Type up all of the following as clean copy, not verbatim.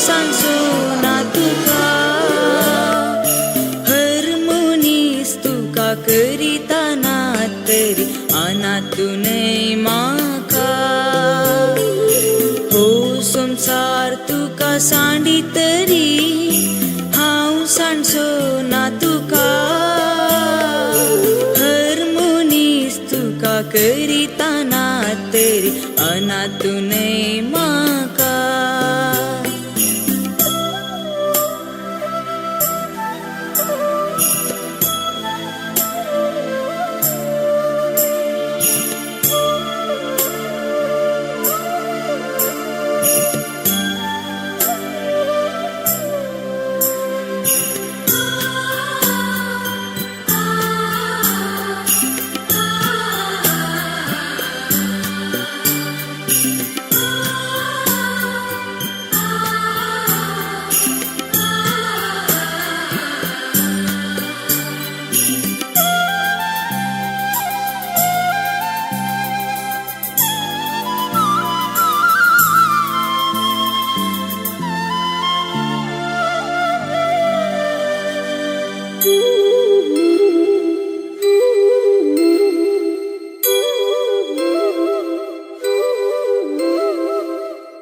सांडसो ना तुका. हर मनीस तुका करिता ना तरी अनातूनय म्हाका. हो संवसार तुका सांडी तरी हांव सांडसो ना तुका. हर मनीस तुका करिता ना तरी अनातूनय म्हाका.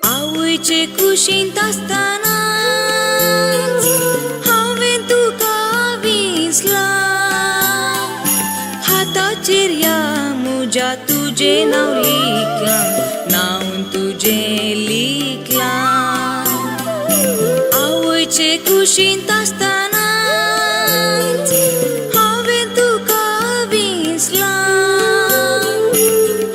आवयचे कुशींत आसतना हांवें तुका विसलां. हाताचेर ह्या म्हज्या तुजें नांव लिखलां, नांव तुजें लिखलां. आवयचे कुशींत आसतना हांवें तुका विसलां.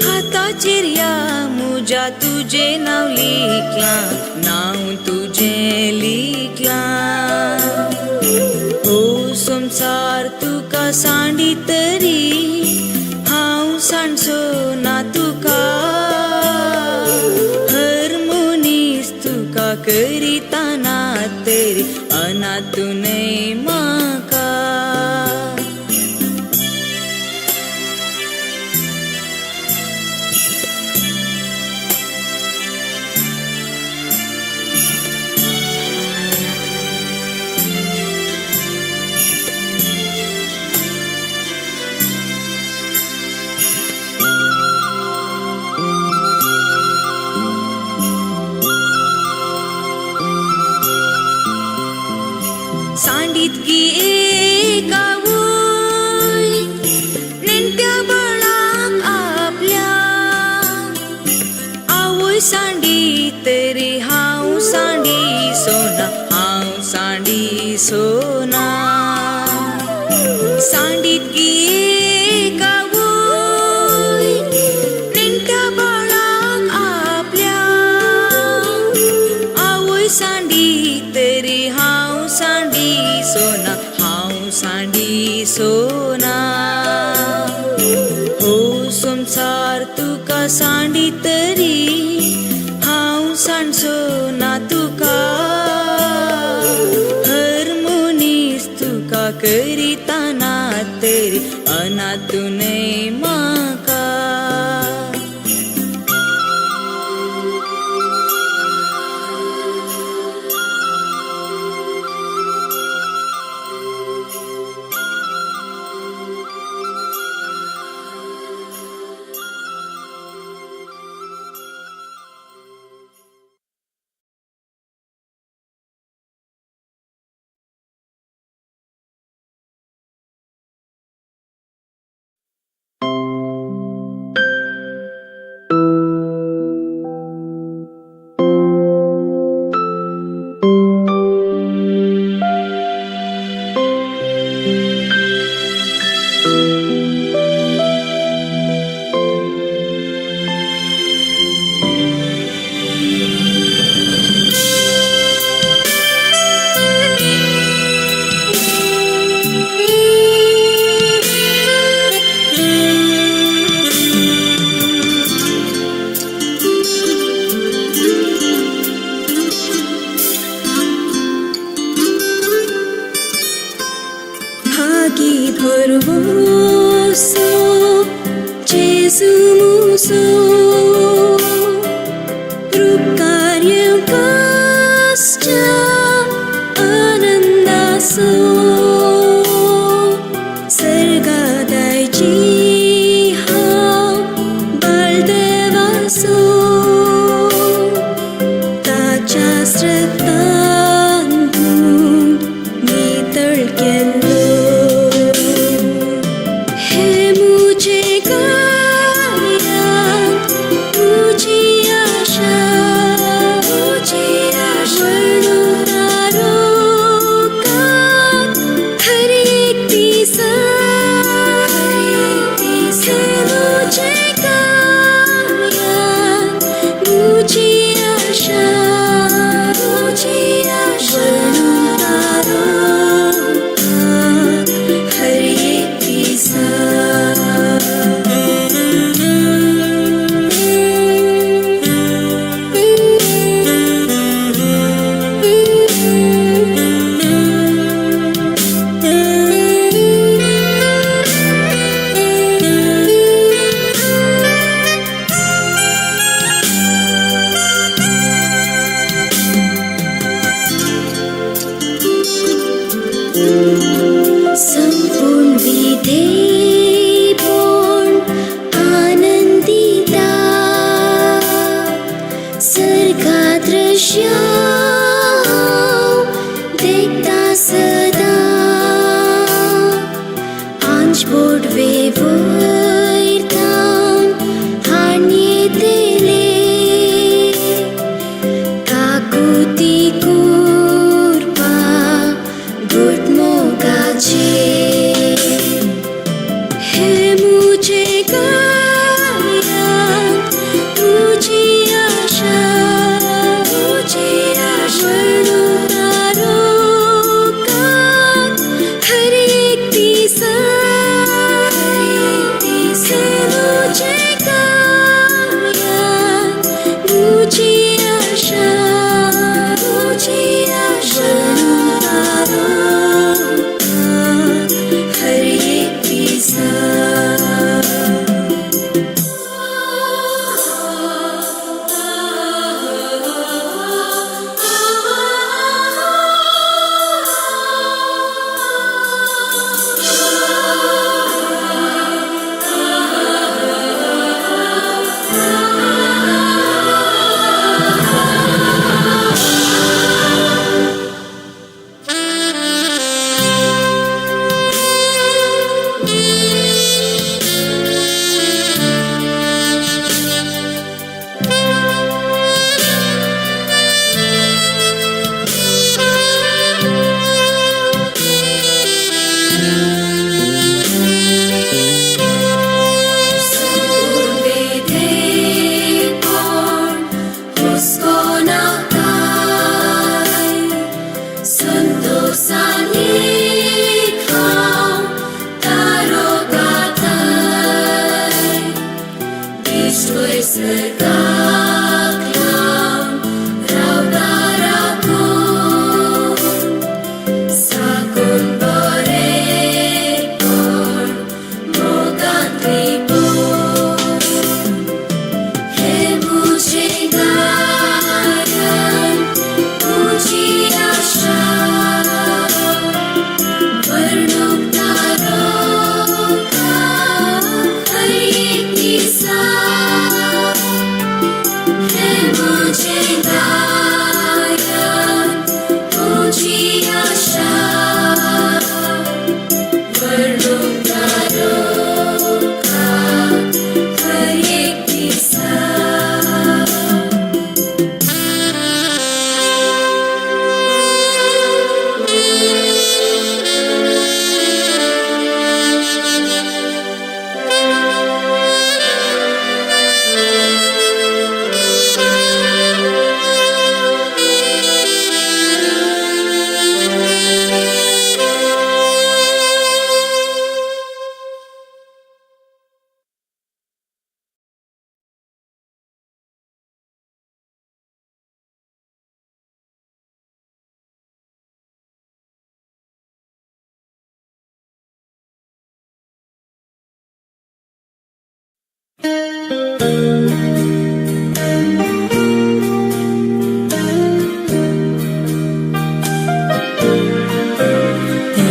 हाताचेर ह्या म्हज्या तुजें नांव लिखलां, नांव तुजें लिखलां. हो संवसार तुका सांडी तरी हांव सांडसो ना तुका. हर मनीस तुका करिता ना तरी अनातूनय म्हाका. सांडीत एक आवय नेणट्या बाळाक आपल्या. आवय सांडी तरी हांव सांडी सोना, हांव सांडी सोना. सांडीत एक आवय नेणट्या बाळाक आपल्या. आवय सांडी तरी हांव सांडी सोना, हांव सांडी सोना. हो संवसार तुका सांडी तरी हांव सांडसो ना तुका. हर मनीस तुका करिता ना तरी अनातूनय म्हाका. Fervoso, Gesù muso, Rucariu cascia. संपूर्ण विधेयपण आनंदिता सर्गा दृश्य देखता सदा आंच बोडवे वयरतावन हाणयेतले काकुती कुरपा गुटमोगाचे हे मुझे गायन तुझी आशा तुझी आशा तारोकात हर एक दिसा हे मुझे गायन तुझी आशा तुझी आशा तारोकात हर एक दिसा.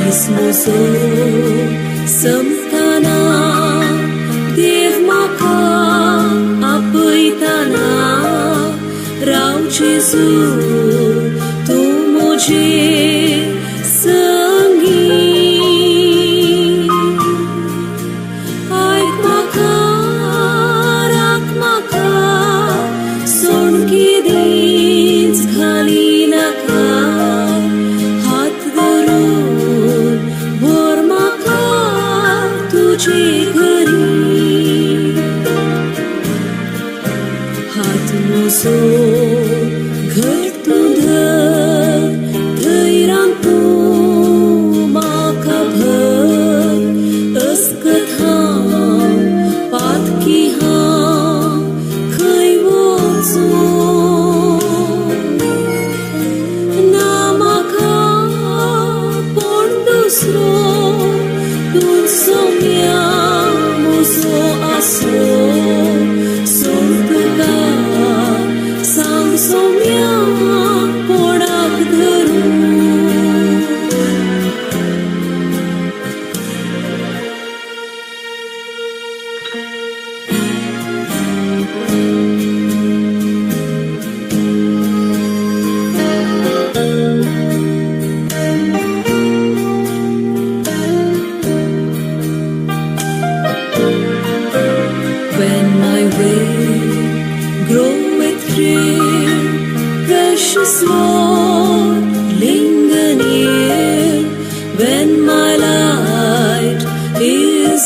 Ismuso samtana देव म्हाका आपयतना राव जेजू तूं म्हजे संगी आयक म्हाका राख म्हाका सोणकी दीस घाली नाका हात धरून व्हर म्हाका तुजे घरी हात म्हजो घट तूं धर धैर्यान तूं म्हाका भर अस्कत हांव पातकी हांव खंय वचूं ना म्हाका कोण दुसरो तूं सोम्या म्हजो आसरो सोड तुका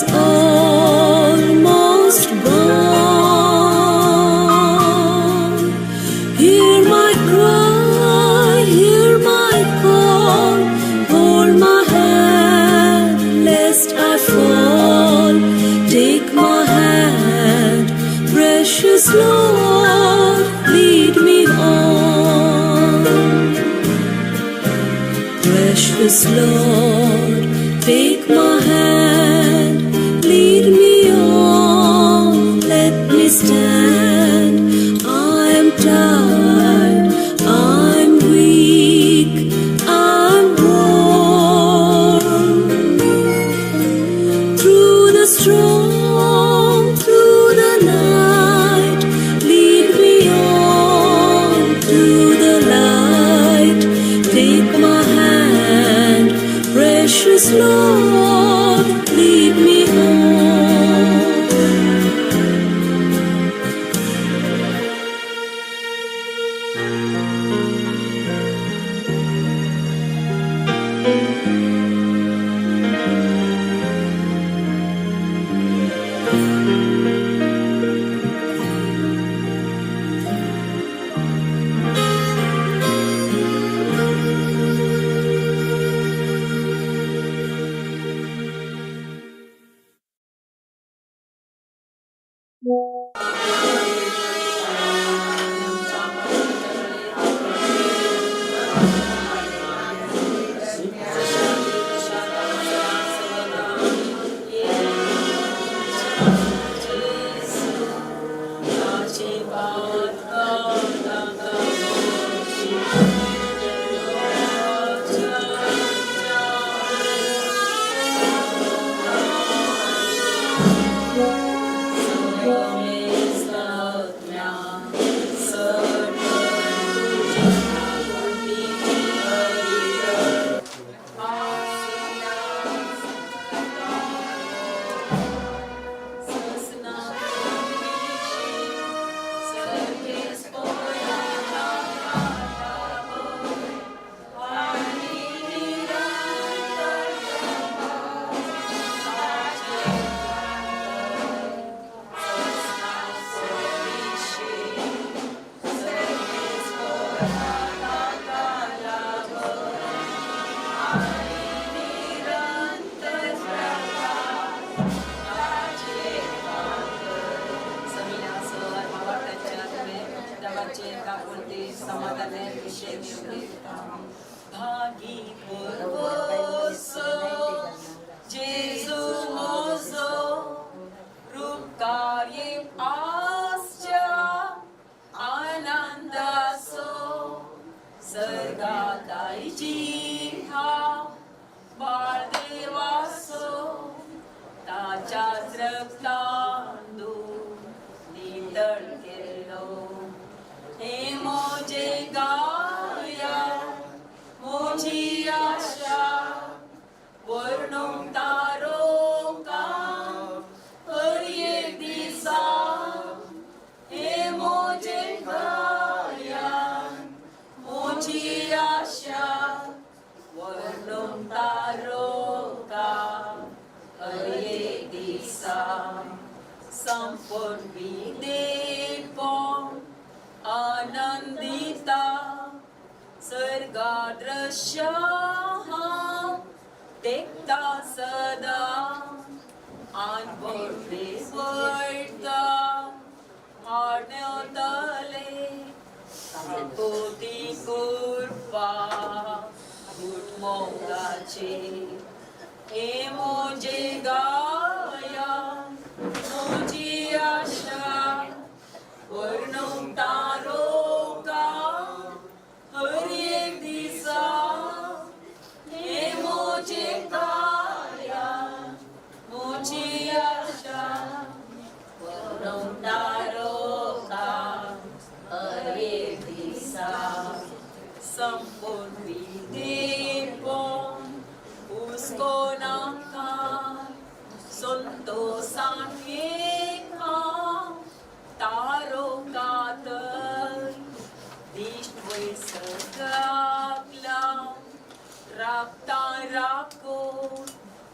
is almost gone. Hear my cry, hear my call, hold my hand lest I fall. Take my hand, precious Lord, lead me on. Precious Lord, take my hand, lead me on, let me stand. I'm tired, I'm weak, I'm worn. Through the storm, through the night, lead me on to the light. Take my hand, precious Lord, lead me on.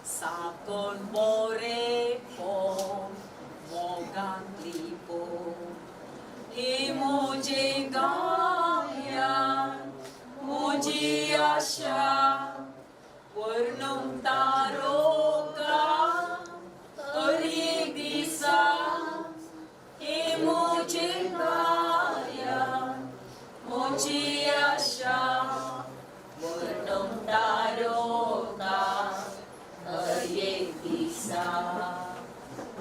साकून बोरेपण मोगांतलीपण ही म्हजी गाम्यान म्हजी आशा वर्णूंक तारोका हर दिसा ही म्हजी गायान म्हजी आशा वर्णूंक तारोका हर एक दिसा.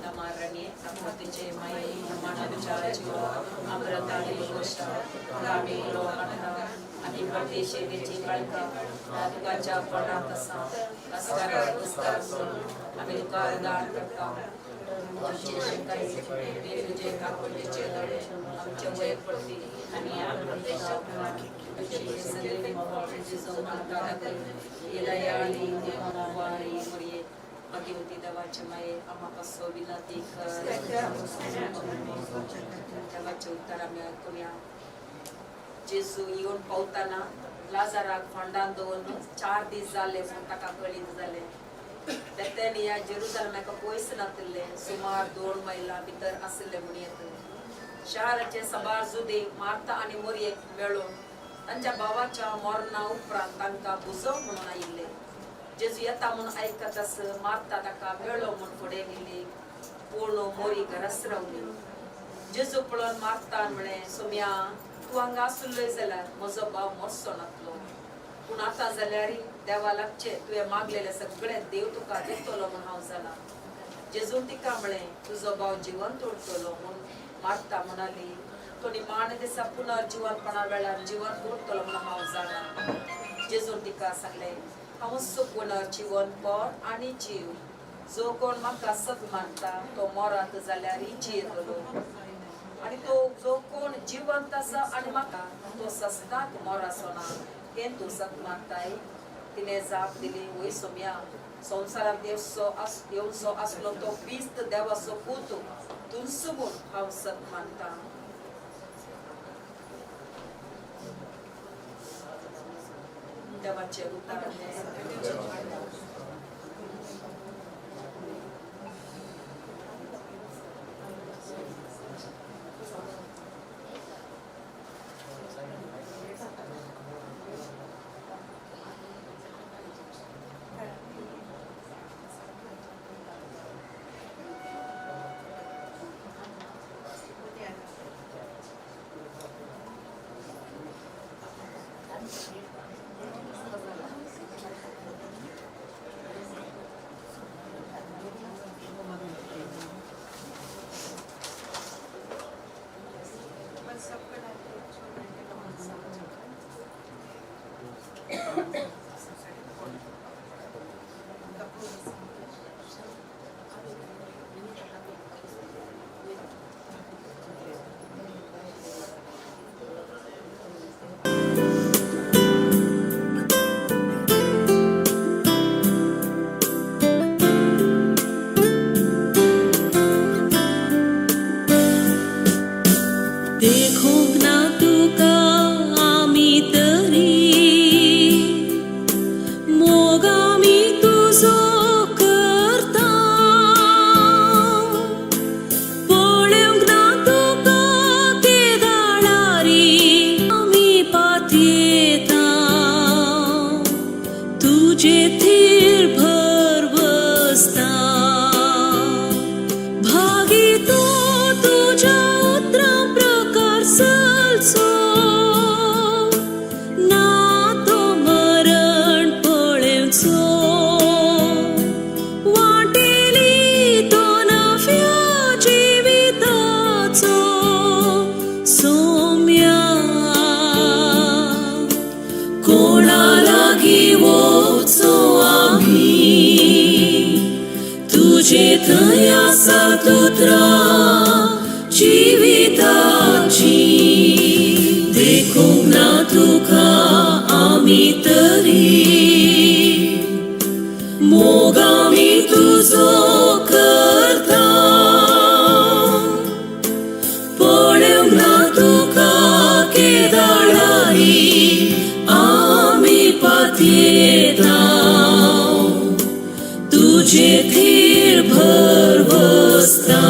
नमारणे संपत्तीचे माई मनाच्या जीवा अमृताने गोष्ट आम्ही लोकांना आणि परदेशेची बाळका तुकाच्या पणात असा अस्कार पुस्कार करून आम्ही तुका दान करता. आमचे शिकायचे तुझे काकुळटेचे दळे आमचे वयर पडती आणि आमच्या तुझे सगळे मुरये भगवती देवाचे माये आम्हा कसो विनंती कर. देवाचे उत्तर आमी आयकुया. जेजू येवन पावतना लाजाराक फोंडान दवरून 4 दीस जाले म्हूण ताका कळीत जालें. बेथानिया जेरुसलमाका पयस नातिल्लें, सुमार 2 मैलां भितर आशिल्लें म्हूण येत. शाराचे सबार जुदे मार्ता आनी मोरयेक मेळून तांच्या भावाच्या मरणा उपरांत तांकां बुजोवंक म्हणून आयिल्ले. जेजू येता म्हूण आयकतास मार्ता ताका मेळो म्हूण फुडें गेली, पूण मोरी घराच रावली. जेजू पळोवन मार्तान म्हळें, सोम्या, तूं हांगा आसुल्लोय जाल्यार म्हजो भाव मरचो नातलो. पूण आतां जाल्यार देवा लागचें तुवें मागलेलें सगळें देव तुका दितलो म्हूण हांव जालां. जेजून तिका म्हळें, तुजो भाव जिवंत उरतलो म्हूण. मार्ता म्हणाली, तो निमाण्या दिसा पुनर्जिवनपणा वेळार जिवंत उरतलो म्हूण हांव जाणां. जेजून तिका सांगलें, हांवूच पुनर्जिवनपण आनी जीव. जो कोण म्हाका सत मानता तो मरत जाल्यारय जियेतलो, आनी तो जो कोण जिवंत आसा आनी म्हाका तो सस्ताक मराचो ना. हें तूं सत मानताय? तिणें जाप दिली, वय सोम्या, संवसारांत येवचो आसलो तो क्रिस्त देवाचो पूत तूंच म्हूण हांव सत मानता. देवाचें उतर हें. देखूंक ना तुका आमी तरी मोग आमी तुजो करता, पळोवंक ना तुका केदाळारी आमी पातयेता, तुजे थीर भर बसता. भागी तो तुज्या उतरां प्रकार चलचो ना तो मरण पळेवचो, वाटेली तो नव्या जिविताचो. सोम्या, कोणा लागीं वचूं आमी? तुजे थंय आसात उतरां जिविताची. देखूंक ना तुका आमी तरी मोग आमी तुजो करता, पळोवंक ना तुका केदाळारी आमी पातयेता, तुजे तुजे थीर भरवसता.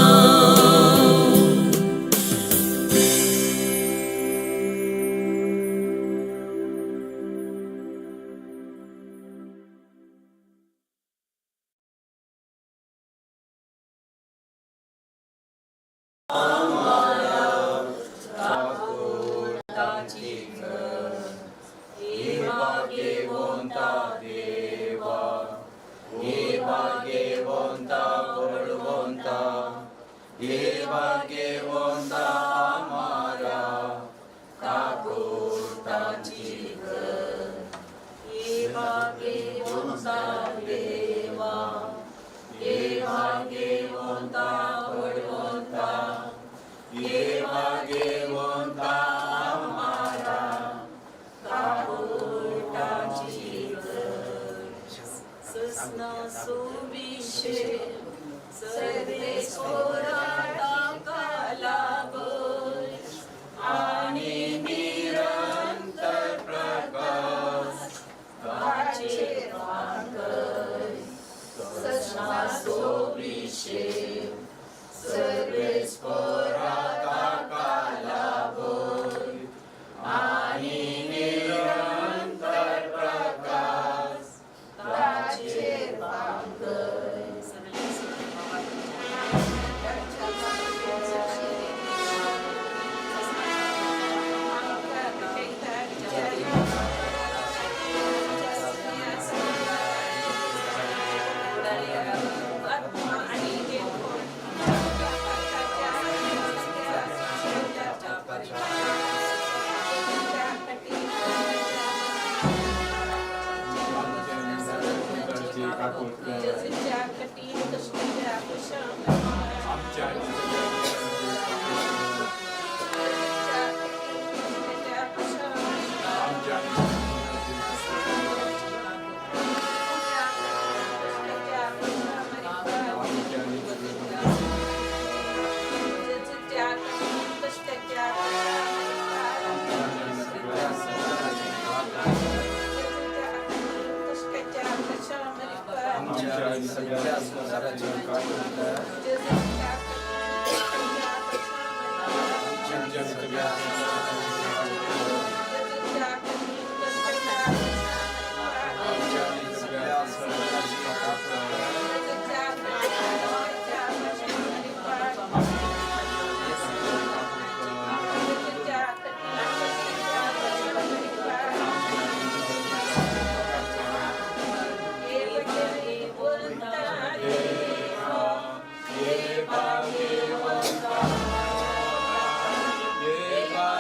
Yeah.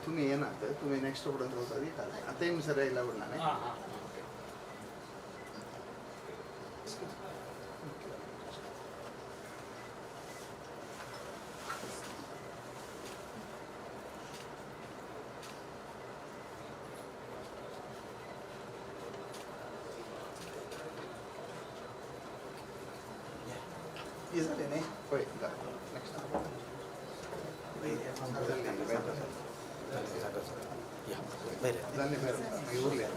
तुम्ही येणार तुम्ही नेक्स्ट पर्यंत होता आता सर येयला उरला नाही. जालें न्ही पळय नेक्स्ट जालें बरें मागीर उरलें.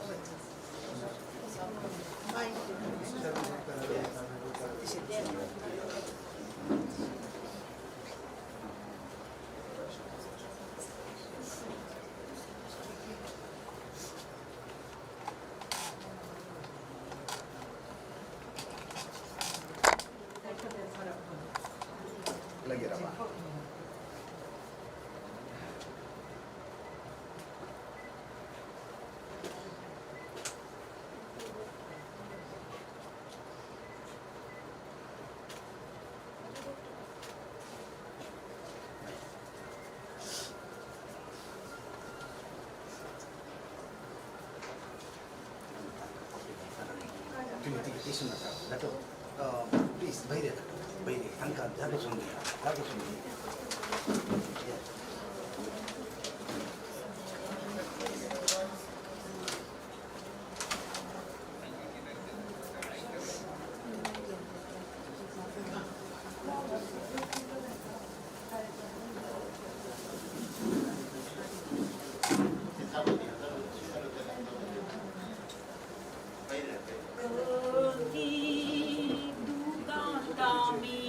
Lagi रावा. प्लीज भायर येता भायर तांकां जागो सोडून जागो सोडून. Kami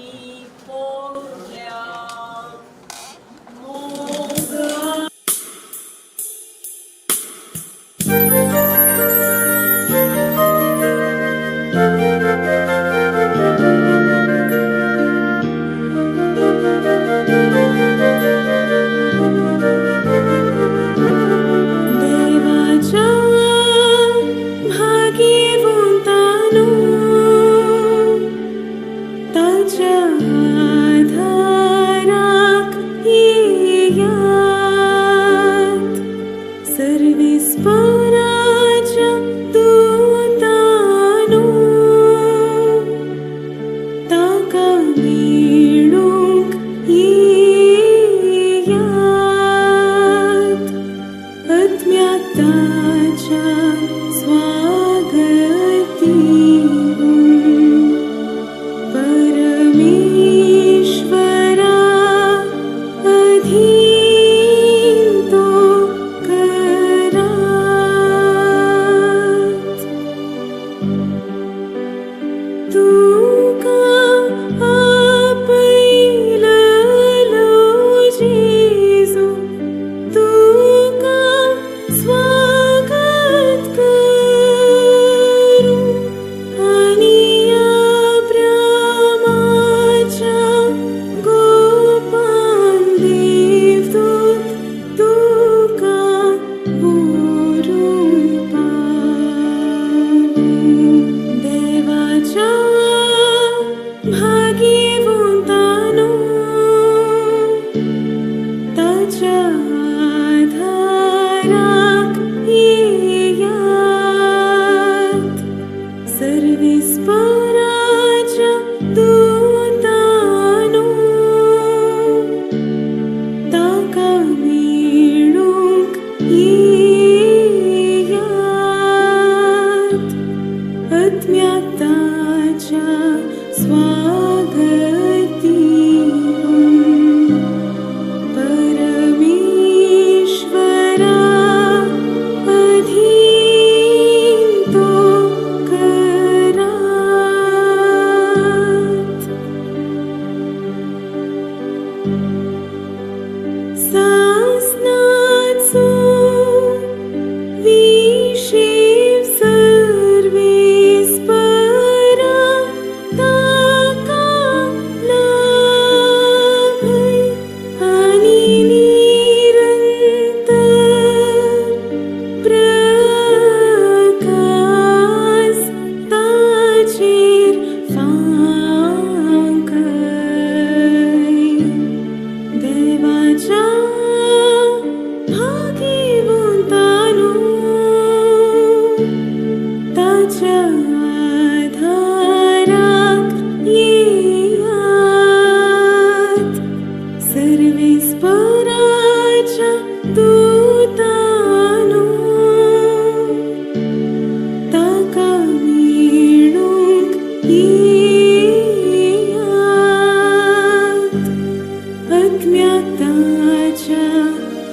आत्म्याताच्या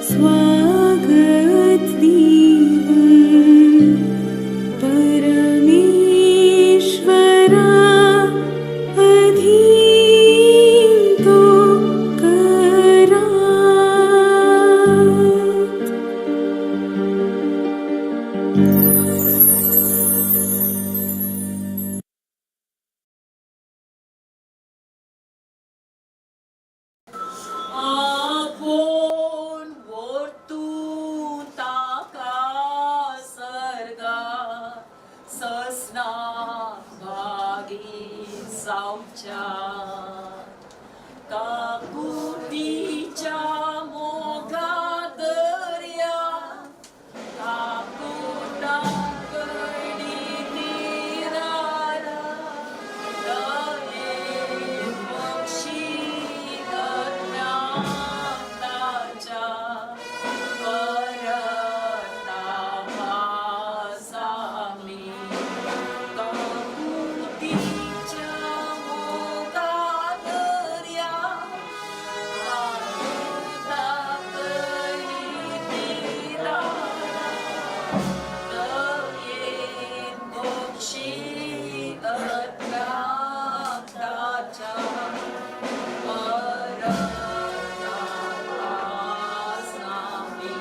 स्वागत दिवन परमेश्वरा अधीन तो करात. आपोवन व्हरतूं ताका सर्गा ससना भागी जावच्या काकुतीच्या मोगा दर्या काकुटा कडी निरारा दये बक्षी ताच्या परता वासामी काकुतीच्या मोगा दर्या काकुटा कडी निरारा दयेन बक्षी ताच्या परता वासामी.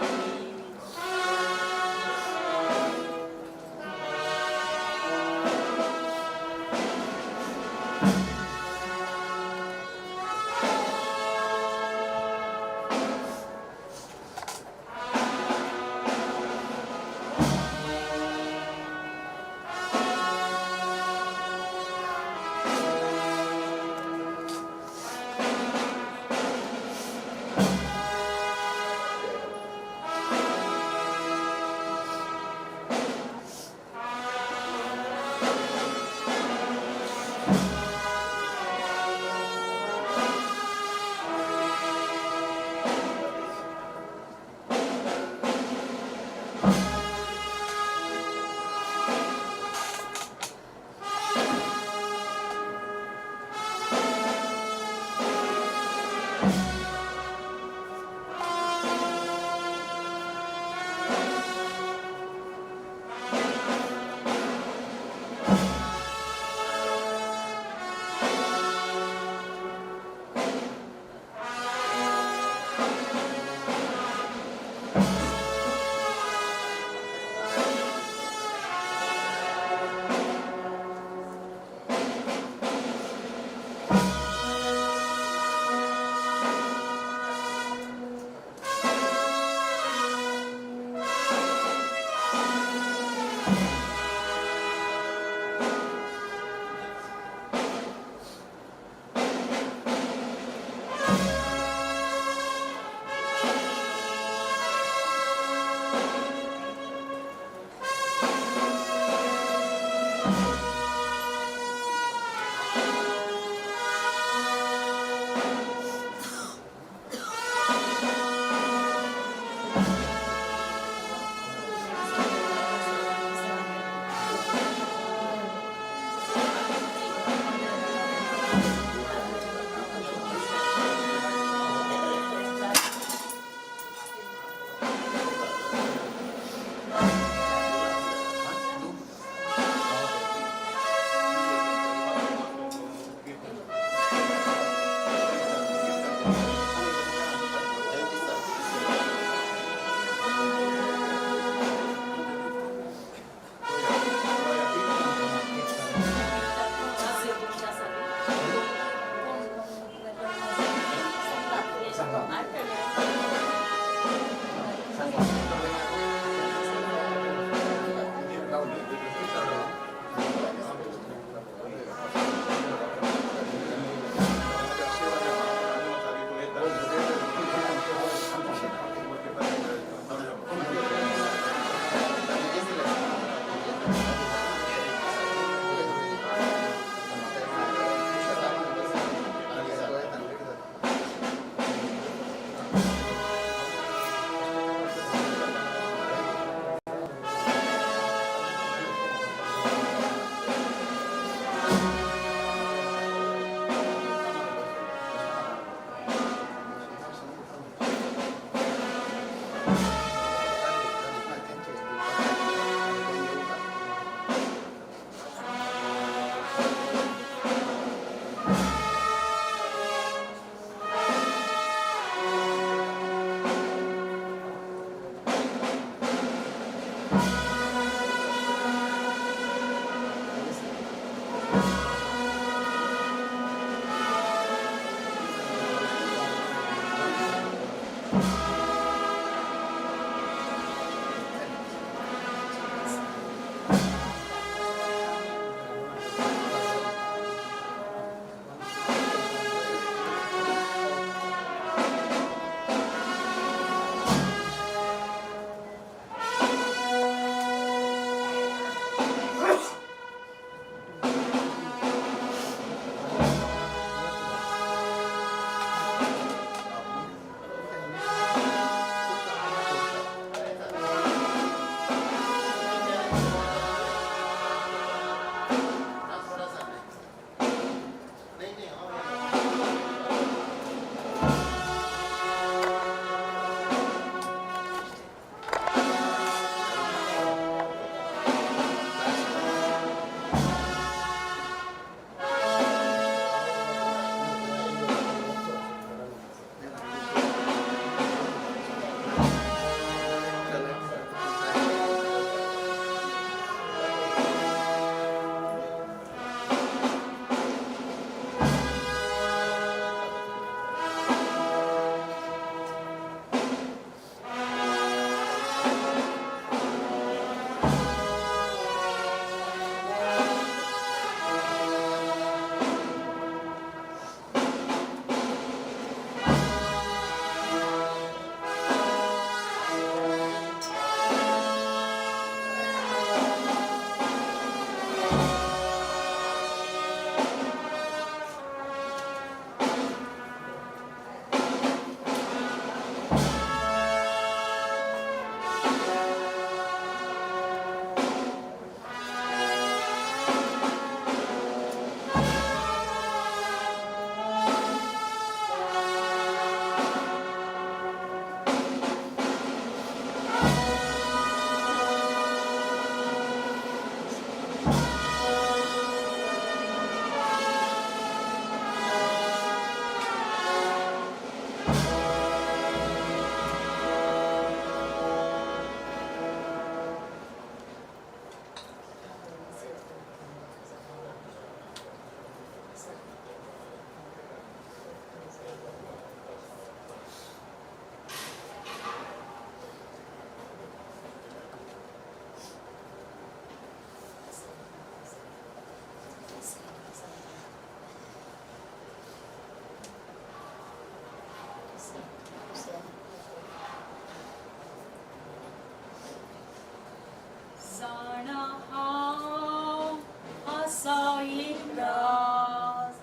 जाणा हांव आसा एक राज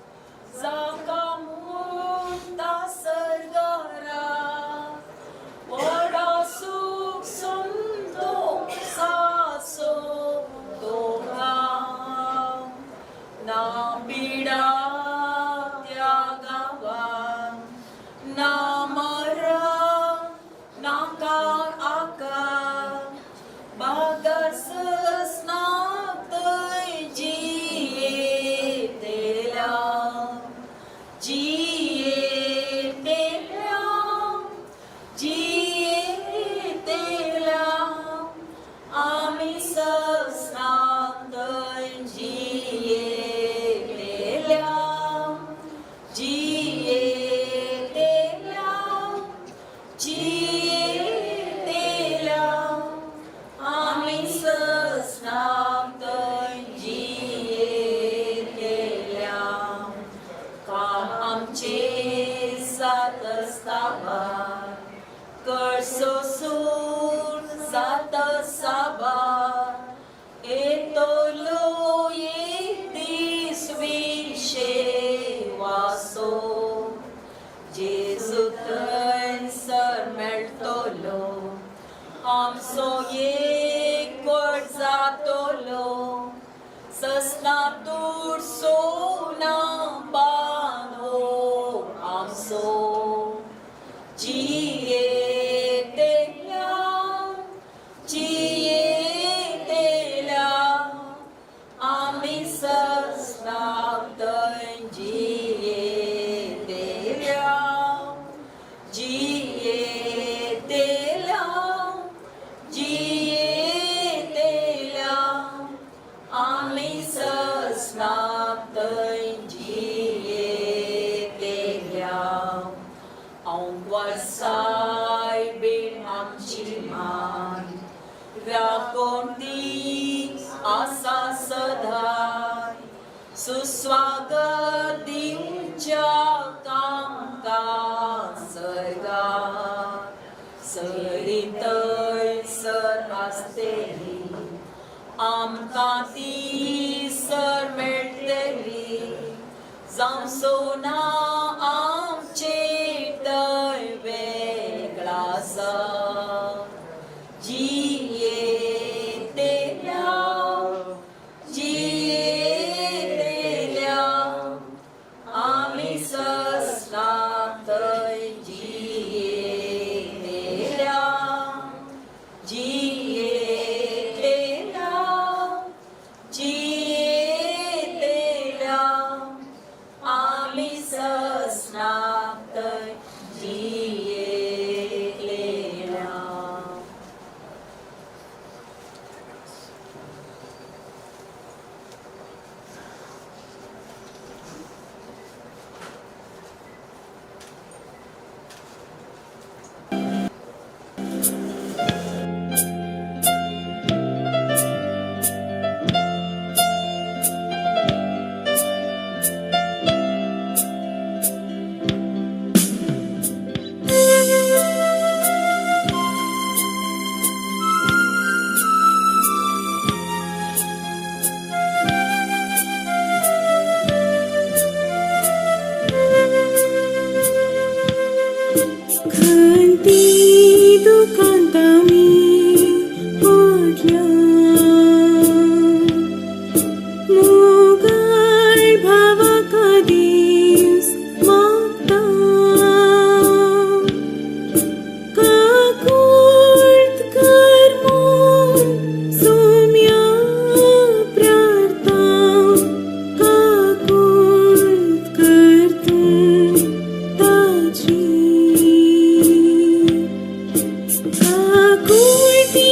जाका म्हणटा सर्गराज व्हडा सूख संतोषाचो तो गांव ना पिडा त्या गांवान ना मरण ना काळ आकार बागर ससनात जियेतेल्या जियेतेल्या जियेतेल्या आमी ससनात जियेतेल्या जियेतेल्या जियेतेल्या आमी ससनात जियेतेल्या काम आमचे जात साबार करसोसून जात साबार येतलो एक दीस विशेवासो जेजू थंयसर मेळटलो आमचो एकवट जातलो ससना तुडसो ना बांदो आमचो जियेतेल्या जियेतेल्या आमी ससनात जियेतेल्या जियेतेल्या जियेतेल्या आमी ससनात जियेतेल्या हांव वर्सा मान राकोण ती आसा सदाय सुस्वागत दिवच्या कामकां सर्गात सरी थंयसर आसतली आमकां ती सर मेळटली जावचो ना आमचे थंय वेगळा जियेतेल्या जियेतेल्या आमी ससना थंय जियेतेल्या जियेतेल्या जियेतेल्या आमी ससना थंय जियेतेल्या. खंती दुखांत आमी पडल्या मोगाळ भावाक दीस मागता काकूळट कर म्हूण सोम्या प्रार्था काकूळट कर तूं ताची काकुळटीच्या.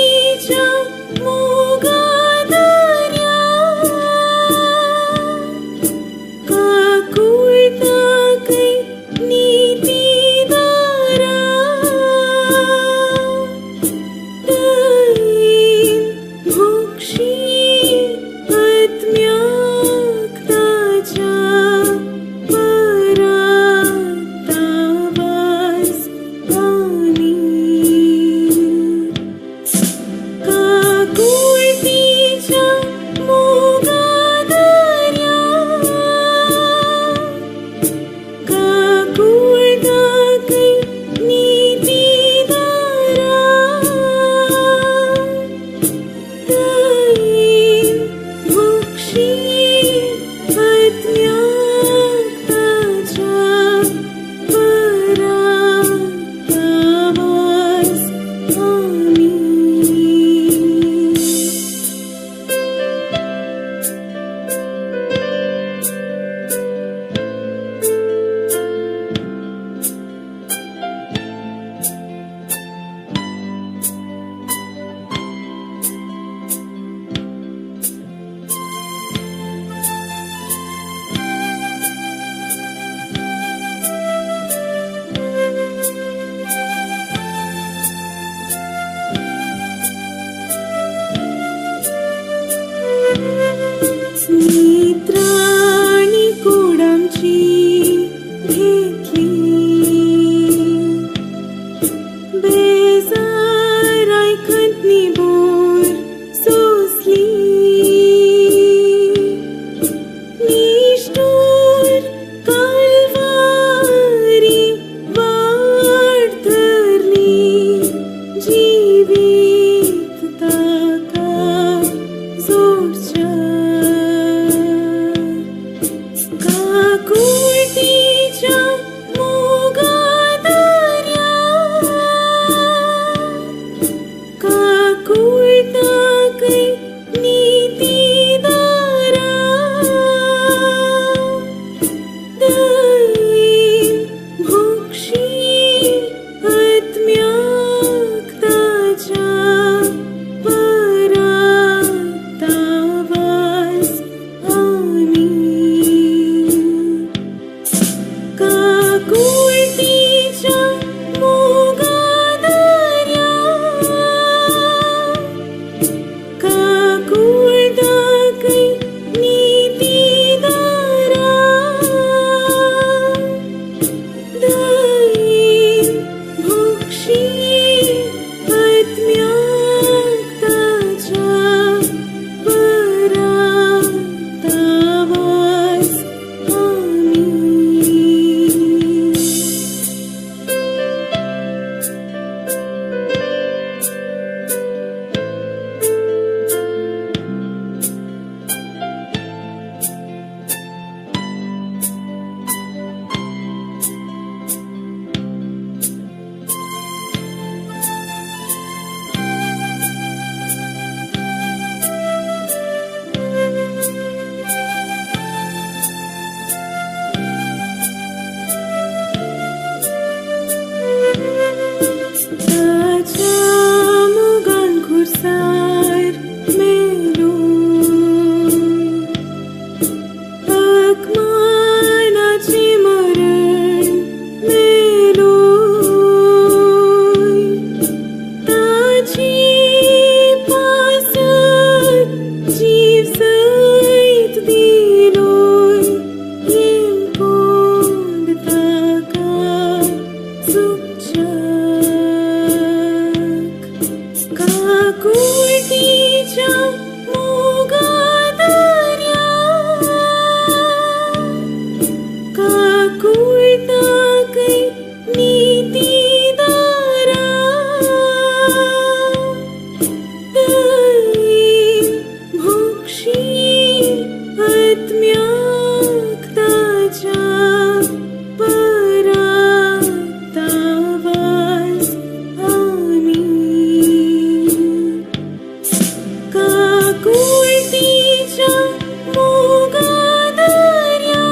काकुळटीच्या मोगा दर्या काकुळटाकय नितीदारा दयेन भोगशी आत्म्याक ताच्या परातावास आमीन. काकुळटीच्या मोगा दर्या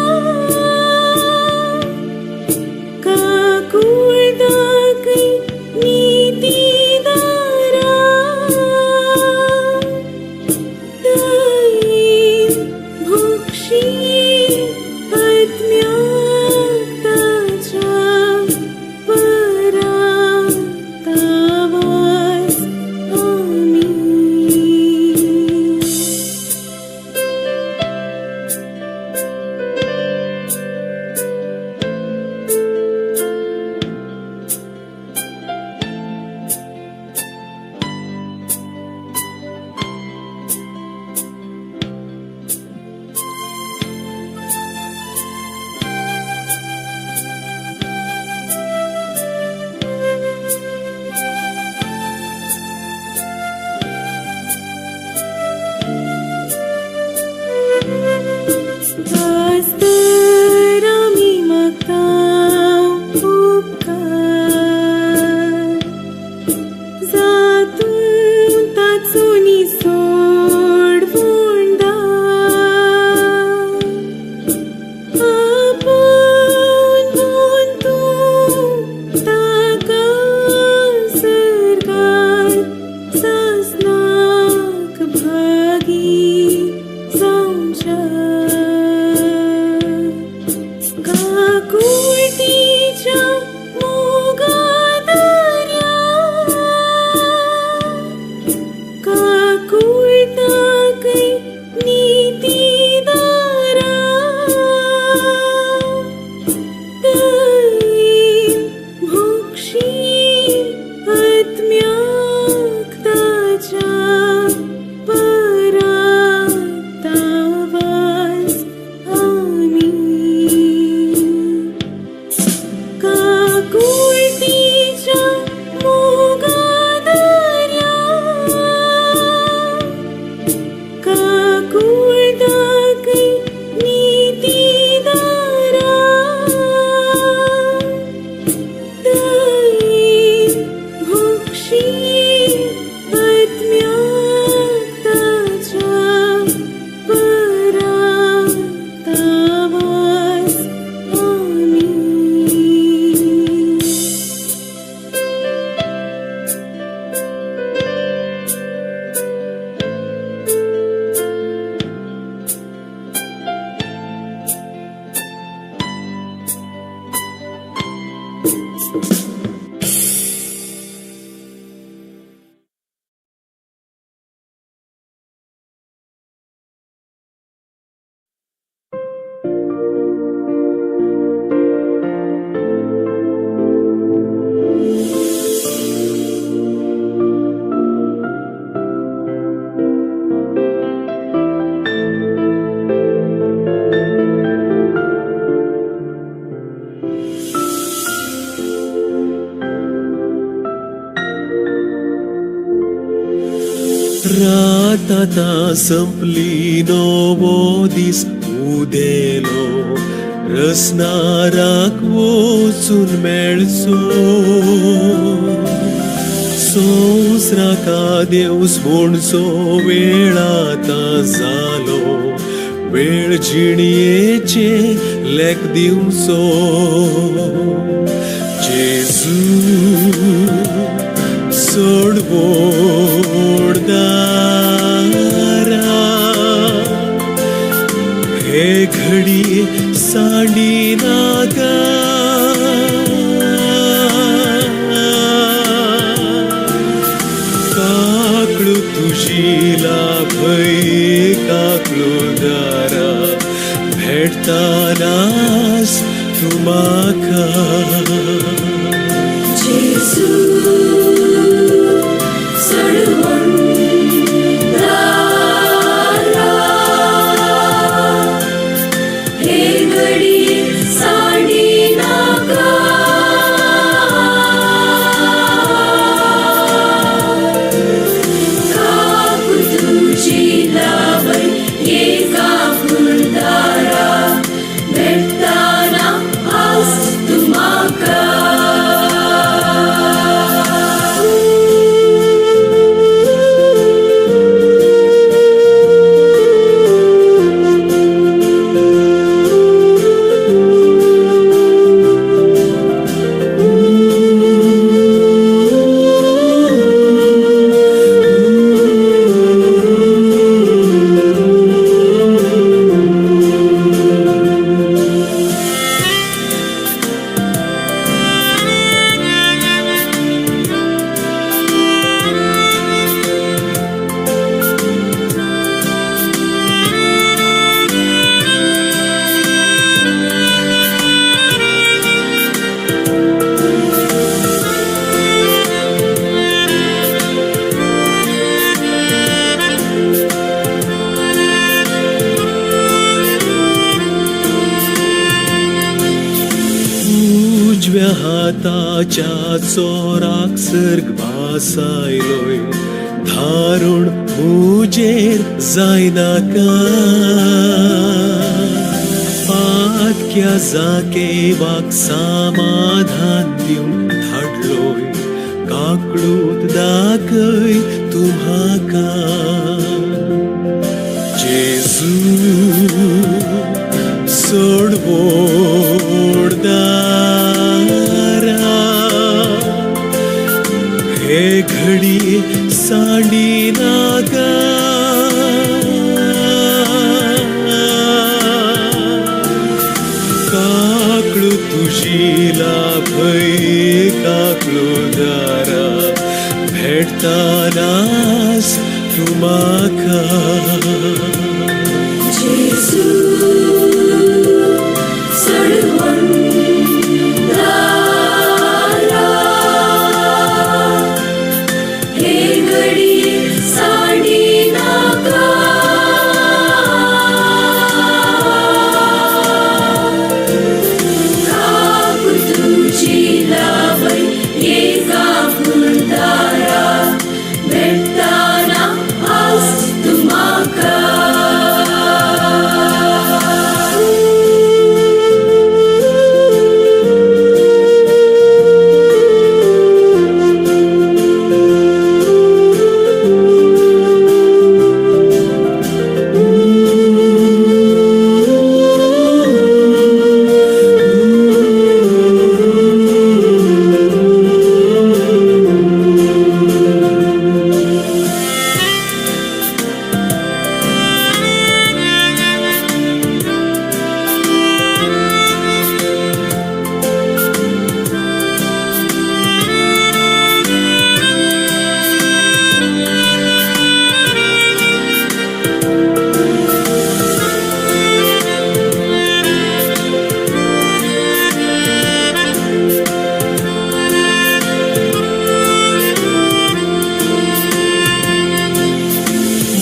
काकुळटाकय नितीदारा दयेन भोगशी आत्म्याक ताच्या परातावास आमीन. आज तर आमी मागता उपकार जातूं ताचो सोडवण दार आपोवन भोवन तूं ताका सरकार सासनाक भागी जावच्या. काकुळटीच्या मोगा दर्या काकुळटाकय नितीदारा दयेन भोगशी आत्म्याक ताच्या परातावास आमीन. काकुळटीच्या मोगा दर्या काकुळटाकय नितीदारा दयेन भोगशी आत्म्याक ताच्या परातावास आमीन. रात आतां संपली नवो दीस उदेलो रसनाराक वचून मेळचो संवसाराका देवस म्हणचो वेळ आतां जालो वेळ जिणयेचे लेख दिवचो. जेजू सोडवण दारा हे घडी सांडी नाका काकळू तुजी लाभय काकळू दारा भेटतानास तूं म्हाका. जेजू रगताच्या चोराक सर्ग भासायलोय धारुण मुजेर जायनाका पातक्या जाकेवाक समाधान दिवन धाडलोय काकडूत दाखय तूं म्हाका जेजू सोडवोड दारा हे घडी सांडी नाका काकळू तुजी लाभय काकळू दारा भेटतानास तूं म्हाका जेजू सोडवून दारा हे घडी सांडी नाका काकू तुजी लावय एका फुलदारा भेटताना आज तूं म्हाका.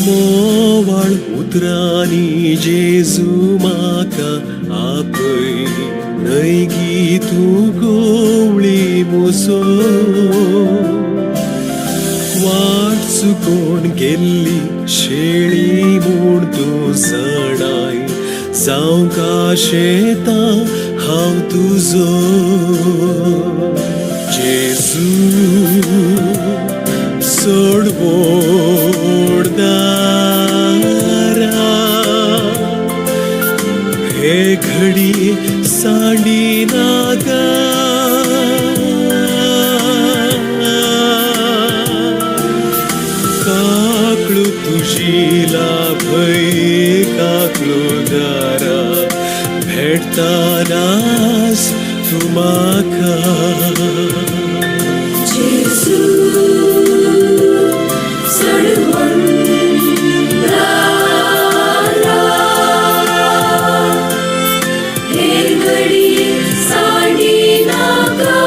मोवाळ उतरांनी जेजू म्हाका आपय न्हय गी तूं गोवळी मुसो वाट चुकोन गेल्ली शेळी म्हूण तूं जाणाय जावंक आशेता हांव तुजो जेजू सोडवोड दारा हे घडी सांडी नाका काकळू तुजी लाभय काकळू दारा भेटतानास तूं म्हाका. जेजू सोडवून दारा हे घडी सांडी नाका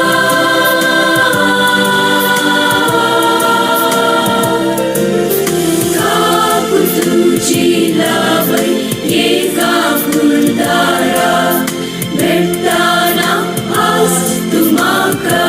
काकू तुजी लावय एका फुलदारा भेटताना आज तूं म्हाका.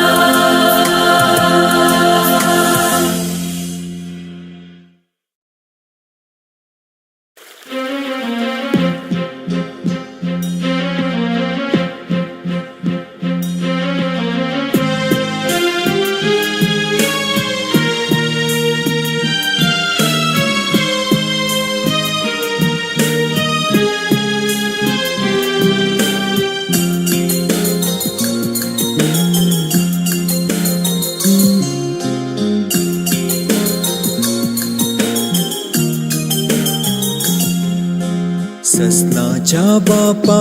ससनाच्या बापा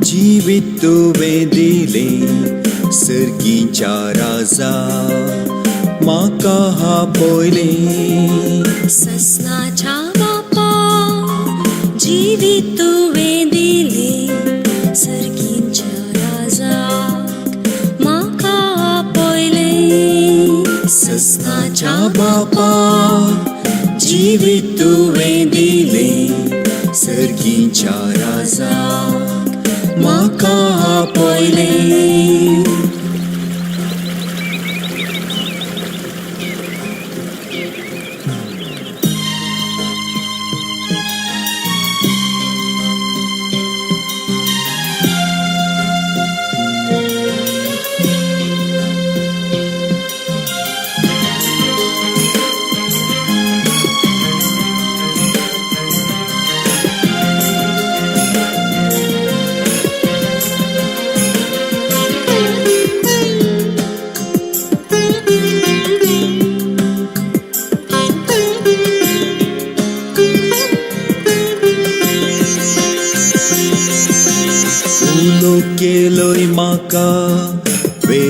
जिवीत तुवें दिलें सर्गीच्या राजा म्हाका आपयलें. ससनाच्या बापा जिवीत तुवें दिलें सर्गींच्या राजाक म्हाका आपयलें. ससनाच्या बापा जिवीत तुवें दिलें सर्गीच्या राजाक म्हाका आपयलें.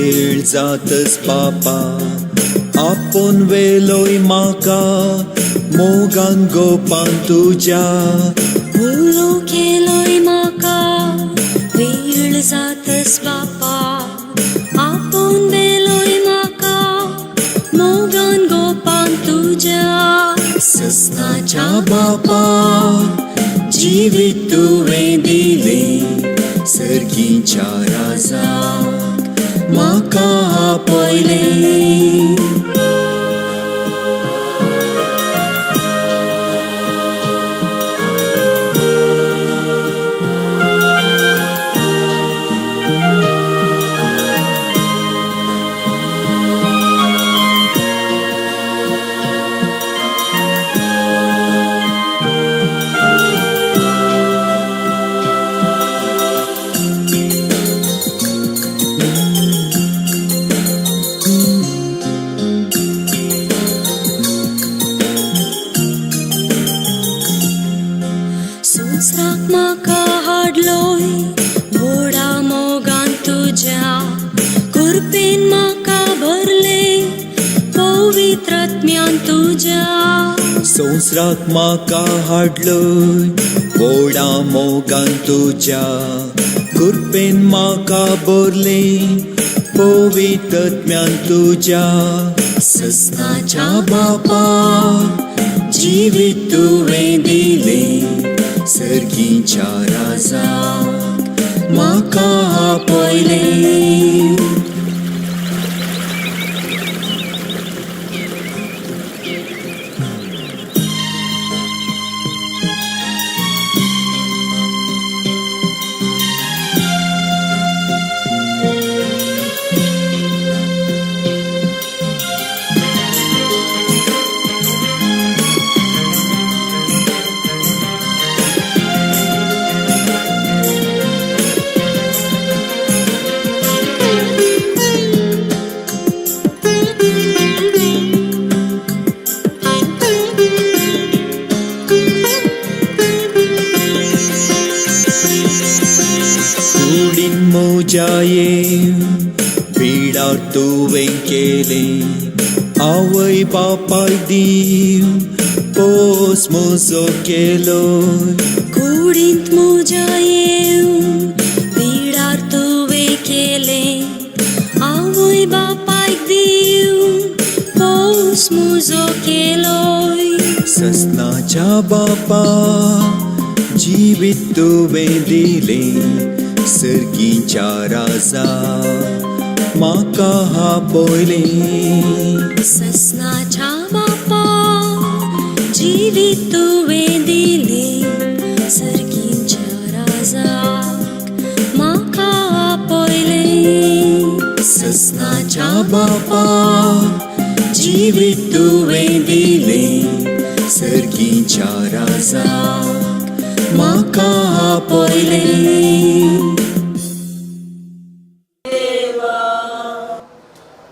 वेळ जातस बापा आपोवन वेलोय म्हाका मोगान गोपान तुज्या उलो केलोय म्हाका वेळ जातस बापा आपोवन वेलोय म्हाका मोगान गोपान तुज्या ससनाच्या बापा जिवीत तुवें दिलें सर्गीच्या राजाक म्हाका आपयलें. संवसाराक म्हाका हाडलोय व्हडा मोगान तुज्या कृपेन म्हाका भरलें पवित्र आत्म्यान तुज्या. संवसाराक म्हाका हाडलोय व्हडा मोगान तुज्या कृपेन म्हाका भरलें पवित्रत्म्यान तुज्या. ससनाच्या बापा जिवीत तुवें दिलें सर्गीच्या राजाक म्हाका आपयलें. कुडीन म्हज्या येवन बिडार तुवें केलें आवय बापाय दिवन पोस म्हजो केलोय. कुडींत म्हज्या येवन बिडार तुवें केलें आवय बापायक दिवन पोस म्हजो केलोय. ससनाच्या बापा जिवीत तुवें दिलें सर्गीच्या राजाक म्हाका आपयलें. ससनाच्या बापा जिवीत तुवें दिलें सर्गीच्या राजाक म्हाका आपयलें. ससनाच्या बापा जिवीत तुवें दिलें सर्गीच्या राजाक म्हाका आपयलें.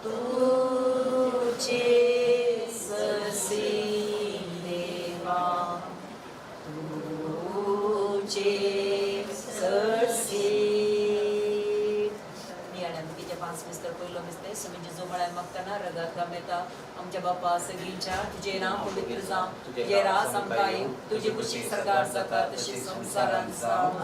तुझे ससी देवा तुझे ससी. नियाळ्यांकीचे 5 मिस्तर पयलो मिस्ते सुमी जेजू म्हळ्यार मागतना रगात गामेता आमच्या बापा सगळींच्या तुजें नांव पवित्र जावं, तुजें राज आमकां येवं, तुजी खुशी सरकार जाता तशी संवसारांत जावं.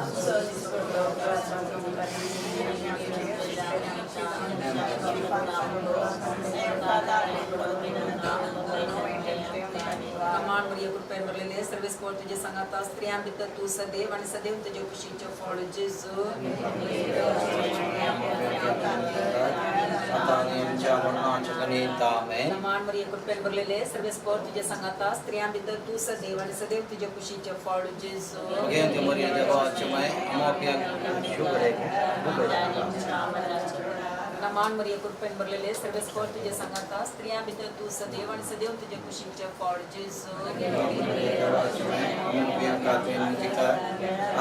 कमांड मरिया कृपेन भरलेले सर्वेस्पर तुझे सांगाता स्त्रियां भितर तूं सदैव आनी सदैव तुजे कुशीचें फळ जेजू. आता आनी आमच्या मरणाच्या गणित आमेन. कमांड मरिया कृपेन भरलेले सर्वेस्पर तुझे सांगाता स्त्रियां भितर तूं सदैव आनी सदैव तुजे कुशीचें फळ जेजू. मगें मरिया देवाचे माय आमोप्याक नमान मरिया कृपेन भरलेले सर्वेस्पर तुझे सांगाता स्त्रियां भितर तूं सदैव आनी सदैव तुजे कुशीचें फळ जेजू. आमोप्याक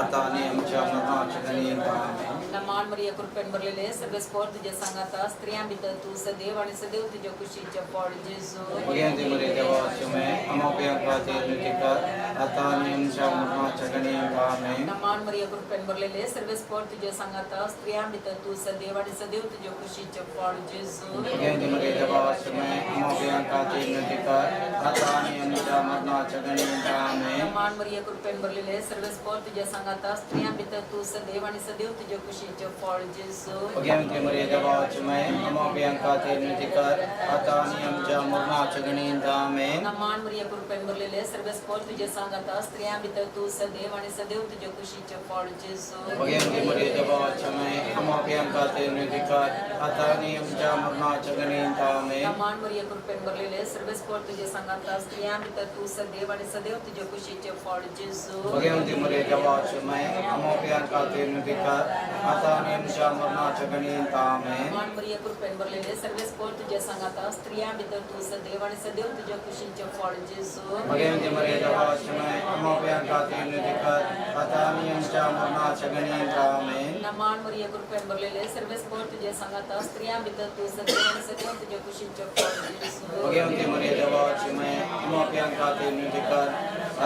आता आनी आमच्या मरणाच्या गणित आमेन. नमान मरिया कृपेन भरलेले सर्वेस्पोर तुझ्या सांगाता स्त्रियां भितर तूं सदैव आनी सदैव तुज्या कुशीचें फळ जेजू. भगवंती मरिया देवाची माय, आम्हा पाप्यांखातीर विनंती कर आता आनी आमच्या मरणाच्या घडयेक. आमेन. नमान मरिया कृपेन भरलेले सर्वेस्पोर तुझ्या सांगाता स्त्रियां भितर तूं सदैव आनी सदैव तुज्या कुशीचें फळ जेजू. भगवंती मरिया देवाची माय, आम्हा पाप्यांखातीर विनंती कर आता आनी आमच्या मरणाच्या घडयेक. आमेन. नमान मरिया कृपेन भरलेले सर्वेस्पोर तुझ्या सांगाता स्त्रियां भितर तूं सदैव आनी सदैव तुज्या कुशीचें फळ जेजू. भगवंती मरिया देवाची माय, आम्हा पाप्यांखातीर विनंती कर आता आनी आमच्या मरणाच्या घडयेक. आमेन. नमान मरिया कृपेन भरलेले सर्वेस्पोर तुझ्या सांगाता स्त्रियां भितर तूं सदैव आनी सदैव तुज्या कुशीचें फळ जेजू. भगवंती मरिया देवाची माय, आम्हा पाप्यांखातीर विनंती कर आता आनी आमच्या मरणाच्या घडयेक. आमेन. नमान मरिया कृपेन भरलेले सर्वेस्पोर तुझ्या सांगाता स्त्रियां भितर तूं सदैव आनी सदैव तुज्या कुशीचें फळ जेजू. भगवंती मरिया देवाची माय, आम्हा पाप्यांखातीर विनंती कर आता आनी आमच्या मरणाच्या घडयेक. आमेन. नमान मरिया कृपेन भरलेले सर्वेस्पोर तुझ्या सांगाता स्त्रियां भितर तूं सदैव आनी सदैव तुज्या कुशीचें फळ जेजू. भगवंती मरिया देवाची माय, आम्हा पाप्यांखातीर विनंती कर आता आनी आमच्या मरणाच्या घडयेक. आमेन. नमान मरिया कृपेन भरलेले सर्वेस्पोर तुझ्या सांगाता स्त्रियां भितर तूं सदैव आनी सदैव तुज्या कुशीचें फळ जेजू. भगवंती मरिया देवाची माय, आम्हा पाप्यांखातीर विनंती कर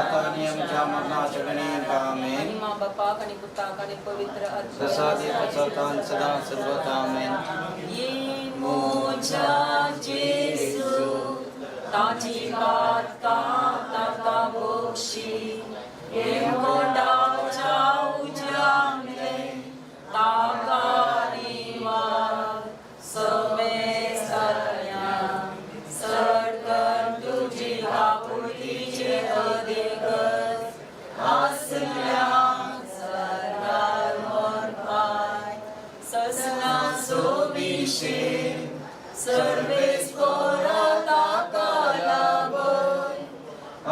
आता आनी आमच्या मरणाच्या घडयेक. आमेन. आणि मा बापाक आणि पुताक आणि पवित्र आत्म्याक. तसा आदी सदा सर्वथा. आमेन. ये मोजा जेसू ताची पातका ताका बोक्षी हेमकोंडाच्या उज्यांतले ताका निवार समेस्तन्या सडकन तुजी आपुलकीचे अधिगत आसल्या सरकार मोरपाय ससना सोबिशे सर्वेस्पोरा ताका लाभय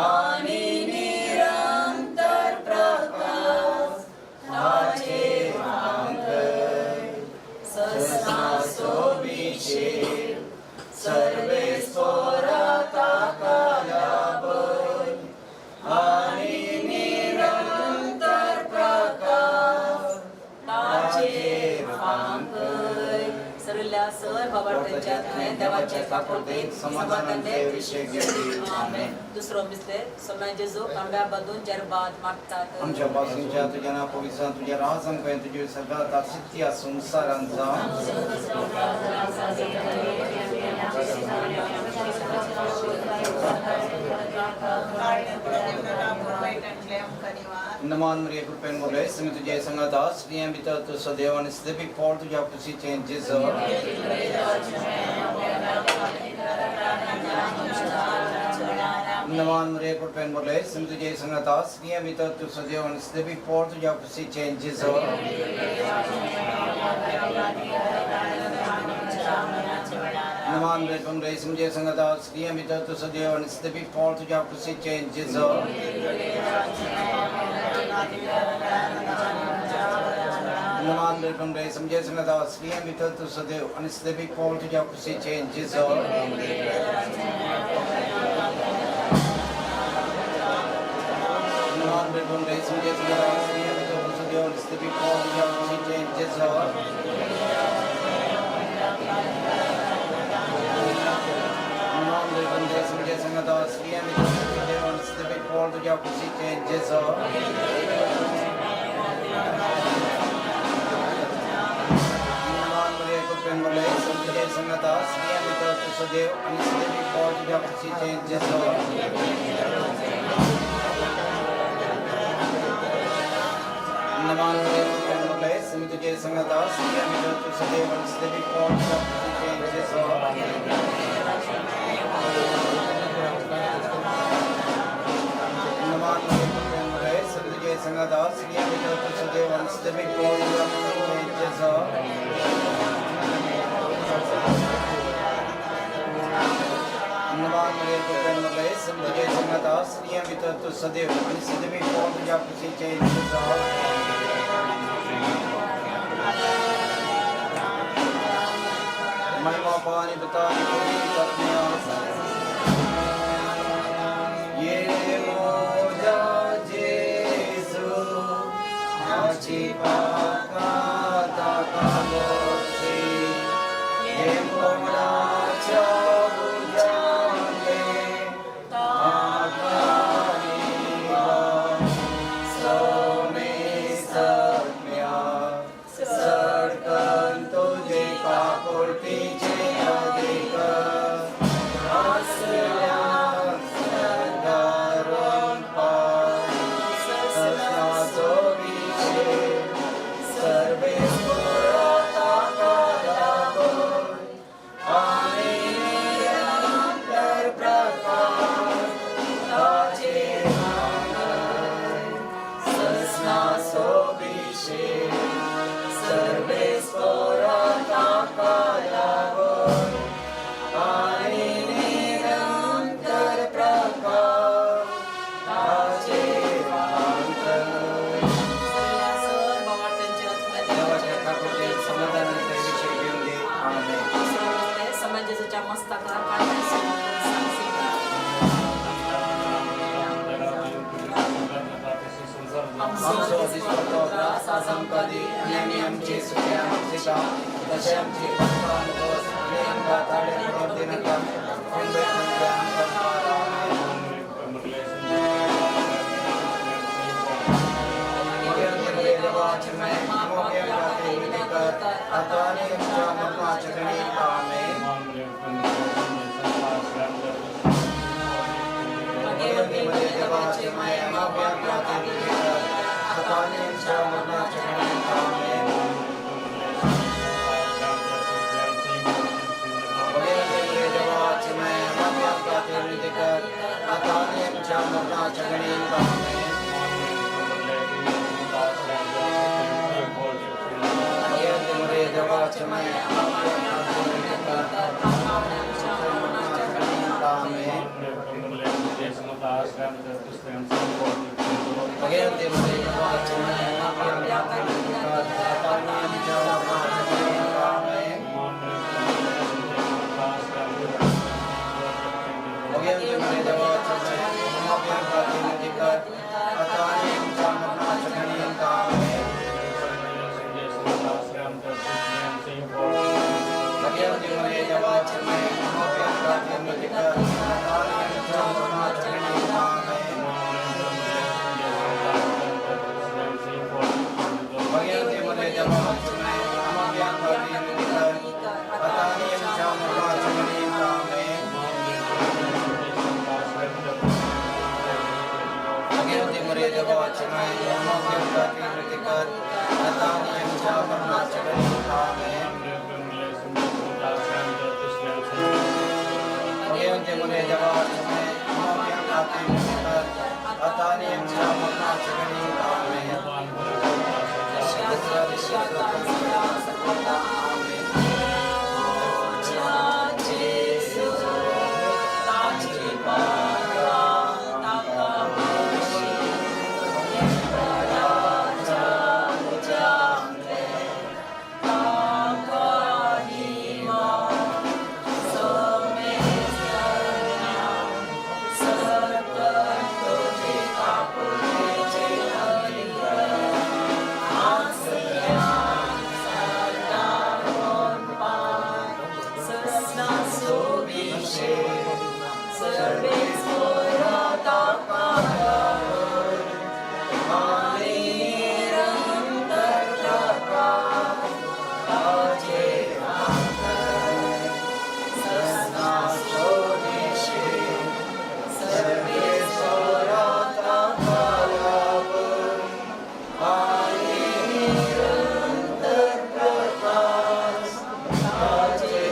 आनी निरंतर प्रकाश ताचे आंकय ससना सोबिशे सर्वेस्पोरा ताका लाभय आनी निरंतर प्रकाश ताचे फांकय. सरल्या सर बाबाच्या तुवें देवाचे काकुळटेक समाधान दे. विषय घेतली. आमेन. दुसरो मिस्ते सोम्या जेजू कांब्या बांदून जेरबाद मागतात. आमच्या पासूनच्या तुझ्या नाव पवित्र, तुझ्या राजान कळें, तुझी सगळ्या सिद्धी संसारान जावं. नमान मरिया कृपेन बोले स्मी तुझे संगत स्त्रियां भितर तूं सदैव आनी सदैव फळ तुझ्या कुशीचें जेजू. नमान मरिया कृपेन बोले स्मी तुझे संगत स्त्रियां भितर तूं सदैव आनी सदैव फळ तुझ्या कुशीचें जेजू. नमान मरिया कृपेन बोले स्मी तुझे संगत स्त्रियां भितर तूं सदैव आनी सदैव फळ तुझ्या कुशीचें जेजू. नमान मरिया कृपेन बोले स्मी तुझे संगत स्त्रियां भितर तूं सदैव आनी सदैव फळ तुझ्या कुशीचें जेजू. नमान मरिया कृपेन बोले स्मी तुझे संगत स्त्रियां भितर तूं सदैव आनी सदैव फळ तुझ्या कुशीचें जेजू. नमान मरिया कृपेन बोले स्मी तुझे संगत स्त्रियां भितर तूं सदैव आनी सदैव फळ तुझ्या कुशीचें जेजू. नमान मरिया कृपेन बोले स्मी तुझे संगत स्त्रियां भितर तूं सदैव आनी सदैव फळ तुझ्या कुशीचें जेजू. नमान मरिया कृपेन बोले स्मी तुझे संगत स्त्रियां भितर तूं सदैव आनी सदैव फळ तुझ्या कुशीचें जेजू. नमान मरिया कृपेन बोले स्मी तुझे संगत स्त्रियां भितर तूं सदैव आनी सदैव फळ तुझ्या कुशीचें जेजू. नमान मरिया कृपेन बोले स्मी तुझे संगत स्त्रियां भितर तूं सदैव आनी सदैव फळ तुझ्या कुशीचें जेजू. महिमा पानी बतानी पवित्र आत्म्या. ये मोजा जेजू हाची पाका जेजूच्या मस्तकार कांटे सोडून. आमचो दिसपट्टो ग्रास आज आमकां दी आनी आमी आमचे सुक्या आमचे तशें आमचे पापां दोस आनी आमकां ताळे पडोवंक दिनाका, पूण दुयेंतांतल्यान आमकां पार. आमेन. देवाचे माय आमोग्या खातीर विनंती कर, आतां आनी आमच्या मरणाच्या घडयेक. आमेन. देवाचे माय आमोग्या खातीर विनंती कर, आतां आनी आमच्या मरणाच्या घडयेक. आमेन. देवाचे माय आमोग्या खातीर विनंती कर, आतां आनी आमच्या मरणाच्या घडयेक. आमेन. देवाचे माय आमोग्या खातीर विनंती कर, आमच्या मरणाच्या घडयेक. आमेन. देवाचे माय आमोग्या खातीर विनंती कर, आतां आनी आमच्या मरणाच्या घडयेक. आमेन. देवाचे माय आमोग्या खातीर विनंती कर, आतां आनी आमच्या मरणाच्या घडयेक. आमेन. देवाचे माय आमोग्या खातीर विनंती कर, आतां आनी आमच्या मरणाच्या घडयेक. आमेन. देवाचे माय आमोग्या खातीर विनंती कर, आतां आनी आमच्या मरणाच्या घडयेक. आमेन. देवाचे माय आमोग्या खातीर विनंती कर, आतां आनी आमच्या मरणाच्या घडयेक. आमेन. देवाचे माय आमोग्या खातीर विनंती कर, आतां आनी आमच्या मरणाच्या घडयेक. आमेन. आमेन. ताची पादां ताका बशी राजा उजांतले ताका निमा समेस्तांना सरकर तुजे काकुळटेचे अधिकार आसल्या सदां पार ससना सोबिशे सर्वेस्पर ताका आनी निरंतर प्रकाश ताचे ससना सोबिशे सर्वेस्पर ताका आनी निरंतर प्रकाश ताचे.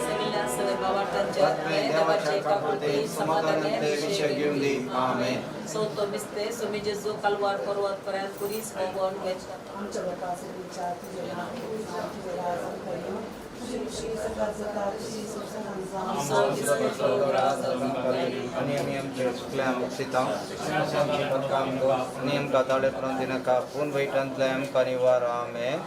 सगळ्या सगळ्या भावार्थांच्या देवाच्या काकुळटेक समाधानांतले विशय घेवन दी. आमेन. चवथो मिस्तेर. स्वामी जेजू कालवार पर्वत पर्यंत खुरीस भोंवन वेता. आमच्या बापा सुर्गीच्या, तुजें नांव पुजो, तुजें राज आमकां येवं, तुजी इच्छा स्वर्गात जाता तशी संवसारांत जावं. आमचो दिसपट्टो ग्रास आज आमकां दी. आनी आमी आमचे चुकल्या मुक्तिता आमचे पदकाम दोस आनी आमकां ताळे पडोवंक दिनाका, पूण वायटांतल्यान आमकां निवार. आमेन.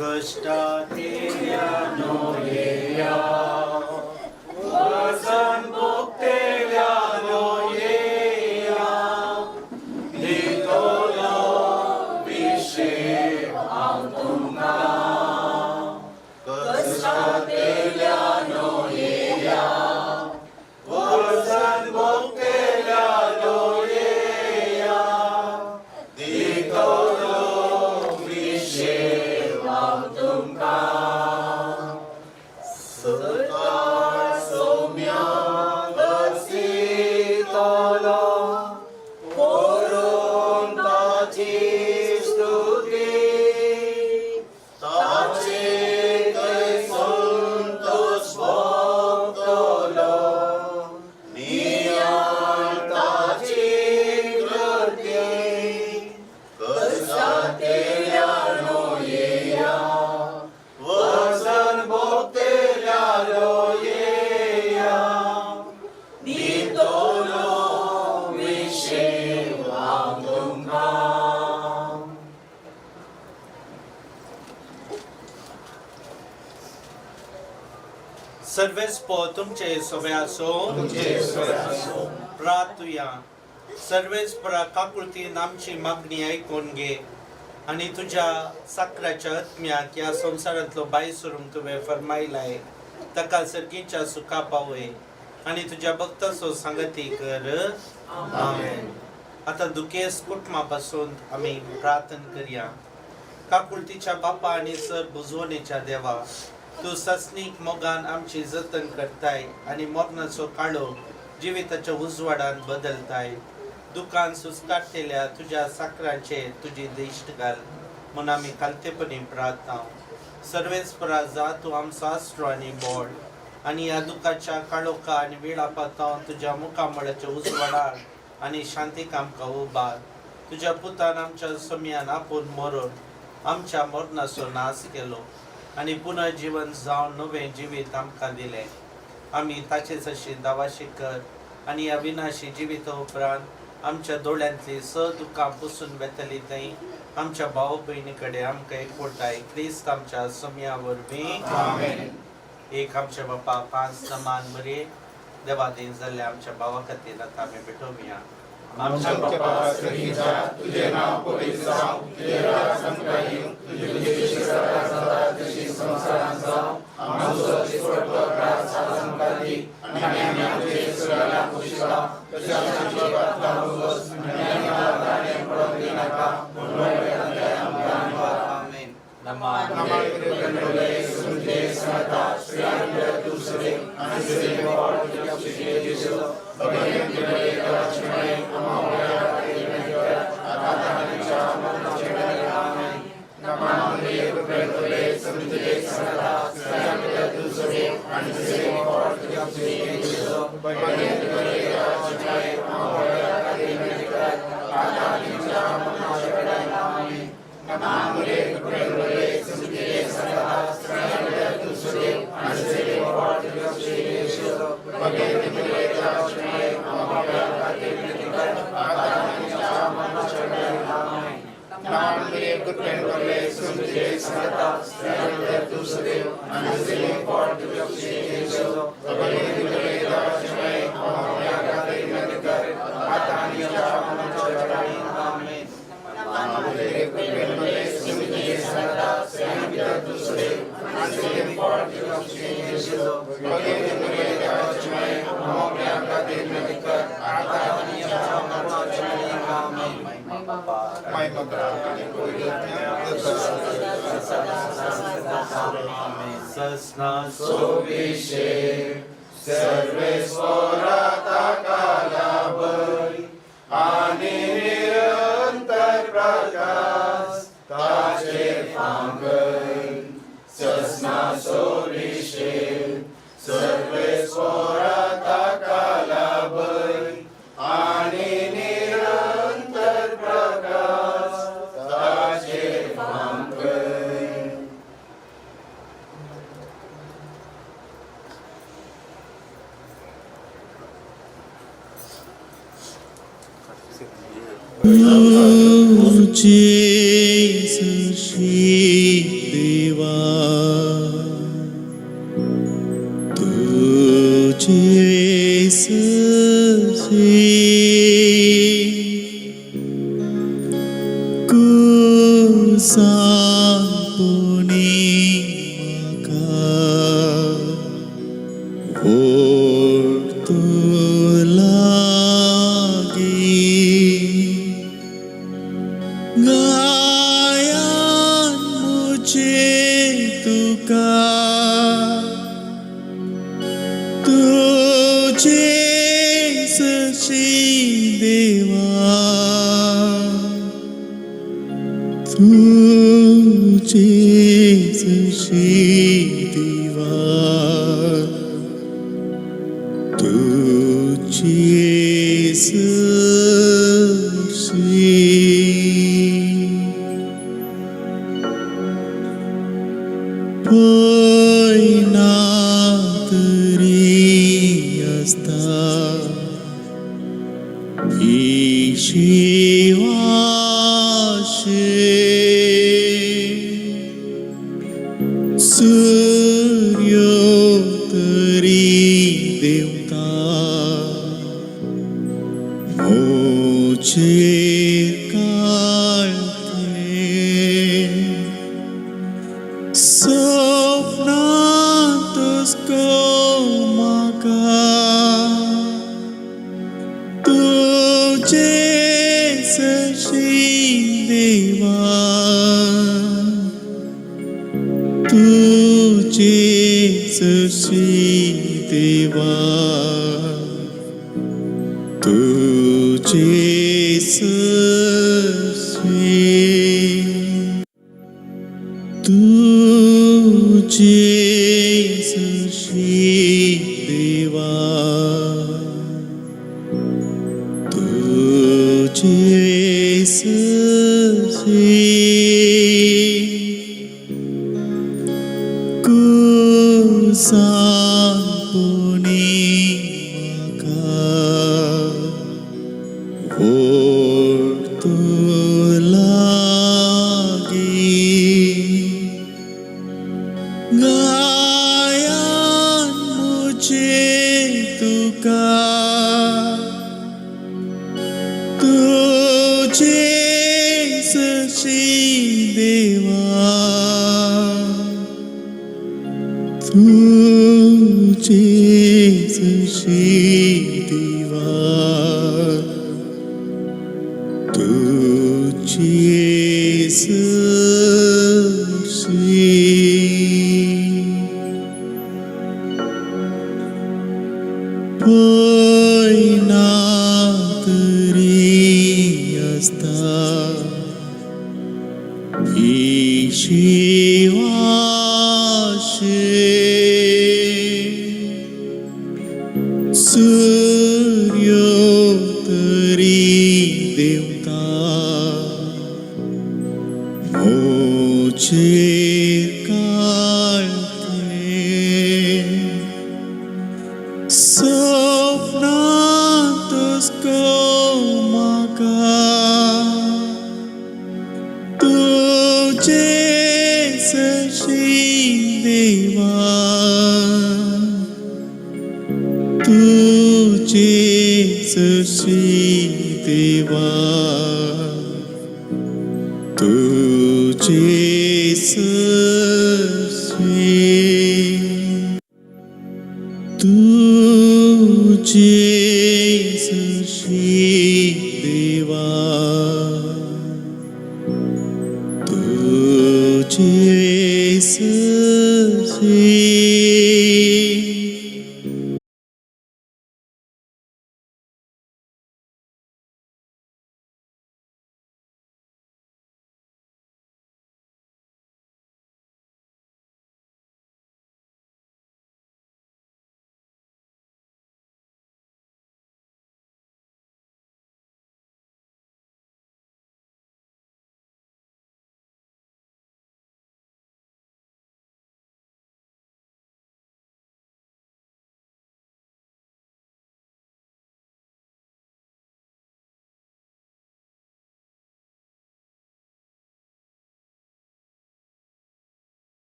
कष्टातेल्या येया, वजन भोगतेल्या येया, दितलो विशेव हांव तुमकां. कष्टातेल्या येया, वजन भोगतेल्या येया, दितलो विशेव हांव तुमकां. सरकार सौम्या. सर्वेस्पो तुमचे सोबे आसो. प्रार्थुया. सर्वेस्परा काकुळतीन आमची मागणी आयकून घे आनी तुज्या साकराच्या आत्म्याक ह्या संवसारांतलो भायर सरूंक तुवें फरमायलाय ताका सर्गीच्या सुखा पावय आनी तुज्या भक्ताचो सांगती कर. आमेन. आतां दुखेस्त कुटुंबा पासून आमी प्रार्थना करया. काकुळतीच्या बापा आनी सर बुजवणेच्या देवा, तूं ससनीक मोगान आमची जतन करताय आनी मरणाचो काळो जिविताच्या उजवाडान बदलताय. दुकान सुस्काडटेल्या तुज्या साकरांचेर तुजी दिश्ट घाल म्हूण आमी खालतेपणी प्रार्थना. सर्वेस्परा जा तूं आमचो आसरो आनी बोड आनी ह्या दुखाच्या काळोखा आनी वेळापातावन तुज्या मुखामळाच्या उजवाडार आनी शांतीक आमकां उबार. तुज्या पुतान आमच्या समयान आपूण मरून आमच्या मरणाचो नाश केलो आनी पुनर्जीवन जावन नवें जिवीत आमकां दिलें. आमी ताचेच अशी दावाशी कर आनी ह्या विनाशी जिविता उपरांत आमच्या दोळ्यांतली स दुकां पुसून वेतली थंय आमच्या भाव भयणी कडेन आमकां एकवटाय क्रिस्त आमच्या समया वरवीं. एक आमच्या बापा पांच नमान बरे देवादीन जाल्ल्या आमच्या भावा खातीर आतां आमी भेटोवया. आमच्या बापा स्वर्गीच्या, तुझे नाव पवित्र जावं, तुझे राज आमकां येवं, तुजी इच्छा स्वर्गात जाता तशी संवसारांत जावं. आमचो दिसपट्टो ग्रास आज आमकां दी आनी आमी आमचे सुरांक पोशिता तशें आमची पातकां भोगोस आनी आमकां ताणें पडोवंक दिनाका, पूण वायटांतल्यान आमकां निवार. आमेन. नमान. ससना सर्वेस्पोरा ताका लाभय आनी निरंतर प्रकाश ताचेर फांकय. ससनाचो विशेक सर्वेस्पोरा ताका लाभय आनी निरंतर प्रकाश ताचेर फांकय. तुझे देवा, तुझे कुसांपुनी म्हाका ओड लागी गायान मुझे तुका तुझे सशी देवा, तुझे सशी देवा, तुझे सशी. पय ना तरी आसता ही शिवाशे सूर्यो तरी. सपनांतच गो म्हाका तुजे सरशी देवा तुजे सरशी देवा तुजे सरशी तुजे सरशी देवा तुजे सरशी कुसांपुनी म्हाका ओडतो लागीं गायान मुझे तुका तुझे सरशी देवा तुझे सरशी देवा तुझे सरशी पय ना तरी आसता ही शिवाशे सूर्यो तरी देवता मोचेर काळखे सपनांतच गो म्हाका तुजे सरशी देवा तुजे सरशी देवा तुजे सरशी तुजे सरशी देवा तुजे सरशी।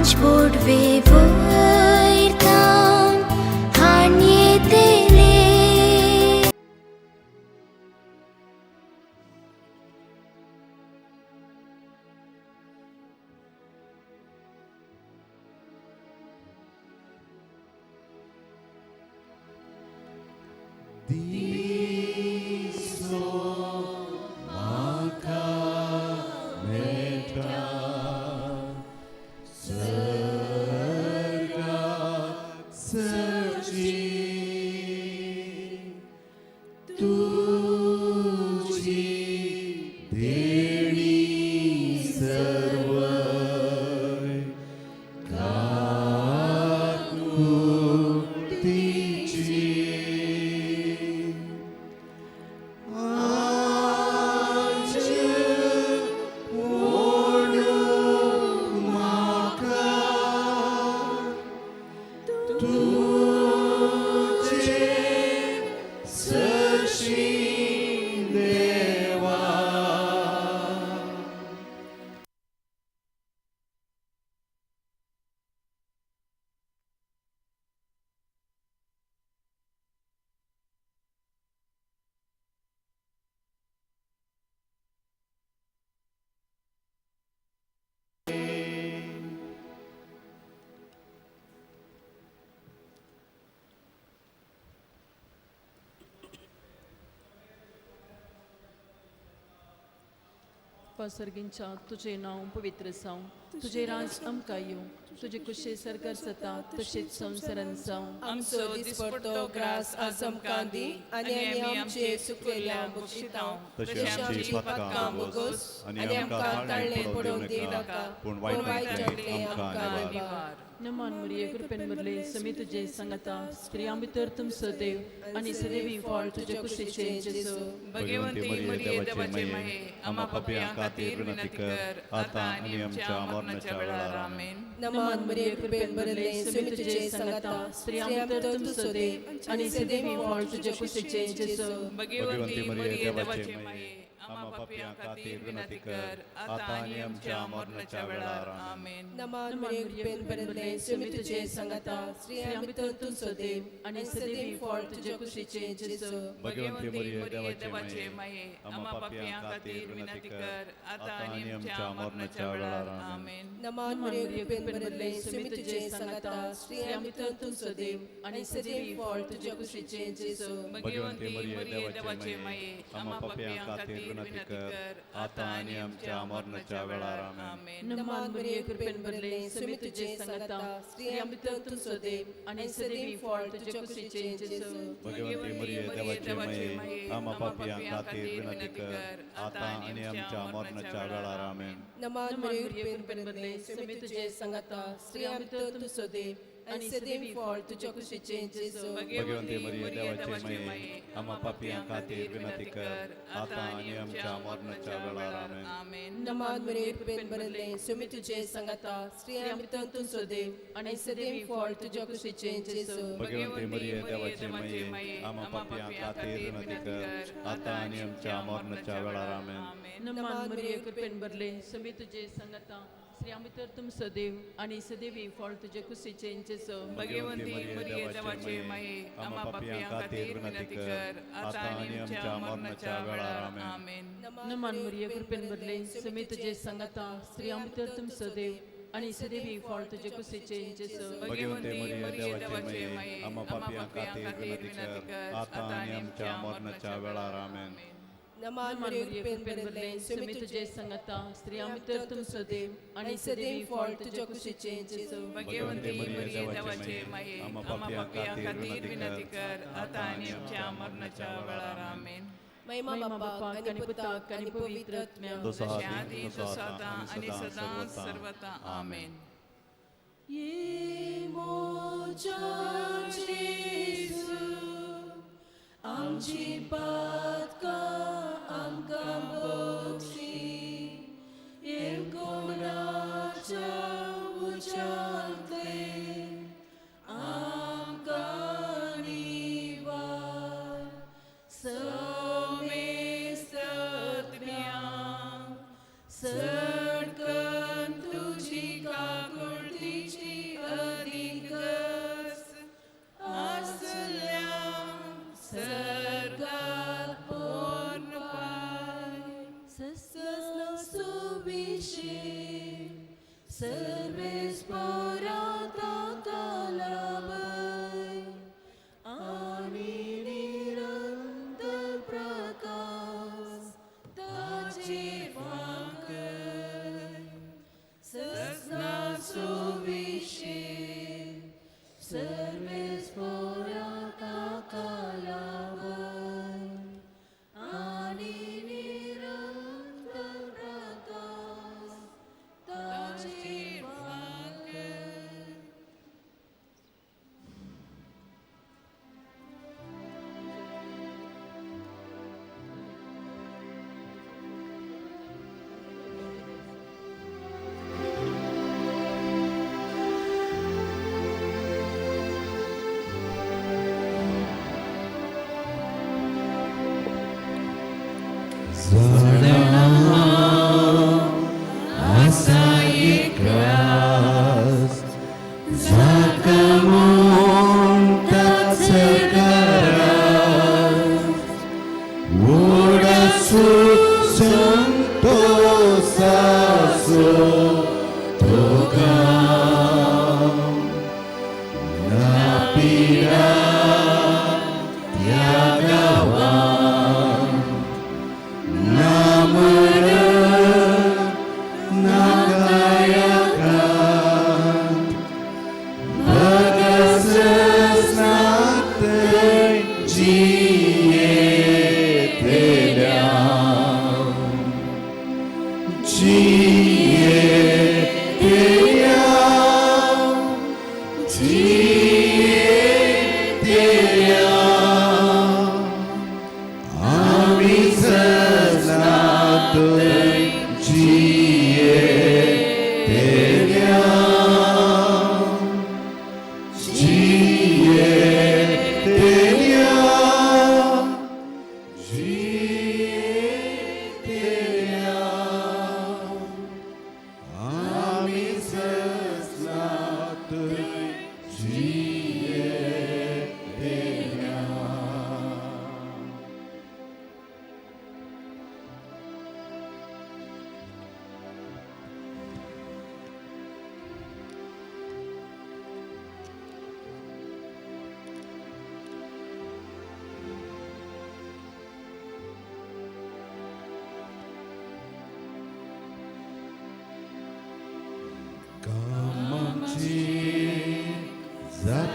पंचपोडवे वयर हाण येतले. दिसलो म्हाका मेळटा सर्गा सरची तुजी देणी सर्वय काकुळटीची. आज ओडू म्हाका तुजे सरशी देवा. सर्गींच्या तुझे नांव पवित्र जावं, तुझे राज आमकां येवं, तुजे कुशे सरकार जाता तशेंच संवसारांत जावं. आमचो दिसपडतो ग्रास आज आमकां दी आनी आमी आमचे सुकलेल्या बक्षितांव तशी आमची पातकां बोगोस आनी आमकां ताळणे पडोवंक दिनाका, पूण वायटांतलें आमकां निवार. नमान मरिये, कृपेन भरले, समी तुझे सांगता, स्त्रियां भितर तुमचो देव आनी सदैवी फळ तुजे कुशीचे जेजू. भगवंती मरिये देवाचे माये, आम्हा पापयां खातीर विनंती कर, आतां आनी आमच्या मरणाच्या वेळार. आमेन. नमान मरिये, कृपेन भरले, समी तुझे सांगता, स्त्रियां भितर तुमचो देव आनी सदैवी फळ तुजे कुशीचे जेजू. भगवंती मरिये देवाचे माये, आम्हा पापयां खातीर विनंती कर, आतां आनी आमच्या मरणाच्या वेळार. आमेन. नमान मरिये, कृपेन भरले, समी तुझे सांगता, स्त्रियां भितर तुमचो देव आनी सदैवी फळ तुजे कुशीचे जेजू. भगवंती मरिये देवाचे माये, आम्हा पापयां खातीर विनंती कर, आतां आनी आमच्या मरणाच्या वेळार. आमेन. नमान मरिये, कृपेन भरले, समी तुझे सांगता, स्त्रियां भितर तुमचो देव आनी सदैवी फळ तुजे कुशीचे जेजू. भगवंती मरिये देवाचे माये, आम्हा पापयां खातीर विनंती कर, आतां आनी आमच्या मरणाच्या वेळार. आमेन. नमान मरिये, कृपेन भरले, समी तुझे सांगता, स्त्रियां भितर तुमचो देव आनी सदैवी फळ तुजे कुशीचे जेजू. भगवंती मरिये देवाचे माये, आम्हा पापयां खातीर विनंती कर, आतां आनी आमच्या मरणाच्या वेळार. आमेन. नमान मरिये, कृपेन भरले, समी तुझे सांगता, स्त्रियां भितर तुमचो देव आनी सदैवी फळ तुज्या कुशीचे जेजू. भगवंती मरिये देवाचे माये, आम्हा पापयां खातीर विनंती कर, आतां आनी आमच्या मरणाच्या वेळार. आमेन. नमान मरिये, कृपेन भरले, समी तुझे सांगता, स्त्रियां भितर तुमचो देव आनी सदैवी फळ तुज्या कुशीचे जेजू. भगवंती मरिये देवाचे माये, आम्हा पापयां खातीर विनंती कर, आतां आनी आमच्या मरणाच्या वेळार. आमेन. नमान मरिये, कृपेन भरले, समी तुझे सांगता, स्त्रियां भितर तुमचो देव आनी सदैवी फळ तुजे कुशीचे जेजू. भगवंती मरिये देवाचे माये, आम्हा पापयां खातीर विनंती कर, आतां आनी आमच्या मरणाच्या वेळार. आमेन. नमान मरिये, कृपेन भरले, समी तुझे सांगता, स्त्रियां भितर तुमचो देव आनी सदैवी फळ तुजे कुशीचे जेजू. भगवंती मरिये देवाचे माये, आम्हा पापयां खातीर विनंती कर, आतां आनी आमच्या मरणाच्या वेळार. आमेन. नमान मरिये, कृपेन भरले, समी तुझे सांगता, स्त्रियां भितर तुमचो देव आनी सदैवी फळ तुजे कुशीचे जेजू. भगवंती मरिये देवाचे माये, आम्हा पापयां खातीर विनंती कर, आतां आनी आमच्या मरणाच्या वेळार. आमेन. महिमा बापाक आनी पुताक आनी पवित्र आत्म्याक. जसो आदी तसो आतां आनी सदां सर्वता. आमेन. ये मोजा जेजू, आमची पातकां आमकां बक्षी, येवकोणाच्या उज्यांतले आमकां निवार. समेस्तत्म्या सडकन तुजी काकुळटी.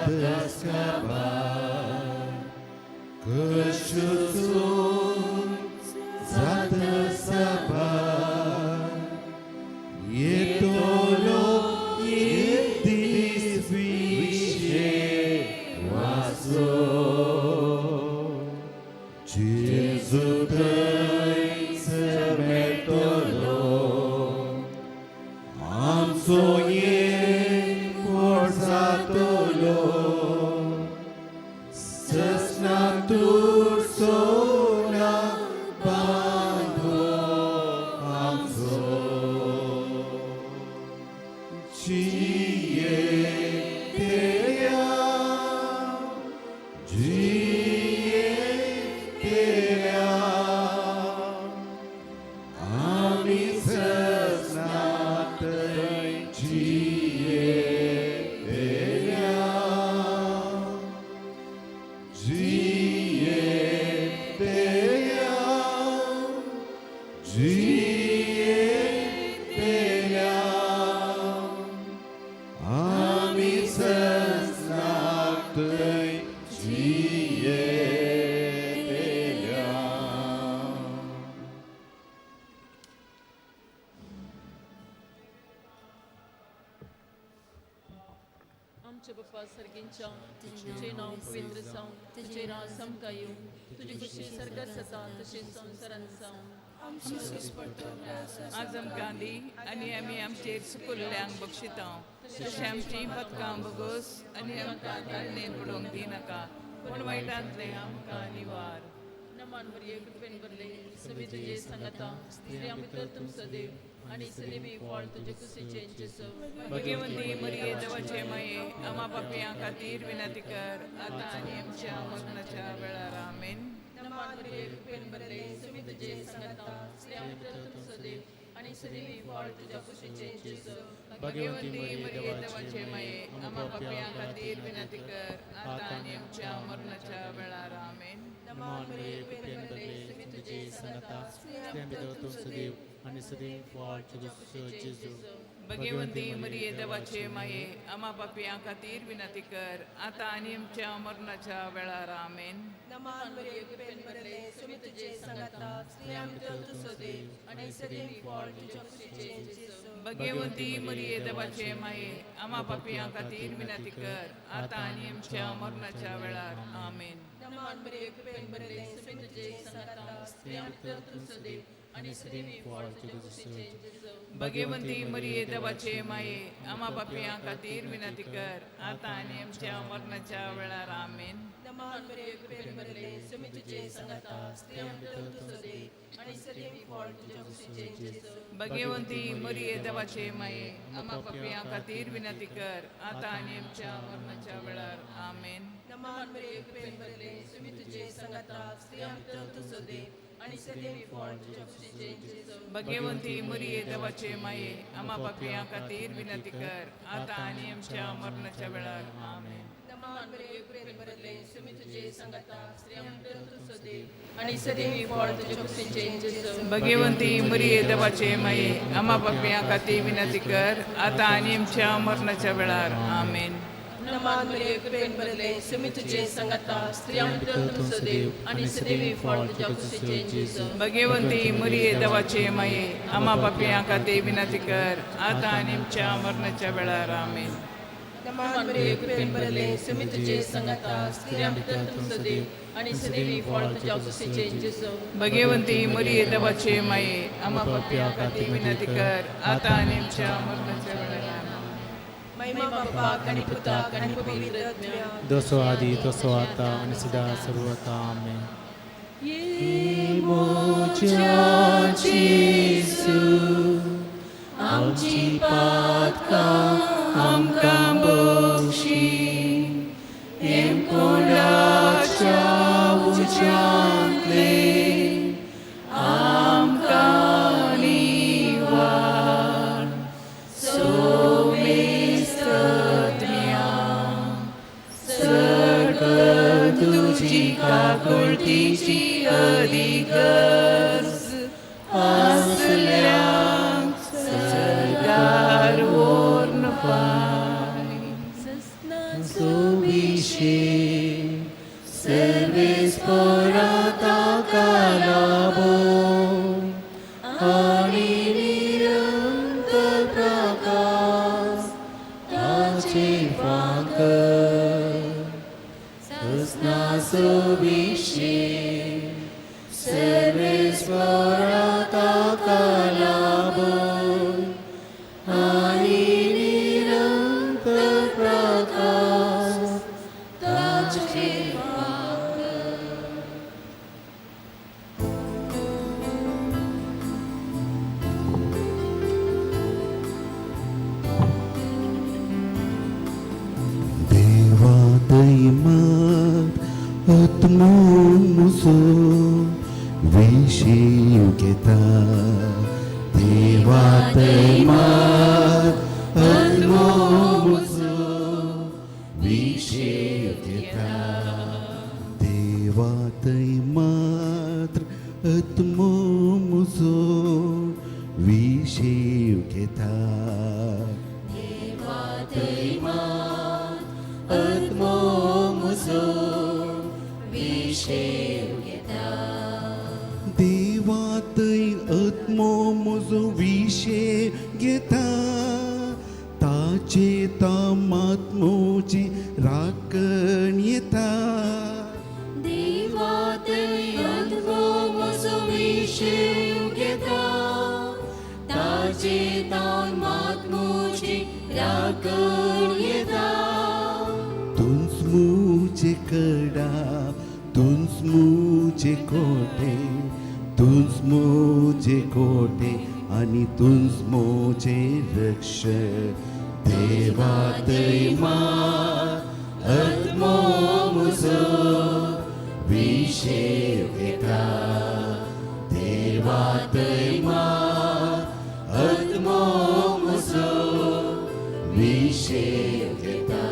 जाता sabar Kesusun zata sabar Yetolo yetis vishe vaso Jesu metolo Amso ye forzatolo Sasnatur sona bando amso Chie teya Jie teya Ami sasnatay jie teya Jie teya Jie teya Ami sasnatay jie teya. आमच्या बाप्पा सर्गींच्या तुझे नाव पवित्र जावं, तुझे राज आमकां येवं, तुजी खुशी सर्गात जाता तशी संवसारांत जावं. आज आमकां दी आनी आमी आमचेर सुकुल्ल्यांक बक्षिता तशें आमची पदकां बगोस आनी आमकां ताळणेर पडोवंक दिनाका पूण वायटांतलें आमकां निवार. नमान मरिये, कृपेन भरले, समी तुझे सांगता, स्त्रियां भितर तुमचो देव आणि सदेवी फळ तुझे कुशीचे जेजू. भगवंती मरिये देवाचे माये, आमा पापयां खातीर विनंती कर आतां आनी आमच्या मरणाच्या वेळार. आमेन. नमान मरिये, कृपेन भरले, समी तुझे सांगता, स्त्रियां भितर तुमचो देव आणि सदेवी फळ तुझ्या कुशीचे जेजू. भगवंती मरिये देवाचे माये, आमा पापयां खातीर विनंती कर आतां आनी आमच्या मरणाच्या वेळार. आमेन. नमान मरिये, कृपेन भरले, तुझे सांगता, स्त्रियां भितर तुमचो देव आणि सदैव फळ तुझे जेजू. भगवंती मरिये देवाचे माये, आमा पापयां खातीर विनंती कर आतां आनी आमच्या मरणाच्या वेळार. आमेन. नमान मरिये, कृपेन भरले, समी तुझे सांगता, स्त्रियां भितर तुजो देव आणि सदैव फळ तुझ्या कुशीचे जेजू. भगवंती मरिये देवाचे माये, आमा पापयां खातीर विनंती कर आतां आनी आमच्या मरणाच्या वेळार. आमेन. नमान मरिये, कृपेन भरले, समी तुझे सांगता, स्त्रियां भितर तुजो देव आणि सदैव फळ तुझ्या कुशीचे जेजू. भगवंती मरिये देवाचे माये, आमा पापयां खातीर विनंती कर आतां आनी आमच्या मरणाच्या वेळार. आमेन. नमान मरिये, कृपेन भरले, समी तुझे सांगता, स्त्रियां भितर तुजो देव आणि सदैव फळ तुझ्या कुशीचे जेजू. भगवंती मरिये देवाचे माये, आमा पापयां खातीर विनंती कर आतां आनी आमच्या मरणाच्या वेळार. आमेन. नमान मरिये, कृपेन भरले, समी तुझे सांगता, स्त्रियां भितर तुजो देव आणि सदैव फळ तुझ्या कुशीचे जेजू. भगवंती मरिये देवाचे माये, आमा पापयां खातीर विनंती कर आतां आनी आमच्या मरणाच्या वेळार. आमेन. नमान मरिये, कृपेन भरले, समी तुझे सांगता, स्त्रियां भितर तुजो देव आणि सदैव फळ तुझ्या कुशीचे जेजू. भगवंती मरिये देवाचे माये, आमा पापयां खातीर विनंती कर आतां आनी आमच्या मरणाच्या वेळार. आमेन. नमान मरिये, कृपेन भरले, समी तुझे सांगता, स्त्रियां भितर तुजो देव आणि सदैव फळ तुझ्या कुशीचे जेजू. भगवंती मरिये देवाचे माये, आमा पापयां खातीर विनंती कर आतां आनी आमच्या मरणाच्या वेळार. आमेन. नमान मरिये, कृपेन भरले, समी तुझे सांगता, स्त्रियां भितर तुजो देव आणि सदैव फळ तुझ्या कुशीचे जेजू. भगवंती मरिये देवाचे माये, आमा पापयां खातीर विनंती कर आतां आनी आमच्या मरणाच्या वेळार. आमेन. महिमा बापाक आणि पुताक आणि पवित्र आत्म्याक. दोसो आदी तसो आता आणि सदा सर्वता. आमेन. म्हज्या जेजू, आमची पातकां आमकां बक्षी, हेमकुंडाच्या उज्यांतले आमकां निवार. सोमेस्तज्ञा सर्ग तुजी काकुळटीची अदिगर्ज आसल्यांक सर्गार व्हर्न पाय. विशीं सर्वेस्पोरा ताका लाभो आनी निरंतर प्रकाश ताचे फांकर सस्नासो विशीं सर्वेस्पोरा ताका लाभो आनी निरंतर प्रकाश ताचे फांकर. देवा दैमात आत्मो मुसो विशीं घेता. देवा दैमात आत्मो मुसो विशीं घेता. देवा दैमात आत्मो मुसो विशीं घेता. देवा दैमात आत्मो मुजो विशेव घेता. देवा थंय आत्मो म्हजो विशय घेता. ताचे तामात्मोची राखण येता. देवा थंय आत्मो मुजो विशेव घेता. ताचे तामात्मोची राखण येता. तूंच मुजे कडा, तूंच मुजे कोटे, तूंच मुजे कोटे आनी तूंच मुजे रक्ष. देवा दैमात आत्मो मुजो विशेव घेता. देवा दैमात आत्मो मुजो विशेव घेता.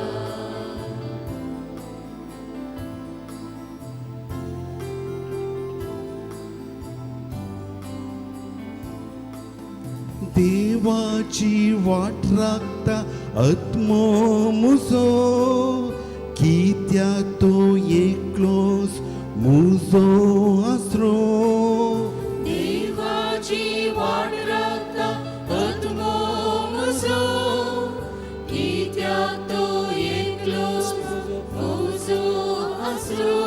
देवाची वाट राखता आत्मो मुजो कित्याक तो एकलोच मुजो आसरो. देवाची वाट राखता आत्मो मुजो कित्याक तो एकलोच मुजो आसरो.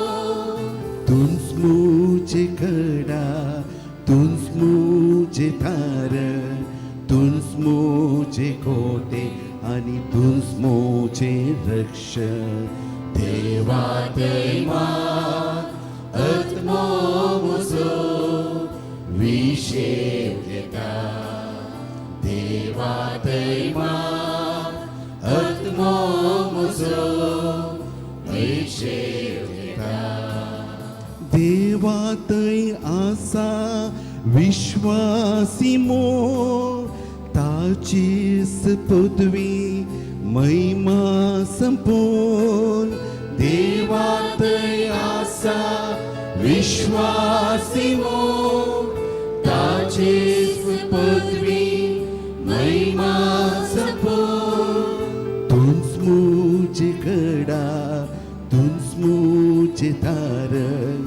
तूंच मुजे कडा, तूंच मुजे थार, तूंच मुजे कोटे आनी तूंच मुजे रक्ष. देवा दैमात आत्मो मुजो विशेव घेता. देवा दैमात आत्मो मुजो विशेव घेता. देवा थंय आसा विश्वासी मोग ताचीच पदवी महिमा संपूर्ण. देवा थंय आसा विश्वासी मोग ताचीच पदवी महिमा संपूर्ण. तूंच मुजे कडा, तूंच मुजे तारण,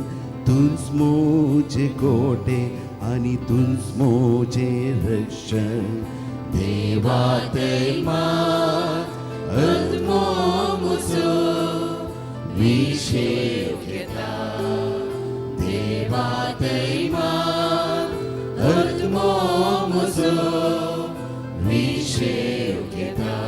तूंच मुजे कोटे आनी तूंच मुजे रक्षण. देवा दैमात आत्मो मुजो विशेव घेता. देवा दैमात आत्मो मुजो विशेव घेता.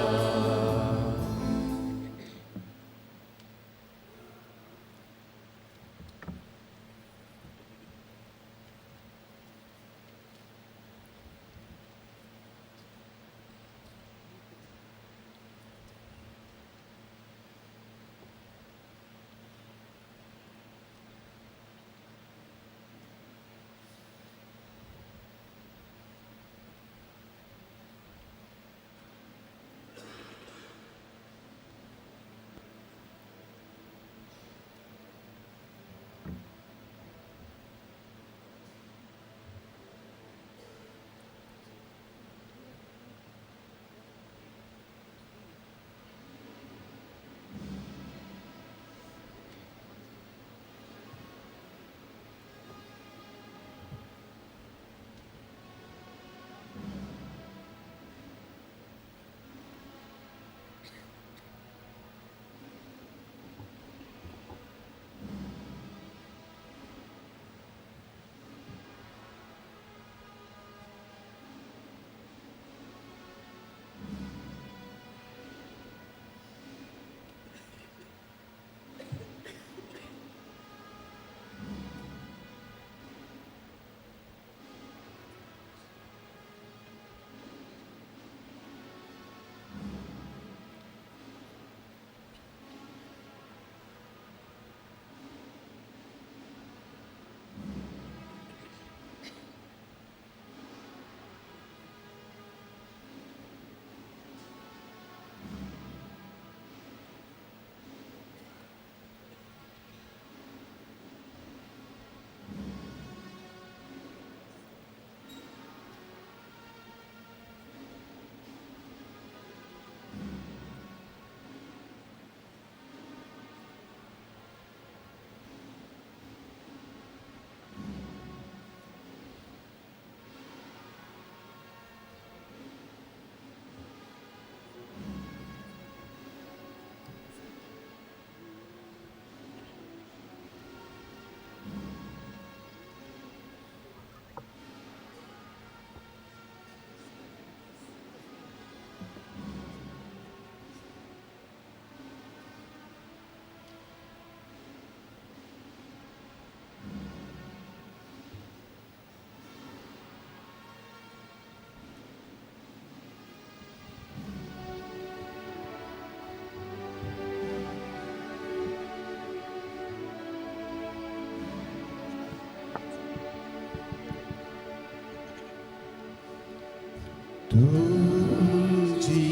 तुजी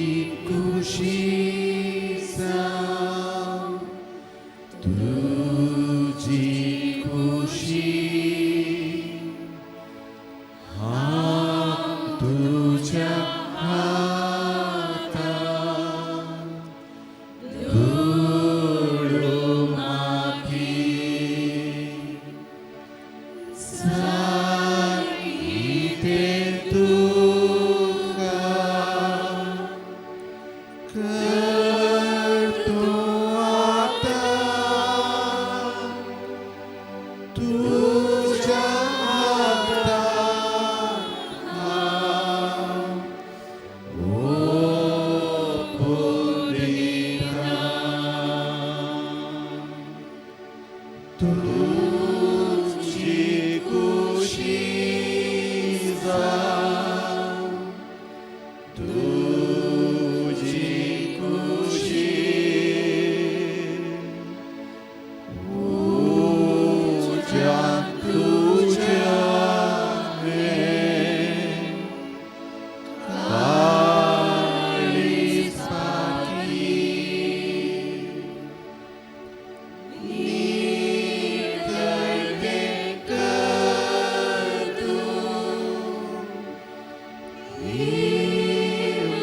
खुशी जावं, तुजी खुशी हांव तुज्या हातान धुळू माती सारकी तुका कर तूं आतां तुज्या हातान हांव ओंपून दितां. तुजी खुशी जावं, तुजी खुशी उज्यान तुज्या हें काळीज पाकी नितळतें कर तूं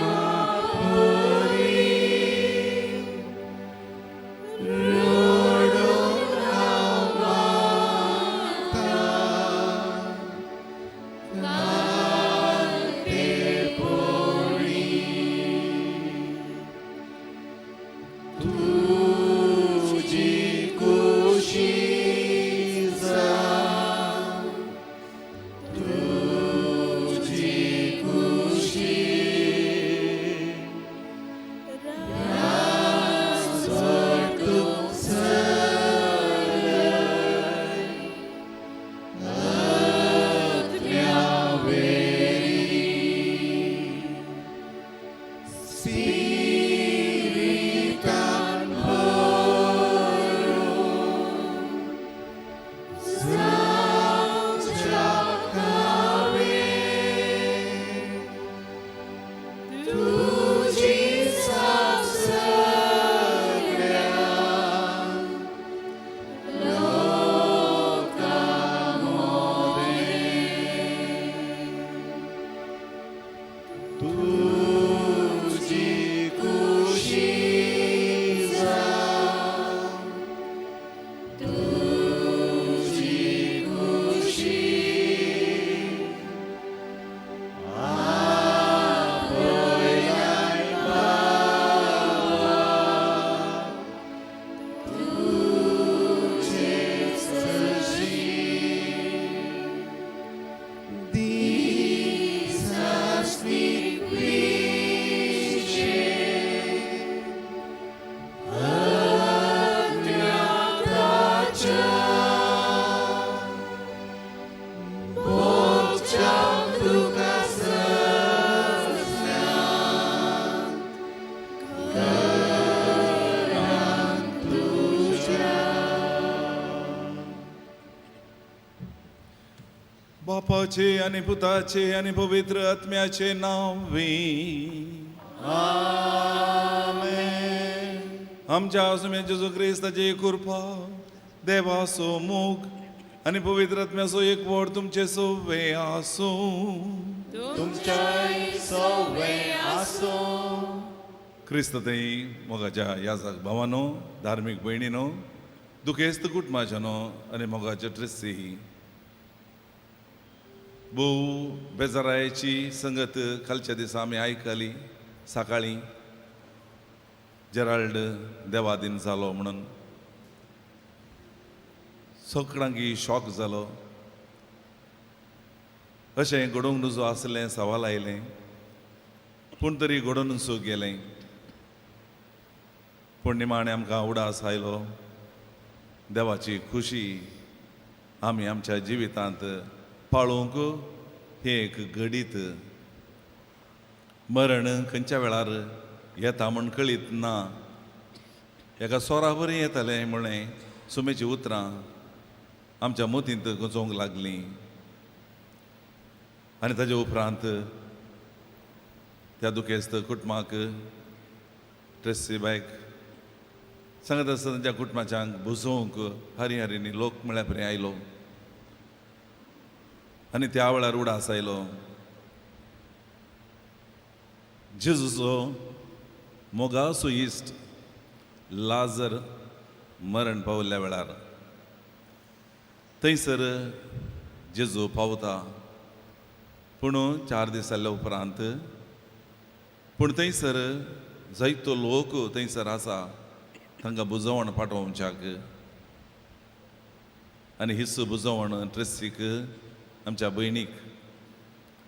हिमापरी रडून हांव मागतां कांतेपणी तुजी खुशी जावं, तुजी खुशी रासभर तूं चलय आत्म्या वेरी स्पिरितान भरून जावच्या कावे तुजी जाप सगळ्या लोकां मोदें. तुजी खुशी जावं, तुजी खुशी आपयलाय बाबा तुजे सरशी दिसासली विशे आत्म्याच्या भोगच्या तुका सजल्या घरान तुज्या. बापाचे आनी पुताचे आनी पवित्र आत्म्याचे नांवे. आमेन. आमच्या आसुम्या जेजू क्रिस्ताची कृपा, देवाचो मोग आनी पवित्र आत्म्याचो एकवट तुमचे सोवे आसूं. तुमच्याय सोवे आसूं. क्रिस्त थंय मोगाच्या याजक भावानो, धार्मीक भयणीनो, दुखेस्त कुटुंबाच्यानो आनी मोगाच्या ट्रेसी, भोव बेजारायेची संगत कालच्या दिसा आमी आयकली. सकाळीं जेराल्ड देवादीन जालो म्हणून सगळ्यांकी शॉक जालो. अशें घडोवंक नजो आसलें सवाल आयलें, पूण तरी घडोवन सो गेलें. पूण निमाणें आमकां उडास आयलो, देवाची खुशी आमी आमच्या जिवितांत पाळोवंक हें एक घडीत. मरण खंयच्या वेळार येता म्हूण कळीत ना. एका सोरा बरी येतालें म्हळें सुमेची उतरां आमच्या मोतींत गुंजोवंक लागलीं आनी ताजे उपरांत त्या दुखेस्त कुटुंबाक ट्रेसी बायक सांगत आसतना तांच्या कुटुंबाच्यांक बुजोवंक हरी हरीनी लोक म्हळ्यार परी आयलो आनी त्या वेळार उडास आयलो जेजूचो मोगासो इश्ट लाजर मरण पावल्ल्या वेळार थंयसर जेजू पावता पूण 4 दीस जाल्ल्या उपरांत पूण थंयसर जायतो लोक थंयसर आसा तांकां बुजवण पाठोवच्याक आनी हीच बुजवण ट्रेसीक आमच्या भयणीक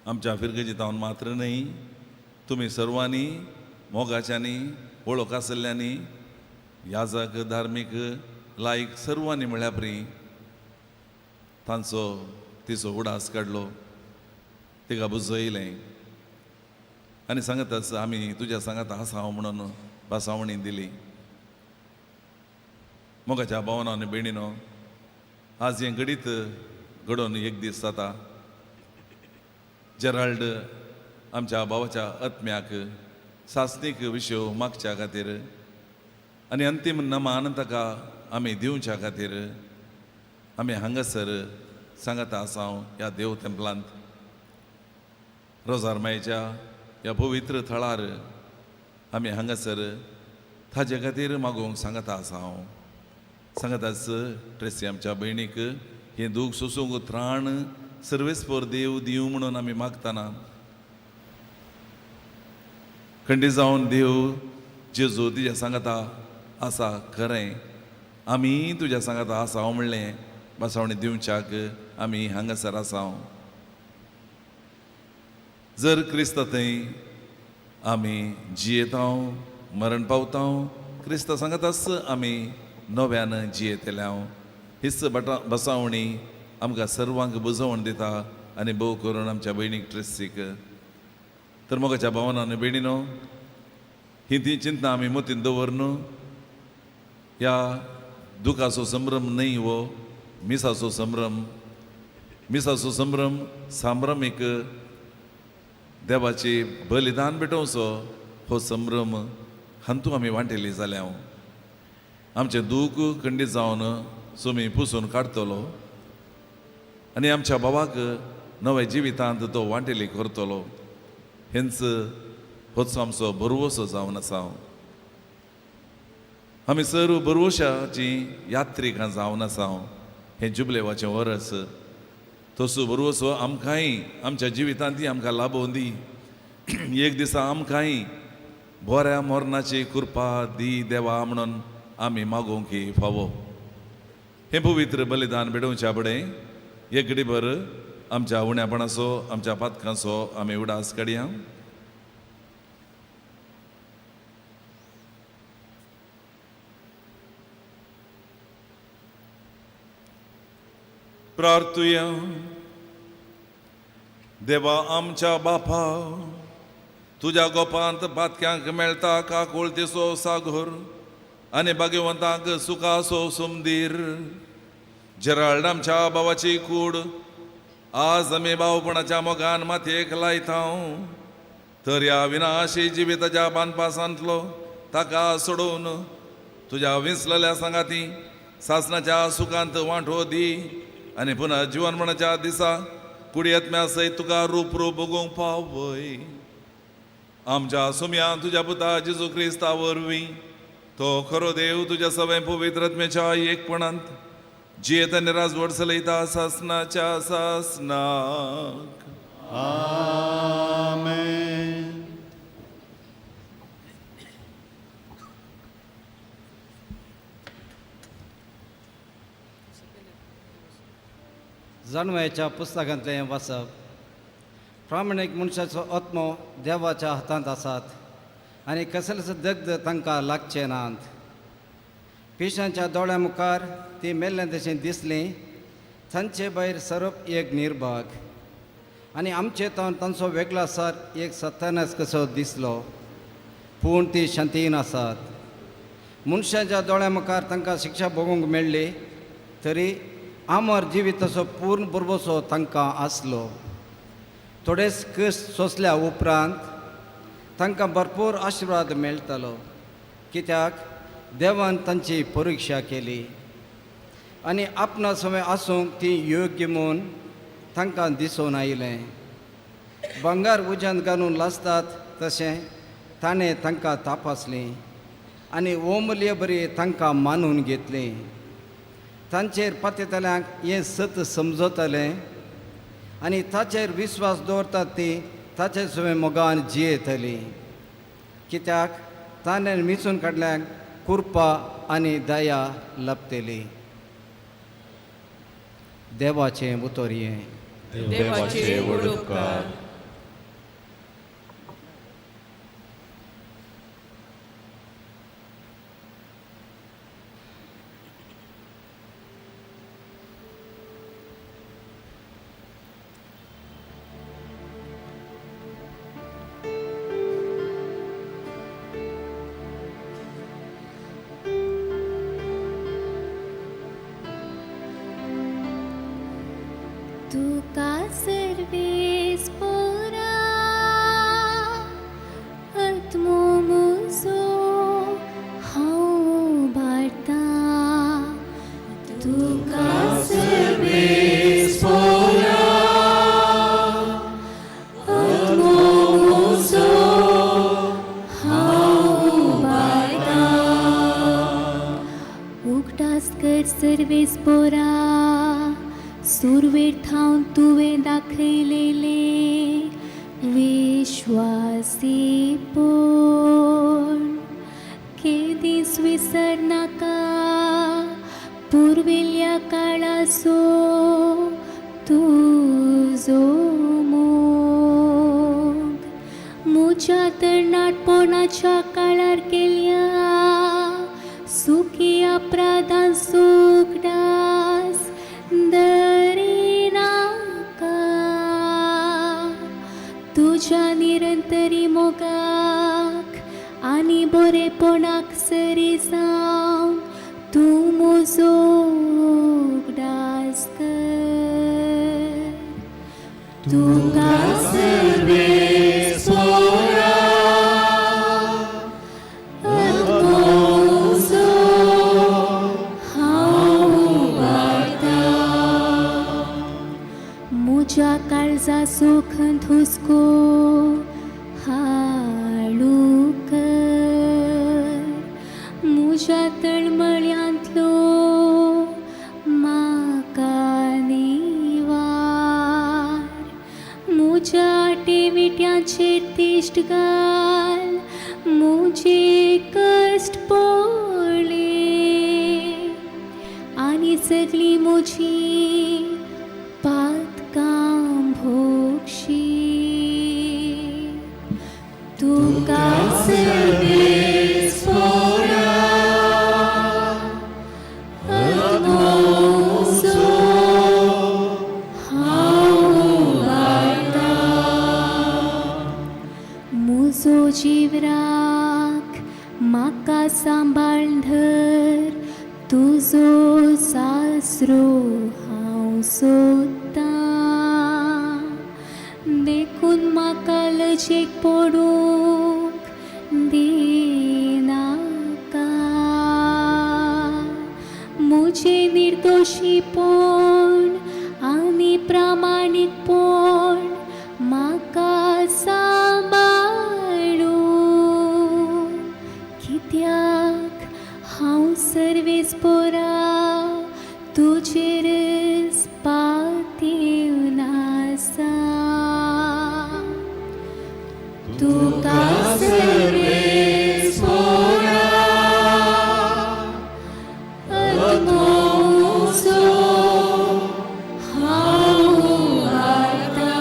आमच्या फिरगजी जावन मात्र न्हय तुमी सर्वांनी मोगाच्यांनी वळख आसल्ल्यांनी याजक धार्मीक लायक सर्वांनी म्हळ्यार परी तांचो तिचो उडास काडलो तिका बुजयलें आनी सांगत आसा आमी तुज्या सांगात आसा म्हणून भासावणी दिली. मोगाच्या भावना आनी भयणीनो आज हें घडीत घडोवन एक दीस जाता. जेराल्ड आमच्या भावाच्या आत्म्याक सासणीक विशय मागच्या खातीर आनी अंतीम नमान ताका आमी दिवच्या खातीर आमी हांगासर सांगता आसा ह्या देव तेंपलांत रोजार मायच्या ह्या पवित्र थळार आमी हांगासर ताजे खातीर मागूंक सांगता आसा हांव. सांगताच ट्रेसी आमच्या भयणीक हें दूख सोसूंक त्राण सर्वेस्पर देव दिवं म्हणून आमी मागतना खंडी जावन देव जेजू तुज्या सांगता आसा खरें आमी तुज्या सांगता आसा हांव म्हणलें बसावणी दिवच्याक आमी हांगासर आसा. जर क्रिस्ता थंय आमी जियेता मरण पावता क्रिस्ता सांगताच आमी नव्यान जियेतले. हीच बसावणी आमकां सर्वांक बुजवण दिता आनी भोव करून आमच्या भयणीक ट्रेसीक. तर मोगाच्या भावना आनी भयणीनो ही ती चिंतना आमी मतीन दवर न्हू. ह्या दुखाचो संभ्रम न्हय हो मिसाचो संभ्रम. मिसाचो संभ्रम संभ्रमीक देवाची बलिदान भेटोवचो हो संभ्रम हातूंत आमी वांटेली जाल्या. आमचें दूख खंडीत जावन सुमी पुसून काडटलो आनी आमच्या भावाक नव्या जिवितांत तो वांटेली करतलो. हेंच होच आमचो भरवसो जावन आसा. आमी सर्व भरवशाची यात्रिकां जावन आसा. हें जुबलेवाचें वरस तसो भरवसो आमकांय आमच्या जिवितांत आमकां लाभोवन दी. एक दिसा आमकांय बऱ्या मरणाची कृपा दी देवा म्हणून आमी मागोवंक फावो. हें पवित्र बलिदान भेटोवच्या फुडें एक घडीभर आमच्या उण्यापणाचो आमच्या पातकांचो आमी उडास काडया. प्रार्थुया. देवा आमच्या बापा तुज्या गोपांत पातक्यांक मेळटा काकुळतेचो सागोर आनी भाग्यवंतांक सुखाचो सुमदीर. जेराल्ड आमच्या भावाची कूड आज आमी भावपणाच्या मोगान मातयेक लायता. तर ह्या विनाशी जिविताच्या बांदपासांतलो ताका सोडोवन तुज्या विंचलेल्या सांगाती सासणाच्या सुखांत वांटो दी आनी पुनः जिवनमणाच्या दिसा कुडी आत्म्या सयत तुका रूप रूप बगूंक पावय. आमच्या सुम्या तुज्या पुता जेजू क्रिस्ता वरवीं तो खरो देव तुज्या सगळ्या पवित्र आत्म्याच्या एकपणांत जियेत आनी राजवट चलयता सासणाच्या सासणाक. आमेन. जाणवयाच्या पुस्तकांतलें वाचप. प्रामाणीक मनशाचो आत्मो देवाच्या हातांत आसात आनी कसलेच दग्ध तांकां लागचे नात. पिशांच्या दोळ्या मुखार ती मेल्ल्या तशें दिसली. तांचे भायर सरप एक निर्भाग आनी आमचे तावन तांचो वेगळो सार एक सत्यानाश कसो दिसलो. पूण ती शांतीन आसात. मनशाच्या दोळ्या मुखार तांकां शिक्षा भोगूंक मेळ्ळी तरी आमर जिविताचो पूर्ण भरवसो तांकां आसलो. थोडेच कश्ट सोंसल्या उपरांत तांकां भरपूर आशिर्वाद मेळटलो, कित्याक देवान तांची परिक्षा केली आनी आपणा समें आसूंक ती योग्य म्हूण तांकां दिसून आयलें. भांगर उज्यांत घालून लासतात तशें ताणें तांकां तपासलीं आनी ओमल्य बरी तांकां मानून घेतलीं. तांचेर पात्यतल्यांक हें सत समजतलें आनी ताचेर विस्वास दवरतात ती ताचे सवें मोगान जियेतली, कित्याक ताणें मिसून काडल्यांक कृपा आनी दया लभतली. देवाचें उतर हें. देवाचे व्हड उपकार. तुका सर्वेस पोरा आत्मो म्हजो हांव उबारतां. तुका सर्वेस पोरा आत्मो म्हजो हांव उबारतां. उगडास कर सर्वेस पोरा सुरवेर थावन तुवें दाखयलेले विश्वासीपण केदीस विसरनाका पुर्विल्ल्या काळाचो तुजो मोग. म्हज्या तरणाटपणाच्या काळार केल्या सुखी अपराधांचो उगडास दरिनाका. तुज्या निरंतरी मोगाक आनी बरेपणाक सरी जावन तूं म्हजो उगडास कर. तुका सर्वेस पोरा आत्मो म्हजो हांव उबारतां. म्हज्या काळजाचो खंत हुस्को हाडू कर. म्हज्या तळमळ्यांतलो म्हाका निवार. म्हज्या आटेविट्यांचेर तिश्ट घाल म्हजे कश्ट पळय आनी सगळीं म्हजी पातकां भोगशी. तुका सर्वेस पोरा आत्मो म्हजो हांव उबारतां. म्हजो जीव राख म्हाका सांबाळ धर तुजो सासरो हांव सोदतां. देखून म्हाका लजेक पडूंक दिनाका. म्हजें निर्दोशीपण आनी प्रामाणीकपण म्हाका सांबाळू, कित्याक हांव सर्वेस पोरा तुजेरच पातयेवन आसा. तुका सर्वेस पोरा आत्मो म्हजो हांव उबारतां.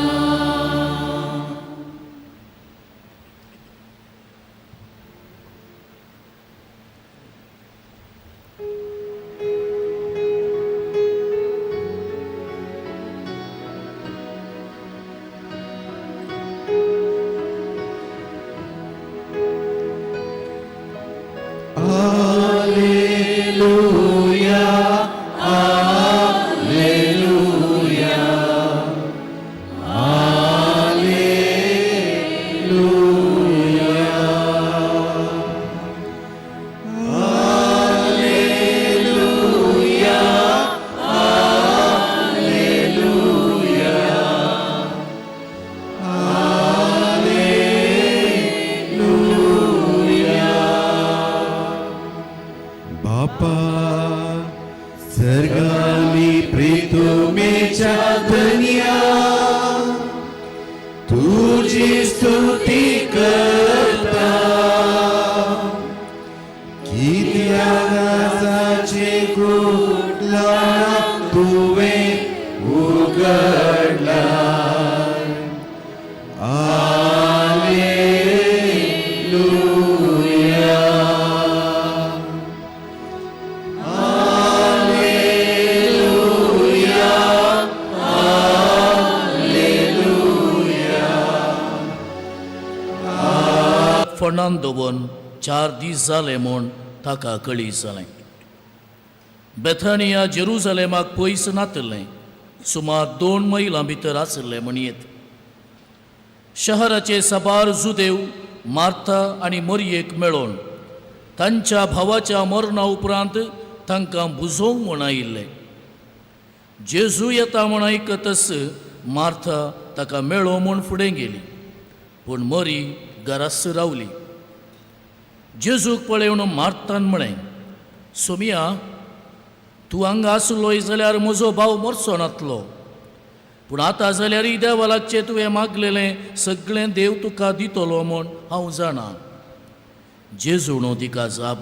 सर्गाली प्रितुमेच्या धन्या तुजी स्तुती करता कित्याक आसाचे गुटलां तुवें उगडला. आलेलुया आलेलुया आलेलुया. फोंडान दवरून 4 दीस जाले म्हूण ताका कळी जालें. बेथानिया जेरुजलेमाक पयस नातिल्लें, सुमार 2 मैलां भितर आशिल्लें म्हणयेत. शहराचे साबार जुदेव मार्था आनी मरयेक मेळोवन तांच्या भावाच्या मरणा उपरांत तांकां बुजोवंक म्हूण आयिल्ले. जेजू येता म्हूण आयकतच मार्था ताका मेळो म्हूण फुडें गेली, पूण मरी घरास रावली. जेजूक पळोवन मार्तान म्हळें, सोमिया, तूं हांगा आसलोय जाल्यार म्हजो भाव मरचो नातलो, पूण आतां जाल्यारय देवा लागचें तुवें मागलेलें सगळें देव तुका दितलो म्हूण हांव जाणा. जेजून तिका जाप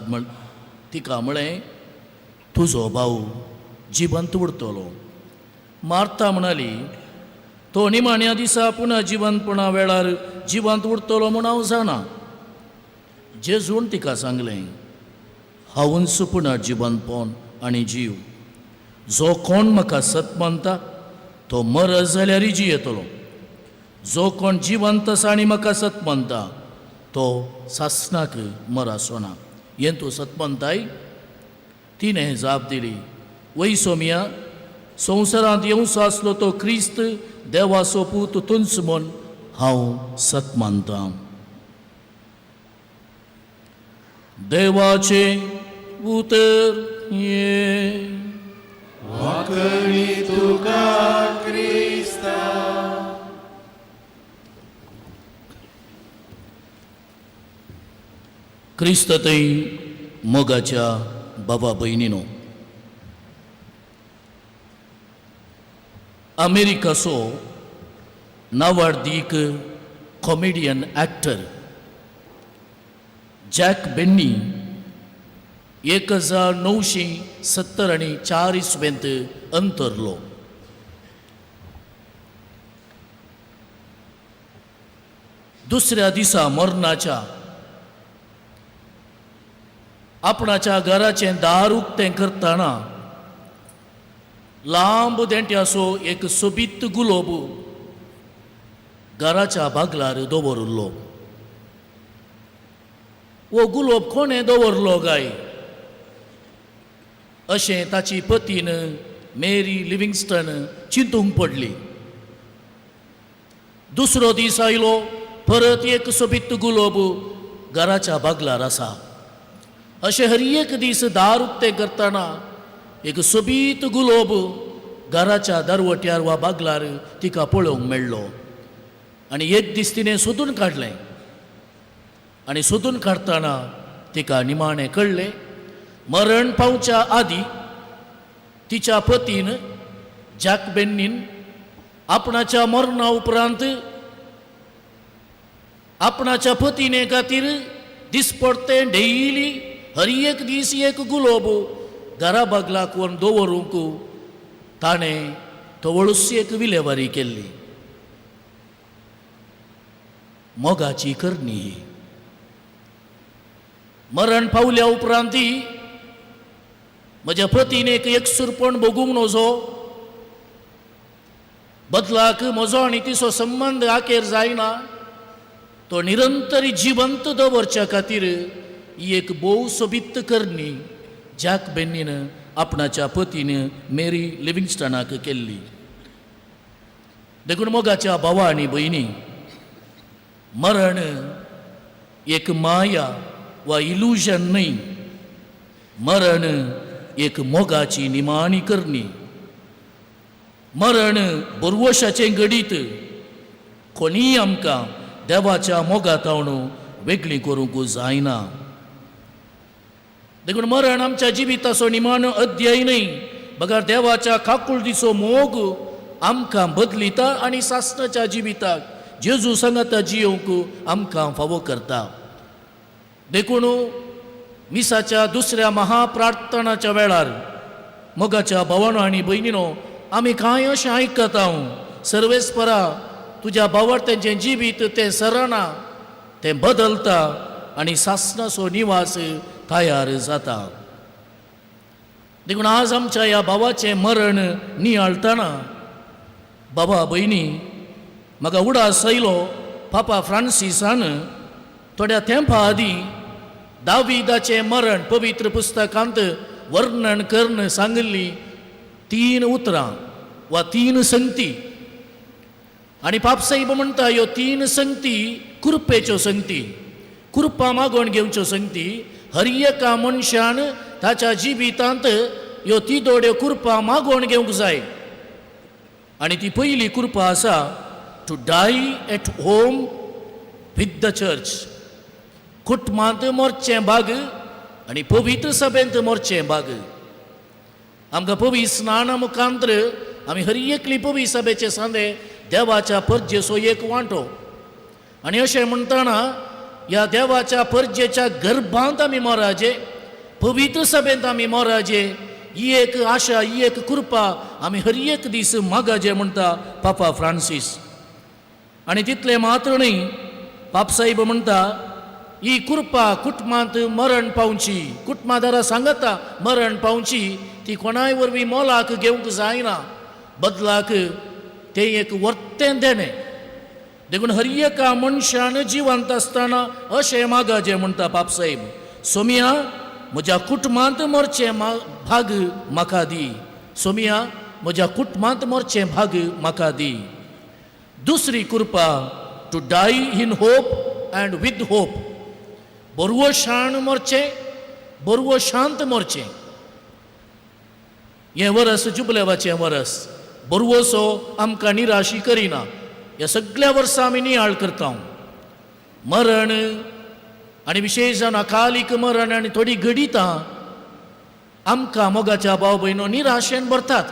तिका म्हळें, तुजो भाव जिवंत उरतलो. मार्ता म्हणाली, तो निमाण्या दिसा पुन्हा जिवंतपणा वेळार जिवंत उरतलो म्हूण हांव जाणा. जेजून तिका सांगलें, हांवूच पुन्हा जिवंतपण आनी जीव, जो कोण म्हाका सत मानता तो मरत जाल्यारय जियेतलो, जो कोण जिवंत आसा आनी म्हाका सत मानता तो सासणाक मराचो ना. हें तूं सत मानताय? तिणें जाप दिली, वय सोमिया, संवसारांत येवचो आसलो तो क्रिस्त देवाचो पूत तूंच म्हूण हांव सत मानतां. देवाचें उतर हें. वाकणी तुका क्रिस्ता. क्रिस्त थंय मोगाच्या बाबा भयणीनो, अमेरिकाचो नावाडदीक कॉमेडियन ॲक्टर जॅक बेन्नी 1974 इसवेंत अंतरलो. दुसऱ्या दिसा मरणाच्या आपणाच्या घराचें दार उक्तें करतना लांब देंट्याचो एक सोबीत गुलोब घराच्या बागलार दवरिल्लो. हो गुलोब कोणें दवरलो काय अशें ताची पतीन मेरी लिविंगस्टन चिंतूंक पडली. दुसरो दीस आयलो, परत एक सोबीत गुलोब घराच्या बागलार आसा. अशें हर एक दीस दार उक्तें करतना एक सोबीत गुलोब घराच्या दरवट्यार वा बागलार तिका पळोवंक मेळ्ळो आनी एक दीस तिणें सोदून काडलें आनी सोदून काडटना तिका निमाणें कळ्ळें, मरण पावच्या आदी तिच्या पतीन जॅक बेन्नीन आपणाच्या मरणा उपरांत आपणाच्या पतीने खातीर दिसपडतें डेली हर एक दीस एक गुलोब घरा बागलाक व्हरून दवरूंक ताणें तवळूच एक विलेवारी केल्ली. मोगाची करणी ही. मरण पावल्या उपरांत म्हज्या पतीन एक एकसूरपण भोगूंक नजो, बदलाक म्हजो आनी तिचो संबंद आखेर जायना, तो निरंतर जिवंत दवरच्या खातीर ही एक भोव सोबीत करणी जॅक बेन्नीन आपणाच्या पतीन मेरी लिविंगस्टनाक केल्ली. देखून मोगाच्या भावा आनी भयणी, मरण एक माया वा इल्युजन न्हय, मरण एक मोगाची निमाणी करणी. मरण बरवशाचें घडीत कोणीय आमकां देवाच्या मोगातावन वेगळी करूंक जायना. देखून मरण आमच्या जिविताचो निमाणो अध्याय न्हय, बगर देवाच्या काकुळटीचो मोग आमकां बदलिता आनी सासणाच्या जिविताक जेजू सांगाता जियोवंक आमकां फावो करता. देखून मिसाच्या दुसऱ्या महाप्रार्थनाच्या वेळार मोगाच्या भावानो आनी भयणीनो आमी कांय अशें आयकता, सर्वेस्परा तुज्या भावार्थ्यांचें जिवीत तें सरना, तें बदलता आनी सासणाचो निवास तयार जाता. देखून आज आमच्या ह्या भावाचें मरण नियाळटना बाबा भयणी म्हाका उडास आयलो पापा फ्रांसिसान थोड्या तेंपा आदीं दाविदाचें मरण पवित्र पुस्तकांत वर्णन करून सांगिल्ली 3 उतरां वा 3 संगती. आनी पापसाहेब म्हणटा ह्यो 3 संगती कृपेच्यो संगती, कृपा मागोवन घेवच्यो संगती. हर एका मनशान ताच्या जिवितांत ह्यो तिदोड्यो कृपा मागोवन घेवंक जाय. आनी ती पयली कृपा आसा to die at home with the church. कुटुंबांत मोरचें भाग आनी पवित्र सभेंत मोरचें भाग. आमकां पवित्र स्नाना मुखांतर आमी हर एकली पवित्र सभेचे सांदे देवाच्या परजेचो एक वांटो. आनी अशें म्हणटना ह्या देवाच्या परजेच्या गर्भांत आमी मोराजे, पवित्र सभेंत आमी मोराजे, ही एक आशा, ही एक कृपा आमी हर एक दीस मागाजे म्हणटा पापा फ्रांसीस. आनी तितलें मात्र न्हय, पापसाहेब म्हणटा ही कृपा कुटुंबांत मरण पावची, कुटुंबादारा सांगता मरण पावची, ती कोणाय वरवीं मोलाक घेवंक जायना, बदलाक तें एक वर्तें देणें. देखून हर एका मनशान जिवंत आसतना अशें मागाजें म्हणटा पापसाहेब, सोमिया म्हज्या कुटुंबांत मरचें भाग म्हाका दी, सोमिया म्हज्या कुटुंबांत मरचें भाग म्हाका दी. दुसरी कृपा to die in hope and with hope. बरवो शाण मरचें, बरवो शांत मरचें. हें वरस जुबलेवाचें वरस, बरवोसो आमकां निराशी करिना. ह्या सगळ्या वर्सां आमी नियाळ करता. मरण आनी विशेश जावन अकालीक मरण आनी थोडी घडितां आमकां मोगाच्या भाव भयणो निराशेन भरतात.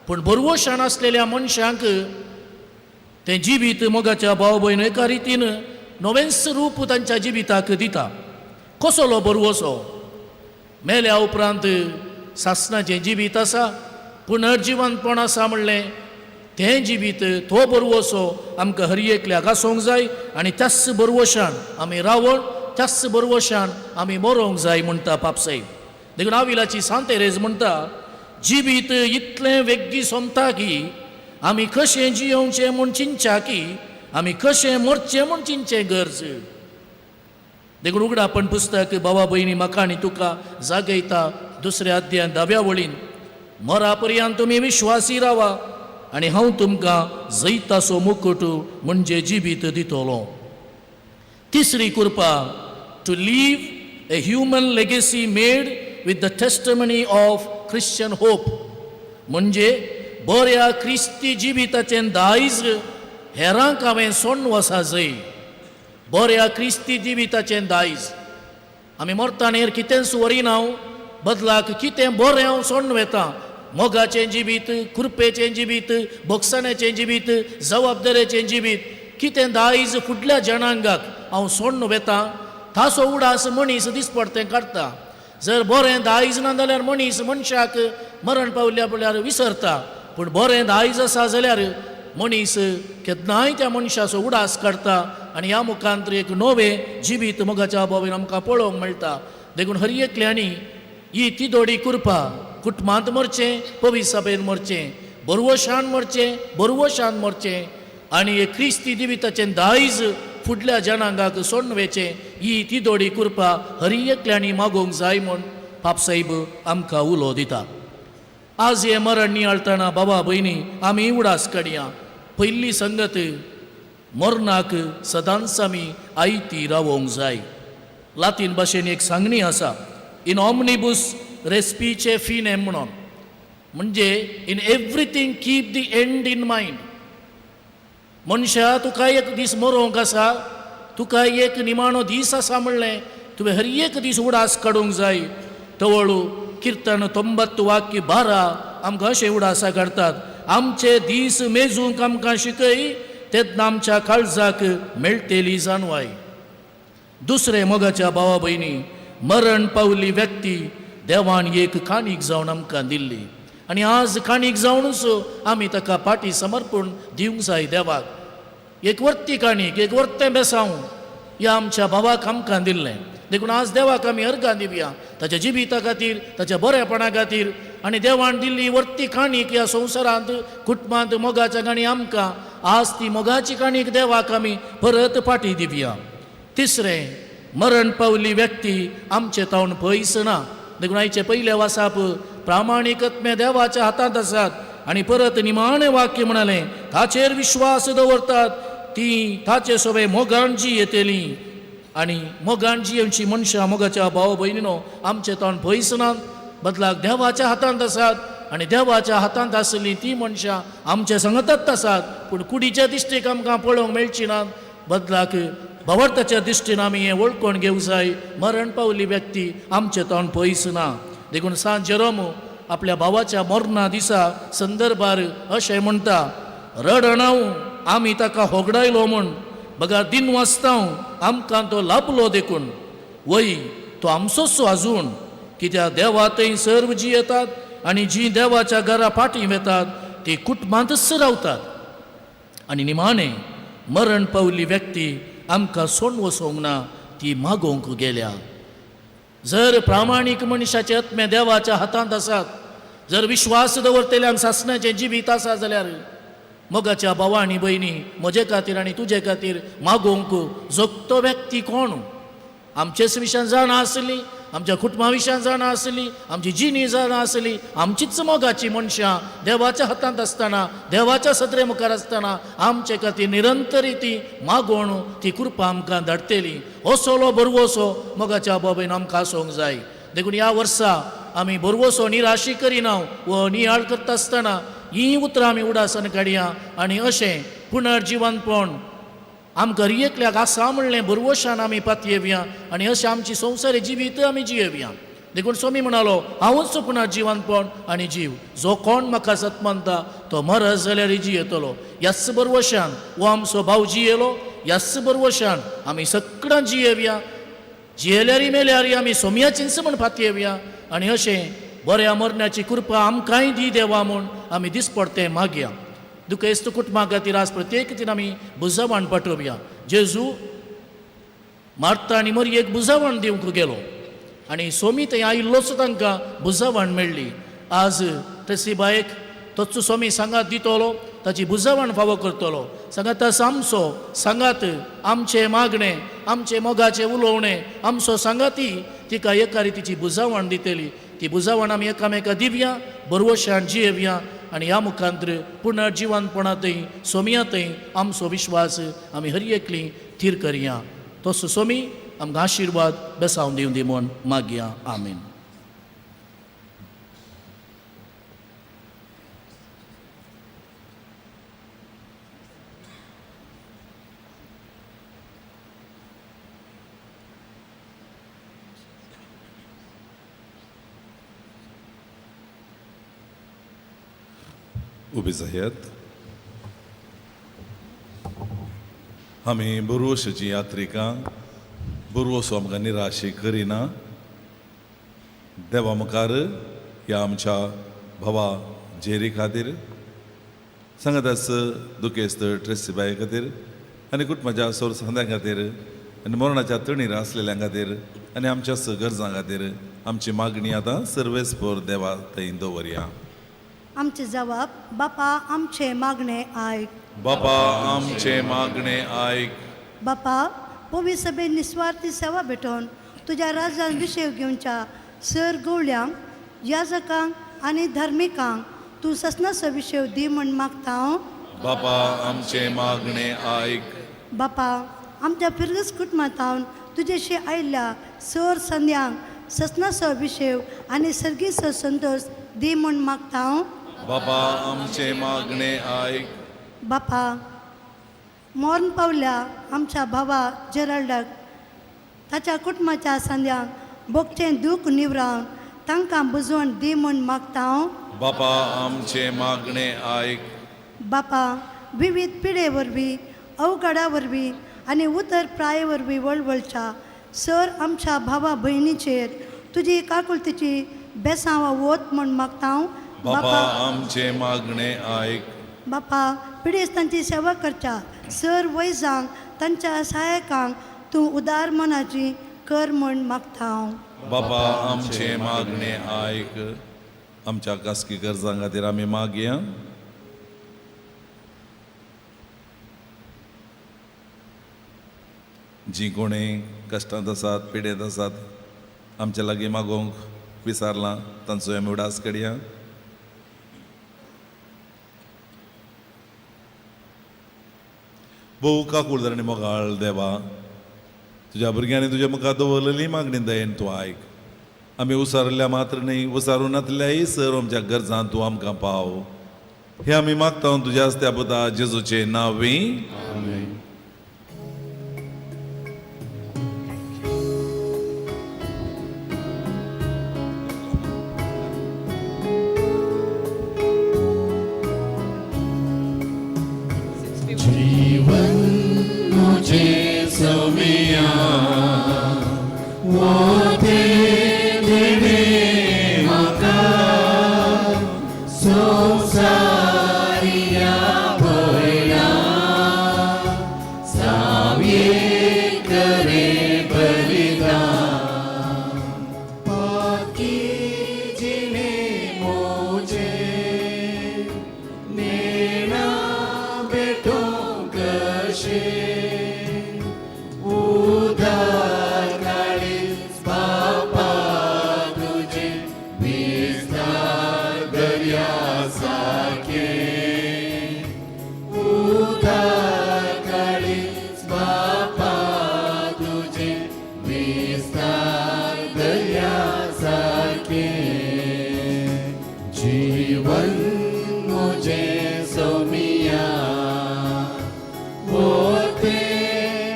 पूण बरवोशान आसलेल्या मनशांक तें जिवीत मोगाच्या भाव भयणो एका रितीन नवेंच रूप तांच्या जिविताक दिता. कसलो बरवोसो मेल्या उपरांत सासणाचें जिवीत आसा, पुनर्जिवंतपण आसा म्हणलें तें जिवीत, तो बरवोसो आमकां हर एकल्याक आसूंक जाय आनी त्याच बरवोशान आमी रावण, त्याच बरवोशान आमी मरोंक जाय म्हणटा पापसाहेब. देखून आविलाची सांतेरेज म्हणटा जिवीत इतलें वेग्गी सोंपता की आमी कशें जियोवचें म्हूण चिंतच्या की आमी कशें मरचें म्हूण चिंतचें गरज. देखून उगडापण पुस्तक बाबा भयणी म्हाका आनी तुका जागयता दुसऱ्या अध्यायान 10व्या वळीन, मरा पर्यंत तुमी विश्वासी रावा आनी हांव तुमकां जैताचो मुकुट म्हणजे जिवीत दितलो. तिसरी कृपा to leave a human legacy made with the testimony of Christian hope. म्हणजे बऱ्या क्रिस्ती जिविताचें दायज हेरांक हांवें सोडून वसा जाय. बऱ्या क्रिस्ती जिविताचें दायज आमी मरतानेर कितेंच व्हरिना, बदलाक कितें बरें हांव सोडून वता. मोगाचें जिवीत, कृपेचें जिवीत, भोगसण्याचें जिवीत, जबाबदारेचें जिवीत, कितें दायज फुडल्या जनांगाक हांव सोडून वता. ताचो उडास मनीस दिसपडतें काडटा. जर बरें दायज ना जाल्यार मनीस मनशाक मरण पावल्या पळल्यार विसरता. पूण बरें दायज आसा जाल्यार मनीस केन्नाय त्या मनशाचो उडास काडटा आनी ह्या मुखांत एक नवें जिवीत मोगाच्या बाबीन आमकां पळोवंक मेळटा. देखून हर एकल्यांनी ही तिदोडी कृपा कुटुंबांत मरचें, पवित्र सभेन मरचें, बरवशान मरचें, बरवशान मरचें आनी एक क्रिस्ती जिविताचें दायज फुडल्या जनांगाक सोडून वचें, ही तिदोडी कृपा हर एकल्यांनी मागोवंक जाय म्हूण पापसाहेब आमकां उलो दिता. आज हें मरण नियाळटना बाबा भयणी आमी उडास काडया. पयली संगत मरणाक सदांच आमी आयती रावोंक जाय. लातीन भाशेन एक सांगणी आसा, इन ऑमनिबूस रेस्पीचे फिनेम म्हणून, म्हणजे in everything keep the end in mind. मनशा तुका एक दीस मरोंक आसा, तुका एक निमाणो दीस आसा म्हणलें तुवें हर एक दीस उडास काडूंक जाय. तवळू किर्तन 9:12 आमकां अशें उडासा काडटात, आमचे दीस मेजूंक आमकां शिकय, तेन्ना आमच्या काळजाक मेळटली जाणवाय. दुसरें मोगाच्या भावा भयणी, मरण पावली व्यक्ती देवान एक काणीक जावन आमकां दिल्ली आनी आज काणीक जावनूच आमी ताका फाटी समर्पण दिवंक जाय देवाक. एक वर्ती काणीक, एक वर्तें बेसांव ह्या आमच्या भावाक आमकां दिल्लें. देखून आज देवाक आमी अर्गां दिवया ताच्या जिविता खातीर, ताच्या बरेपणा खातीर. आनी देवान दिल्ली वर्ती काणीक ह्या संवसारांत कुटुंबांत मोगाच्या काणी आमकां आज ती मोगाची काणीक देवाक आमी परत फाटी दिवया. तिसरें, मरण पावली व्यक्ती आमचे तावन पयस ना. देखून आयचे पयले वासाप प्रामाणीकत्मे देवाच्या हातांत आसात. आनी परत निमाणें वाक्य म्हणालें, ताचेर विश्वास दवरतात ती ताचे सोबे मोगान जी येतली. आनी मोगान जियेवची मनशां मोगाच्या भाव भयणीनो आमचे तावन पयस नात, बदलाक देवाच्या हातांत आसात. आनी देवाच्या हातांत आसली ती मनशां आमचे संगतच आसात, पूण कुडीच्या दिश्टीक आमकां पळोवंक मेळची नात, बदलाक भावार्थाच्या दिश्टीन आमी हें वळखून घेवंक जाय, मरण पावली व्यक्ती आमचे तावन पयस ना. देखून सांत जेरोम आपल्या भावाच्या मरणा दिसा संदर्भार अशें म्हणटा, रडणाव आमी ताका होगडायलो म्हूण, बगर दिन वाचतांव आमकां तो लाभलो देखून, वय तो आमचोच आजून, कित्याक देवा थंय सर्व जी येतात आनी जी देवाच्या घरा फाटीं वेतात ती कुटुंबांतच रावतात. आनी निमाणें मरण पावली व्यक्ती आमकां सोडून वचोंक ना, ती मागोवंक गेल्या. जर प्रामाणीक मनशाचे आत्मे देवाच्या हातांत आसात, जर विश्वास दवरतल्यांक सासणाचें जिवीत आसा जाल्यार मोगाच्या भावा आनी भयणी म्हजे खातीर आनी तुजे खातीर मागोवंक जोगतो व्यक्ती कोण? आमचेच विशयान जाणा आसली, आमच्या कुटुंबा विशयान जाणा आसली, आमची जिणी जाणा आसली, आमचीच मोगाची मनशां देवाच्या हातांत आसतना, देवाच्या सदरे मुखार आसतना आमचे खातीर निरंतर ती मागोवण ती कृपा आमकां धाडटली. असलो बरवसो मोगाच्या बाबेन आमकां आसूंक जाय. देखून ह्या वर्सा आमी बरवसो निराशी करिना वो नियाळ करता आसतना ही उतरां आमी उडासन काडया आनी अशें पुनर्जिवनपण आमकां एकल्याक आसा म्हणलें बरवशान आमी पातयेवया आनी अशें आमची संवसारी जिवीत आमी जियेवया. देखून स्वामी म्हणालो, हांवूच पुनर्जिवनपण आनी जीव, जो कोण म्हाका सत मानता तो मरत जाल्यार जियेतलो. ह्याच बरवशान हो आमचो भाव जियेलो, ह्याच बरवशान आमी सगळ्यां जियेवया. जियेल्यारी मेल्यारी आमी सोम्याचींच म्हण पातयेवया आनी अशें बऱ्या मरण्याची कृपा आमकांय दी देवा म्हूण आमी दिसपडतें मागया. दुखेस्त कुटुंबा खातीर आज प्रत्येक दिन आमी बुजावण पाठोवया. जेजू मार्ता आनी मरयेक बुजावण दिवंक गेलो आनी सोमी थंय आयिल्लोच तांकां बुजावण मेळ्ळी. आज तसी बायक तोच सोमी सांगात दितलो, ताची बुजावण फावो करतलो. सांगात आमचो सांगात, आमचें मागणें, आमचें मोगाचें उलोवणें, आमचो सांगाती तिका एका रितीची बुजावण दितली. ती बुजावण आमी एकामेका दिवया, बरवशान जियेवया आनी ह्या मुखांतर पुनर्जिवनपणांतय सोमयांतय आमचो विश्वास आमी हर एकली थीर करया. तसो सोमी आमकां आशिर्वाद बेसावन दिवं दी म्हूण मागया. आमीन. उबे जायात. आमी बरोवशाची यात्रिकां, बरोवसो आमकां निराशी करिना. देवा मुखार ह्या आमच्या भावा जेरी खातीर, सांगातास दुखेस्त ट्रेसीबाये खातीर आनी कुटुंबाच्या सोरसांद्या खातीर आनी मरणाच्या तणीर आसलेल्या खातीर आनी आमच्या गरजां खातीर आमची मागणी आतां सर्वेस्पर देवा थंय दवरया. आमचे जवाब, बापा आमचे मागणे आयक. बापा आमचे मागणे आयक. बापा पवी सभेन निस्वार्थी सेवा भेटोवन तुज्या राजान विशय घेवच्या सर गवळ्यांक, याजकांक आनी धार्मिकांक तूं ससनाचो विशय दी म्हूण मागता हांव. बापा आमचे मागणे आयक. बापा आमच्या फिरगज कुटुंबांत तुजेशी आयिल्ल्या सर संद्यांक ससनाचो विशय आनी सर्गीचो संतोश दी म्हूण मागता हांव. बापा आमचे मागणे आयक. बापा मरण पावल्या आमच्या भावा जेराल्डाक ताच्या कुटुंबाच्या सांद्यांक भोगचें दूख निवरावन तांकां बुजवण दी म्हूण मागता हांव. बापा आमचें मागणें आयक. बापा विविध पिडे वरवीं अवघडा वरवीं आनी उतर प्राये वरवीं वळवळच्या सर आमच्या भावा भयणीचेर तुजी काकुळतीची बेसांव वत म्हूण मागता हांव. बापा आमचें मागणें आयक. बापा पिडेस्तांची सेवा करच्या सर वैजांक तांच्या सहायकांक तूं उदार मनाची कर म्हूण मागता हांव. बापा आमचें मागणें आयक. आमच्या खासगी गरजां खातीर आमी मागया. जीं कोणी कश्टांत आसात पिडेंत आसात आमच्या लागीं मागोवंक विसारलां तांचो आमी उडास करया. भोव काकूळ आनी मोगाळ देवा तुज्या भुरग्यांनी तुज्या मुखार दवरलेली मागणी दयेन तूं आयक. आमी उसारिल्ल्या मात्र न्ही उसारूं नातल्याय सर आमच्या गरजांत तूं आमकां पाव हे आमी मागता तुज्या त्या पुता जेजूचे नांवी. जीवन मुझे समिया वो ते देणे म्हाका संवसारिया भयणा सावये करे बलिदान पाकी जिणे मोजे नेणा बेठो कशे उदार काळीज बापा तुझे विस्तार दर्या सारखे उदार काळीज बापा तुझे विस्तार दर्या सारखे जीवन मुझे सोमिया वो ते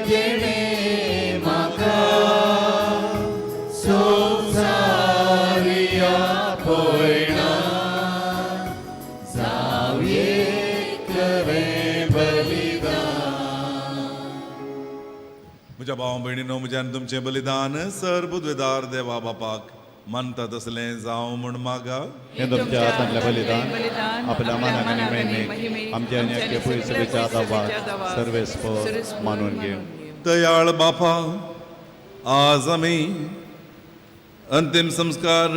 देणे म्हाका संवसारिया पयणा जावये करे बलिदान. म्हज्या भाव भयणीनो म्हज्यान तुमचें बलिदान सर बुदवेदार देवा बापाक मानता तसलें जावं म्हूण मागा. हें तुमच्या हातांतलें बलिदान आपल्या मानाक आनी महिमेक आमच्या आनी आख्या पुयसभेच्या दवाक सर्वेस्पर मानून घेवं. दयाळ बापा आज आमी अंतीम संस्कार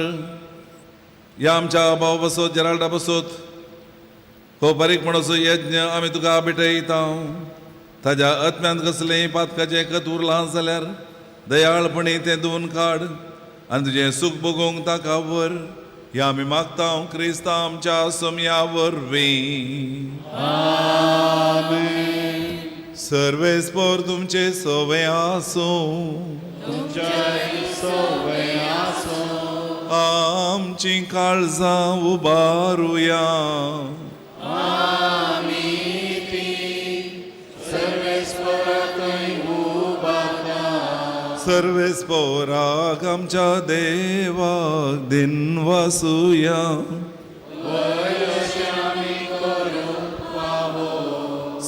ह्या आमच्या भाव बसोत जेराल्डा बसोत हो बारीकपणाचो यज्ञ आमी तुका भेटयता. ताज्या आत्म्यांत कसलेंय पातकाचें कत उरलां जाल्यार दयाळपणी तें धुवन काड आनी तुजें सूख भोगोवंक ताका व्हर ह्या आमी मागता क्रिस्ता आमच्या सोमया वरवीं. सर्वेस्पर तुमचे सवे आसूं. आमची काळजां उबारुया. सर्वेस्पराक आमच्या देवाक दिनवासुया.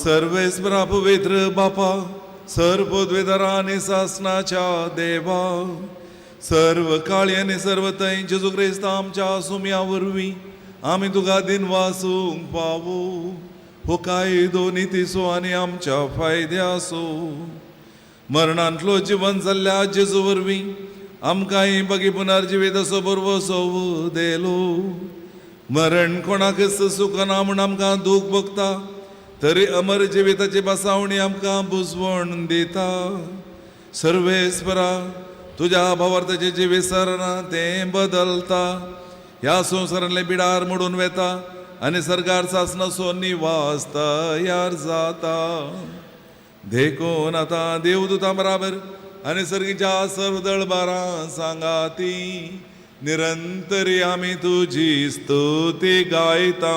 सर्वेस्परा पवित्र बापा सर्व पदवेदारा आनी सासनाच्या देवा सर्व काळी आनी सर्व थंय जेजू क्रिस्त आमच्या सुमया वरवीं आमी तुका दिनवासूंक पावो. हो कायदो नितीचो आनी आमच्या फायद्याचो मरणांतलो जिवन जाल्ल्या जेजू वरवीं आमकांय बगी पुनर्जिवीत असो बरवसो देलो. मरण कोणाकच सुखना म्हूण आमकां दूख भोगता तरी अमर जिविताची बसावणी आमकां बुजवण दिता. सर्वेस्परा तुज्या भावार्थाचें जें विसरना तें बदलता ह्या संवसारांतलें बिडार मोडून वेता आनी सरकार सासनाचो निवास तयार जाता. देखून आतां देवदूतां बराबर आनी सर्गीच्या सर्व दळबारां सांगाती निरंतरी आमी तुजी स्तुती गायता.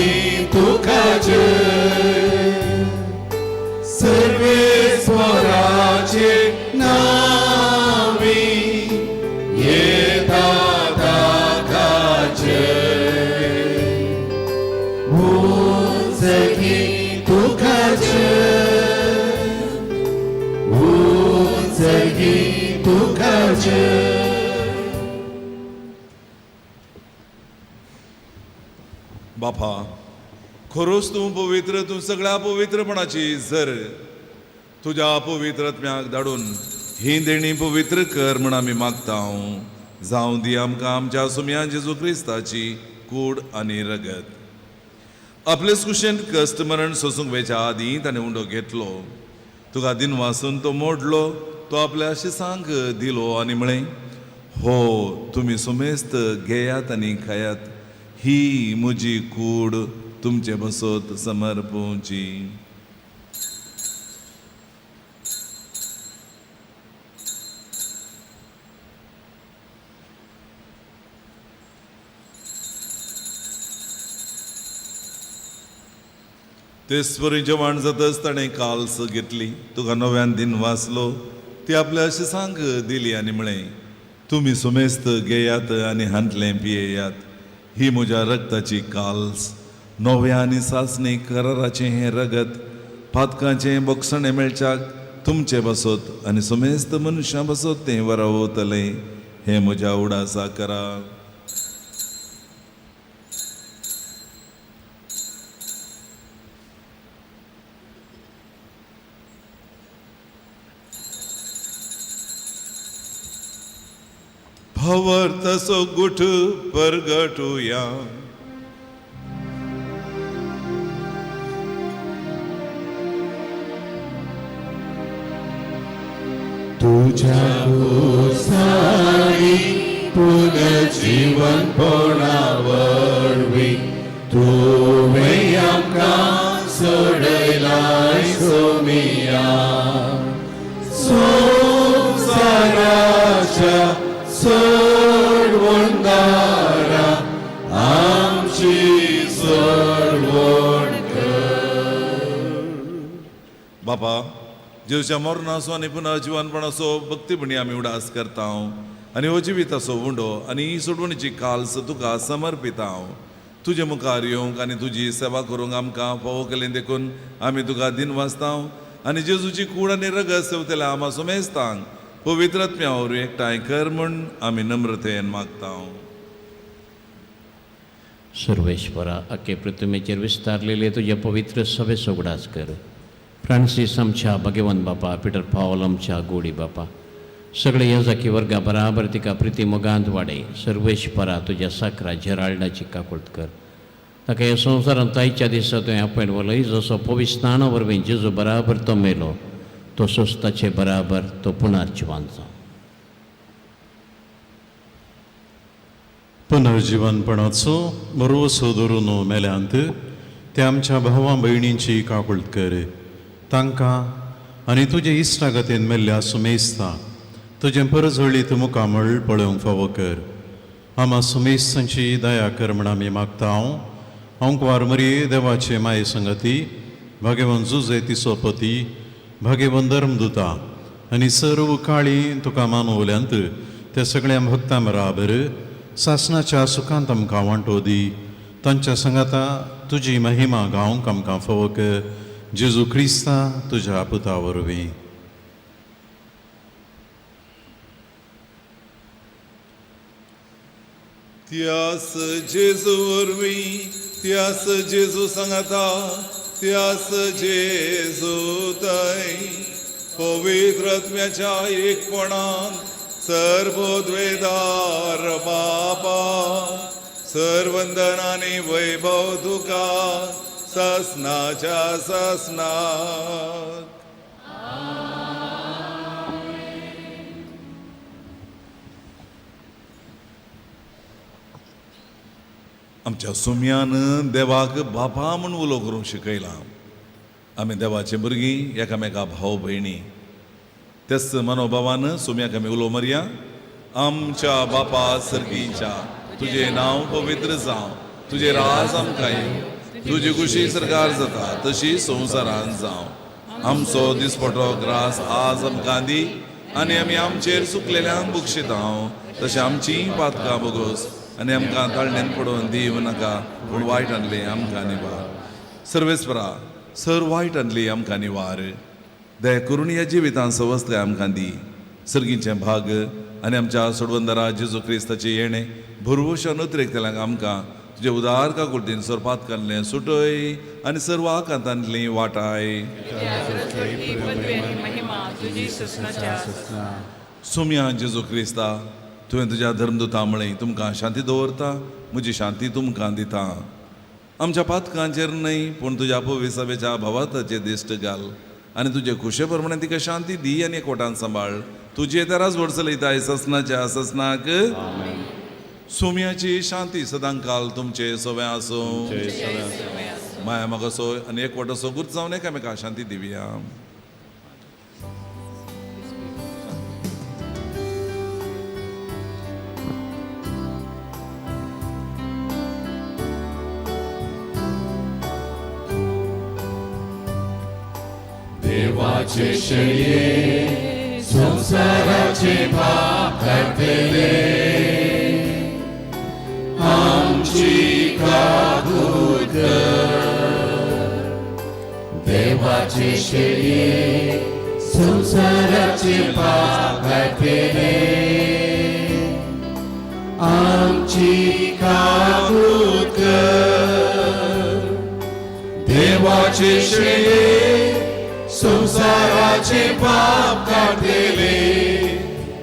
उंचगी तुका जय सर्वेस्वराचे नावी येता ताका जय उंचगी तुका जय उंचगी तुका जय. बापा, खरोच तूं पवित्र, तूं सगळ्या पवित्रपणाची जर तुज्या पवित्र आत्म्याक धाडून ही देणी पवित्र कर म्हण आमी मागता. जावं दी आमकां आमच्या सुमया जेजू क्रिस्ताची कूड आनी रगत. आपलेच कुशेन कश्ट मरण सोसूंक वेच्या आदीं ताणें उंडो घेतलो, तुका दिनवासून तो मोडलो, तो आपल्या शिसांक दिलो आनी म्हळें, हो तुमी सुमेस्त घेयात आनी खायात, ही म्हजी कूड तुमचे बसत समर्पोवची. तेच परी जेवण जातच ताणें काल्स घेतली, तुका नव्यान दिन वाचलो, ती आपल्या शिसांक दिली आनी म्हळें, तुमी सुमेस्त घेयात आनी हांतलें पियेयात, ही म्हज्या रक्ताची काल्स, नव्या आनी सासणी कराराचें हें रगत पातकांचें बोगसणें मेळच्याक तुमचे बसत आनी सुमेस्त मनशां बसत तें वरावतलें, हें म्हज्या उडासा करा. भवर तसो गुठ परगटुया. तुझ्या कुसानी पुनर्जीवनपणा वरवीं तुवें आमकां सोडयलाय सोमिया. संवसाराच्या सोडवणदारा आमची सोडवण कर. बापा, जेजूच्या मरणाचो आनी पुनर्जिवनपणाचो भक्तीपणी आमी उडास करता आनी हो जिविताचो उंडो आनी ही सोडवणीची काल्स तुका समर्पिता. तुजे मुखार येवंक आनी तुजी सेवा करूंक आमकां फावो केलें देखून आमी तुका दिनवासता आनी जेजूची कूड आनी रगत सेवतल्या आमा सुमेस्तांक पवित्र आत्म्या वरवीं एकठांय कर म्हूण आमी नम्रतेन मागता. सर्वेश्वरा, अखे पृथ्वीचेर विस्तारलेले तुज्या पवित्र सभेचो उगडास कर. फ्रांसीस आमच्या भगवंत बापा, पिटर पावल आमच्या गोडी बापा, सगळे याजाकी वर्गा बराबर तिका प्रिती मोगांत वाडय. सर्वेश्वरा, तुज्या साकरा जेराल्डाची काकूळट कर. ताका ह्या संवसारांत आयच्या दिसा तुवें आपयन वलय, जसो पविस्ताना वरवीं जेजू बराबर तो मेलो तसोच ताचे बराबर तो पुनर्जिवन जावं. पुनर्जिवनपणाचो भरवसो धरून मेल्यांत ते आमच्या भावा भयणींची काकूळट कर. तांकां आनी तुजे इश्टागतीन मेल्ल्या सुमेस्ता तुजें परजळीत मुखामळ पळोवंक फावो कर. आमा सुमेस्तांची दया कर म्हण आमी मागता. हांव कुवार मरिये देवाचे माये संगती, भाग्यवंत जुजे तिचो पती, भाग्यवंत धर्मदुता आनी सर्व काळी तुका मानवल्यांत त्या सगळ्या भक्तां बराबर सासनाच्या सुखांत आमकां वांटो दी. तांच्या सांगाता तुजी महिमा गावंक आमकां फावो कर. जेजू क्रिस्ता तुज्या पुता वरवीं. त्यास जेजू वरवीं, त्यास जेजू सांगाता, त्यास जेजू तय पवित्र आत्म्याच्या एकपणान सर्वोद्वेदार बापा सर्वंदन आनी वैभव तुका ससनाच्या ससनाक. आमच्या सुम्यान देवाक बापा म्हूण उलो करूंक शिकयलां. आमी देवाचे भुरगीं एकामेका भाव भयणी तेच मनोभावान सुम्याक आमी उलो मारया. आमच्या बापा सर्गीच्या, तुजें नांव पवित्र जावं, तुजें राज आमकां येवं, तुजी खुशी सरकार जाता तशी संवसारान जावं. आमचो दिसपटो ग्रास आज आमकां दी आनी आमी आमचेर चुकलेल्यांक बक्षितांव तशें आमची पातकां बोगोस आनी आमकां ताळणेन पडोवन दिवं नाका पूण वायट आणली आमकां निवार. सर्वेस्परा सर वायट आणली आमकां निवार. दया करून ह्या जिवितान सवस्तकाय आमकां दी. सर्गीचें भाग आनी आमच्या सोडवंदरा जेजू क्रिस्ताचें येणें भरवंशान उतरेकतल्यांक आमकां तुजे उदार काकुळतीन सरपात काडलें सुटय आनी सर्व आकांतांतली वाटाय. सोम्या जेजू क्रिस्ता तुवें तुज्या धर्मदुता म्हळें तुमकां शांती दवरता म्हजी शांती तुमकां दिता. आमच्या पातकांचेर न्हय पूण तुज्या पविसभेच्या भावार्थाचेर दिश्ट घाल आनी तुजे खुशे प्रमाणे तिका शांती दी आनी एकवटान सांबाळ. तुजे तेराच वर्स चलयताय ससनाच्या ससनाक. सोम्याची शांती सदांकाल तुमचे सवें आसूं. माया म्हाका सोय आनी एकवटाचो गुर्त जावन एकामेका शांती दिवया. देवाचे शेळये संवसाराचे पाप काडटले आमची काकूत कर. देवाचे शेळये संवसाराचे पाप काडटले आमची काकूत कर. देवाचे शेळये संवसाराचे पाप काडटले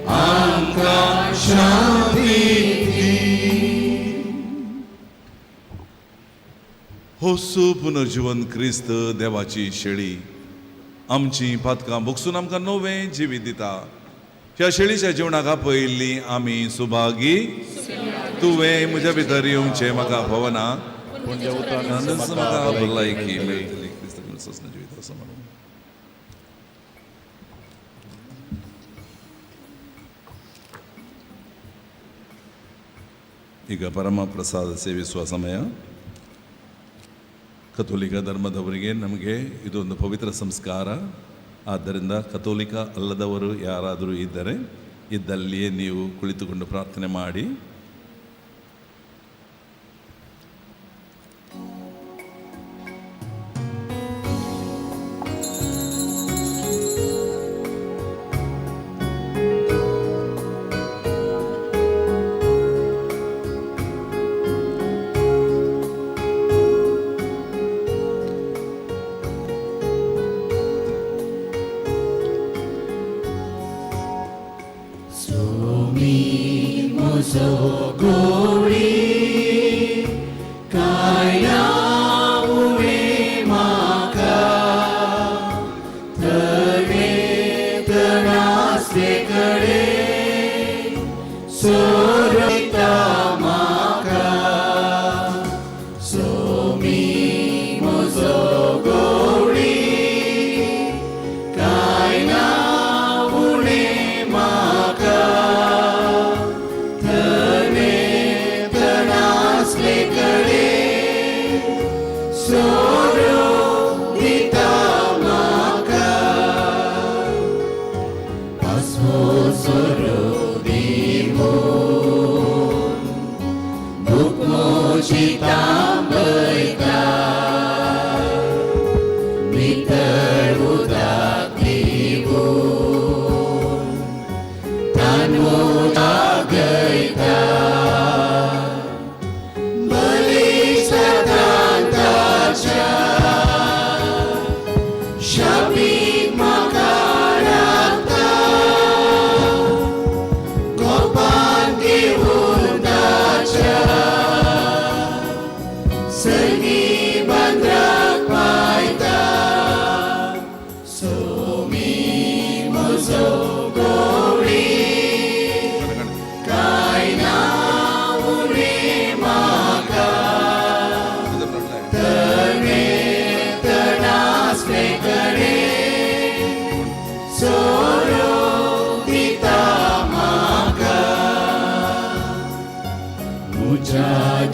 आमकां शांती दी. हो पुनर्जीवन क्रिस्त देवाची शेळी आमची पातकां भोगसून आमकां नवें जिवीत दिता. ह्या शेळीच्या जिवनाक आपयल्ली आमी सुभागी. तुवें म्हज्या भितर येवचें म्हाका फावना म्हाका भलायकी मेळटली. क्रिस्त जिवीत असो म्हणून ಈಗ ಪರಮ ಪ್ರಸಾದ ಸೇವಿಸುವ ಸಮಯ. ಕಥೋಲಿಕ ಧರ್ಮದವರಿಗೆ ನಮಗೆ ಇದೊಂದು ಪವಿತ್ರ ಸಂಸ್ಕಾರ. ಆದ್ದರಿಂದ ಕಥೋಲಿಕ ಅಲ್ಲದವರು ಯಾರಾದರೂ ಇದ್ದರೆ ಇದ್ದಲ್ಲಿಯೇ ನೀವು ಕುಳಿತುಕೊಂಡು ಪ್ರಾರ್ಥನೆ ಮಾಡಿ.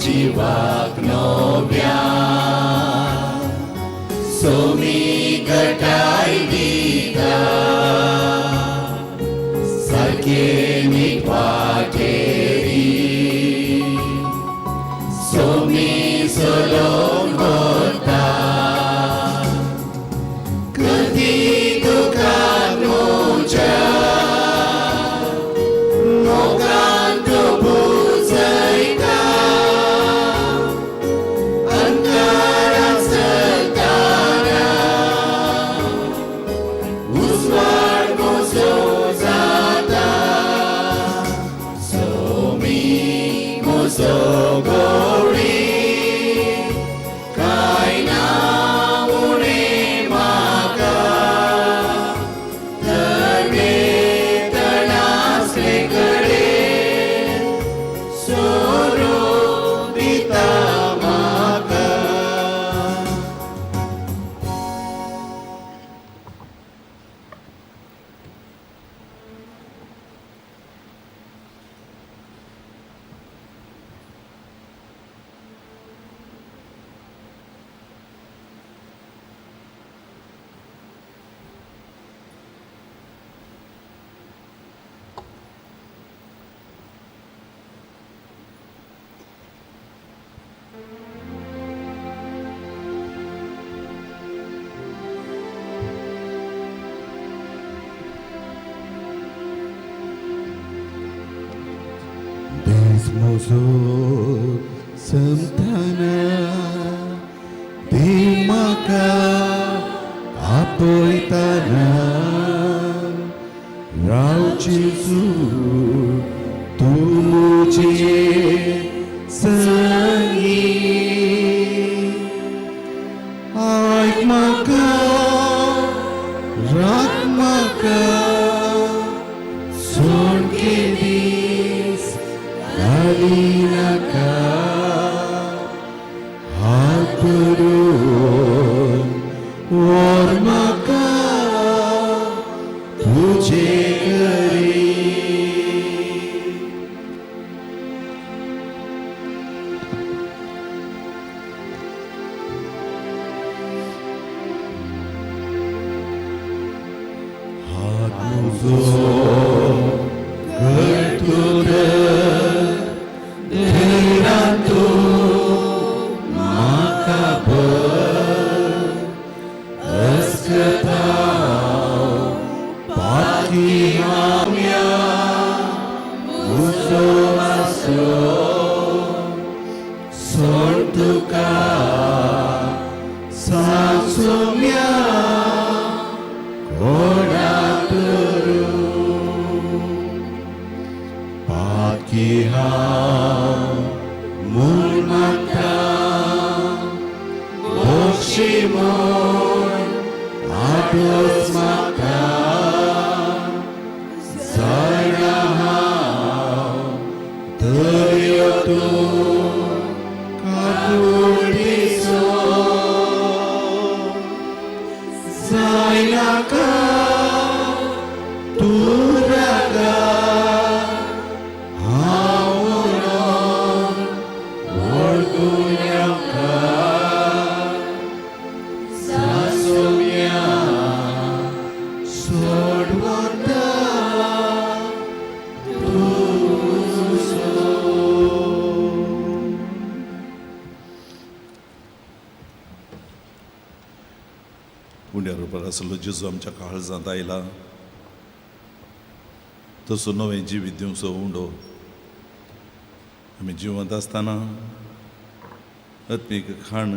जिवाक नव्या सोमी घटाय दिता सारके निपाटेरी सोमी सोलोंग वता कदी तुका म्हज्या मोगान तूं पुजयता अंकारान चलतना उजवाड म्हजो जाता सोमी म्हजो गोडी कांय ना उणें म्हाका तणे तणासले कडेन सोरो दिता म्हाका. Desmozo samtana di maka apoitana Rao Jesu tu muje sangi Aik maka rak maka son ke dis Alinaka Haturun Ormaka Tujhe kari. Hat muzo gertude Dherantu makabar Askatau Pakihamya Muzo aso Sortuka Sansumya Konaturu Pakiham Murmata Bokshimon Ados Mata Zainaham Duryotu Kakuliso Zainaka Turaga Hauron Orgunyaka Sasumya Sodvata Tuso. उंड्या रुपार आसलो जेजू आमच्या काळजांत आयला तसो नवें जिवीत दिवचो उंडो. आमी जिवंत आसतना आत्मीक खाण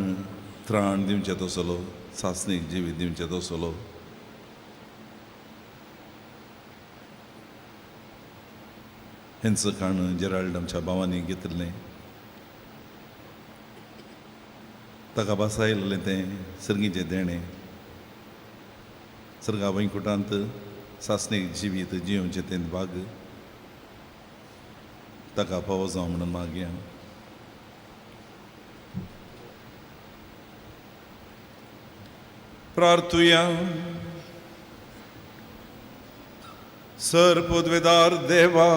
त्राण दिवचें तसलो सासणीक जिवीत दिवचें तसलो हेंच खाण जेराल्ड आमच्या भावांनी घेतिल्लें ताका भासायलें तें सर्गीचें देणें सर्गा वैकुटांत सासणीक जिवीत जियोवचें तें भाग ताका फावो जावं म्हणून मागया. प्रार्थुया. सर पदवेदार देवा,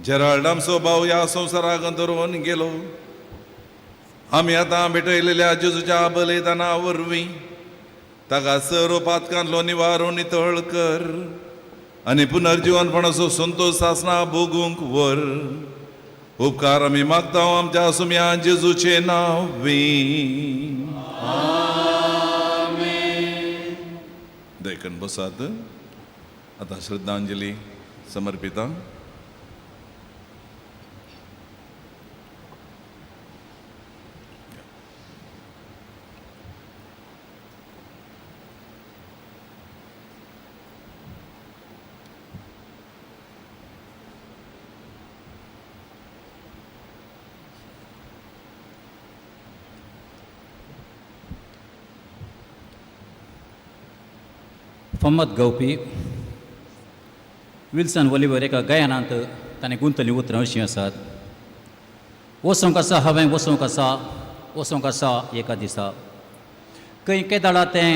जेराल्ड आमचो भाव ह्या संवसाराक अंतरून गेलो. आमी आतां भेटयलेल्या जेजूच्या बलिदाना वरवीं ताका सर्व पातकांतलो निवारून नितळ कर आनी पुनर्जिवनपणाचो संतोश सासना भोगूंक व्हर. उपकार आमी मागता आमच्या सुम्या जेजूचे नांवी. देखून बसात. आतां श्रद्धांजली समर्पिता. फमत गावपी विल्सन ओलिवर एका गायनांत ताणें गुंतली उतरां अशीं आसात. वचोंक आसा हांवें, वचोंक आसा, वचोंक आसा एका दिसा, खंय केदाळा तें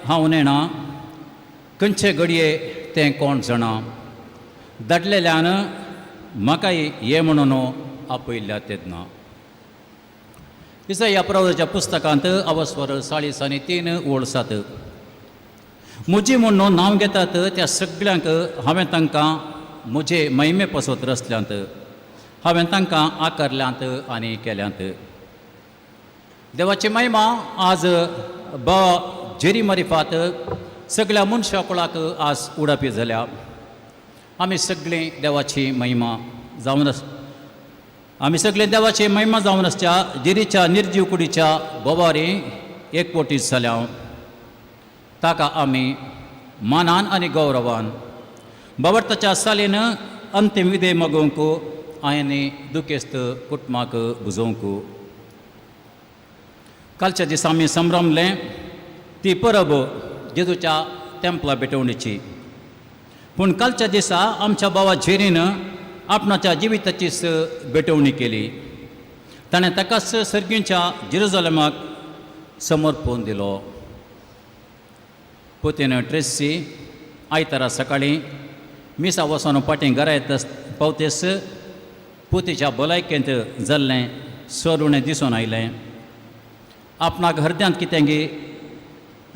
हांव नेणा, खंयचे घडये तें कोण जाणा, धाडलेल्यान म्हाकाय ये म्हणून आपयल्ल्या तेन्ना. इसाया प्रवाच्या पुस्तकांत अवस्वर 43 ओळ 7 म्हजी म्हूण नांव घेतात त्या सगळ्यांक हांवें तांकां म्हजे महिमे पासत रचल्यांत, हांवें तांकां आकारल्यांत आनी केल्यांत. देवाची महिमा आज बा जेरी मारिफात सगळ्या मनशा कुळाक आज उडापी जाल्या. आमी सगळीं देवाची महिमा जावन आमी सगळीं देवाची महिमा जावन आसच्या जेरीच्या निर्जीव कुडीच्या बोवारी एकवटीत जाल्या. ताका आमी मानान आनी गौरवान बाबर्ताच्या सालीन अंतीम विधे मागोवंक आनी दुखेस्त कुटुंबाक बुजोवंक. कालच्या दिसा आमी संभ्रमलें ती परब जेजूच्या तेंपला भेटवणीची. पूण कालच्या दिसा आमच्या बाबा जेरीन आपणाच्या जिविताचीच भेटवणी केली. ताणें ताकाच सर्गींच्या जेरुजलमाक समर्पण दिलो. पोतेन ट्रेसी आयतारा सकाळीं मिसा वचून पाटीं घरा येता पावतेस पोतीच्या भलायकेंत जाल्लें सरुणें दिसून आयलें. आपणाक हरद्यांत कितें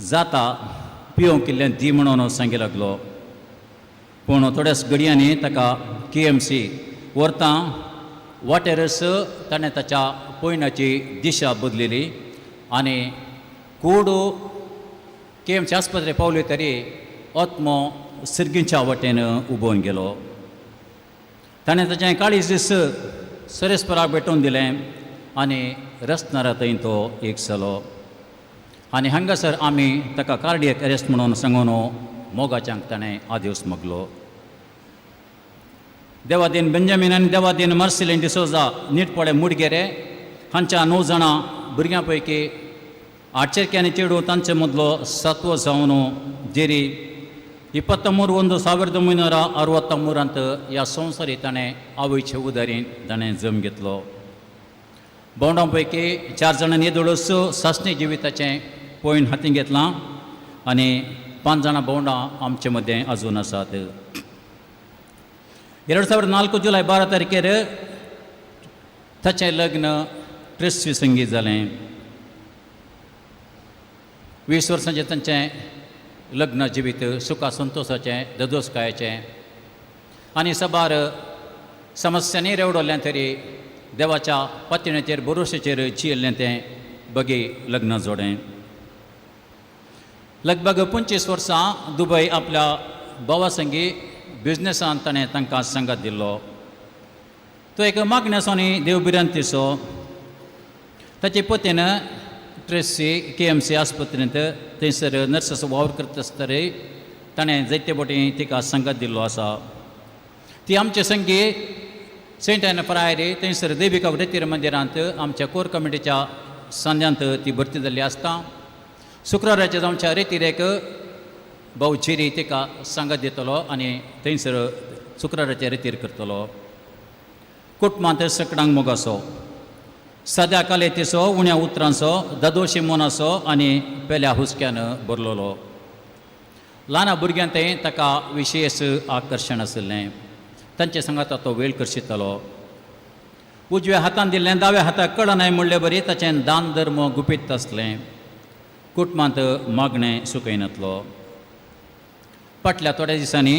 जाता पिवंक इल्लें दी म्हणून सांगी लागलो. पूण थोड्याच घडयांनी ताका KMC व्हरता वाटेरच ताणें ताच्या पयणाची दिशा बदलिली आनी कूड KMC आस्पत्रे पावली तरी आत्मो सिर्गींच्या वाटेन उबोवन गेलो. ताणें ताचें काळीज दीस सरेस्पराक भेटोवन दिलें आनी रसनारा थंय तो एक जालो. आनी हांगासर आमी ताका कार्डियक अरेस्ट म्हणून सांगून मोगाच्यांक ताणें आदेस मागलो. देवादीन बेंजामीन आनी देवादीन मार्सिलीन डिसोजा नीटपोळे मुडगेरे हांच्या 9 जाणां भुरग्यां पैकी 8 चेरके आनी चेडूं तांचे मदलो सातवो जावन जेरी 23/1/1963 ह्या संवसारी ताणें आवयचे उदारीन ताणें जम घेतलो. भोंवडां पैकी 4 जाणांनी येदोळच सासणी जिविताचें पयण हातीं घेतलां आनी 5 जाणां भोंवडां आमचे मदें आजून आसात. 2004 जुलय 12 तारखेर ताचें लग्न क्रिस्ती संगीत जालें. 20 वर्सांचें तांचें लग्न जिवीत सुखा संतोशाचें ददोसकायेचें आनी साबार समस्यांनी रेवडलें तरी देवाच्या पातणेचेर भरोशेचेर जियेल्लें तें बगी लग्न जोडें. लगभग 25 वर्सां दुबय आपल्या भावा संगी बिजनेसान ताणें तांकां सांगात दिल्लो. तो एक मागण्याचो आनी देव भिरांतीचो. ताचे पतीन ट्रेसी KMC आस्पत्रेंत थंयसर नर्साचो वावर करता आसतरी ताणें जायते फावटी तिका सांगात दिल्लो आसा. ती आमचे संगी सेंट एन फ्रायरी थंयसर देविका रेतीर मंदिरांत आमच्या कोर कमिटीच्या सांद्यांत ती भरती जाल्ली आसता. शुक्राराच्या जावच्या रेतिरेक भाव जेरी तिका सांगात दितलो आनी थंयसर शुक्राराचे रेतीर करतलो. कुटुंबांत सकडांक मोगाचो, साद्या कालेतीचो, उण्या उतरांचो, दादोशी मनाचो आनी पेल्या हुस्क्यान भरलेलो. ल्हान भुरग्यां तें ताका विशेश आकर्शण आशिल्लें. तांचे सांगाता तो वेळ करशितालो. उजव्या हातान दिल्लें दाव्या हाताक कळनाय म्हणले बरी ताचें दान धर्म गुपीत आसलें. कुटुंबांत मागणें सुकयनातलो. फाटल्या थोड्या दिसांनी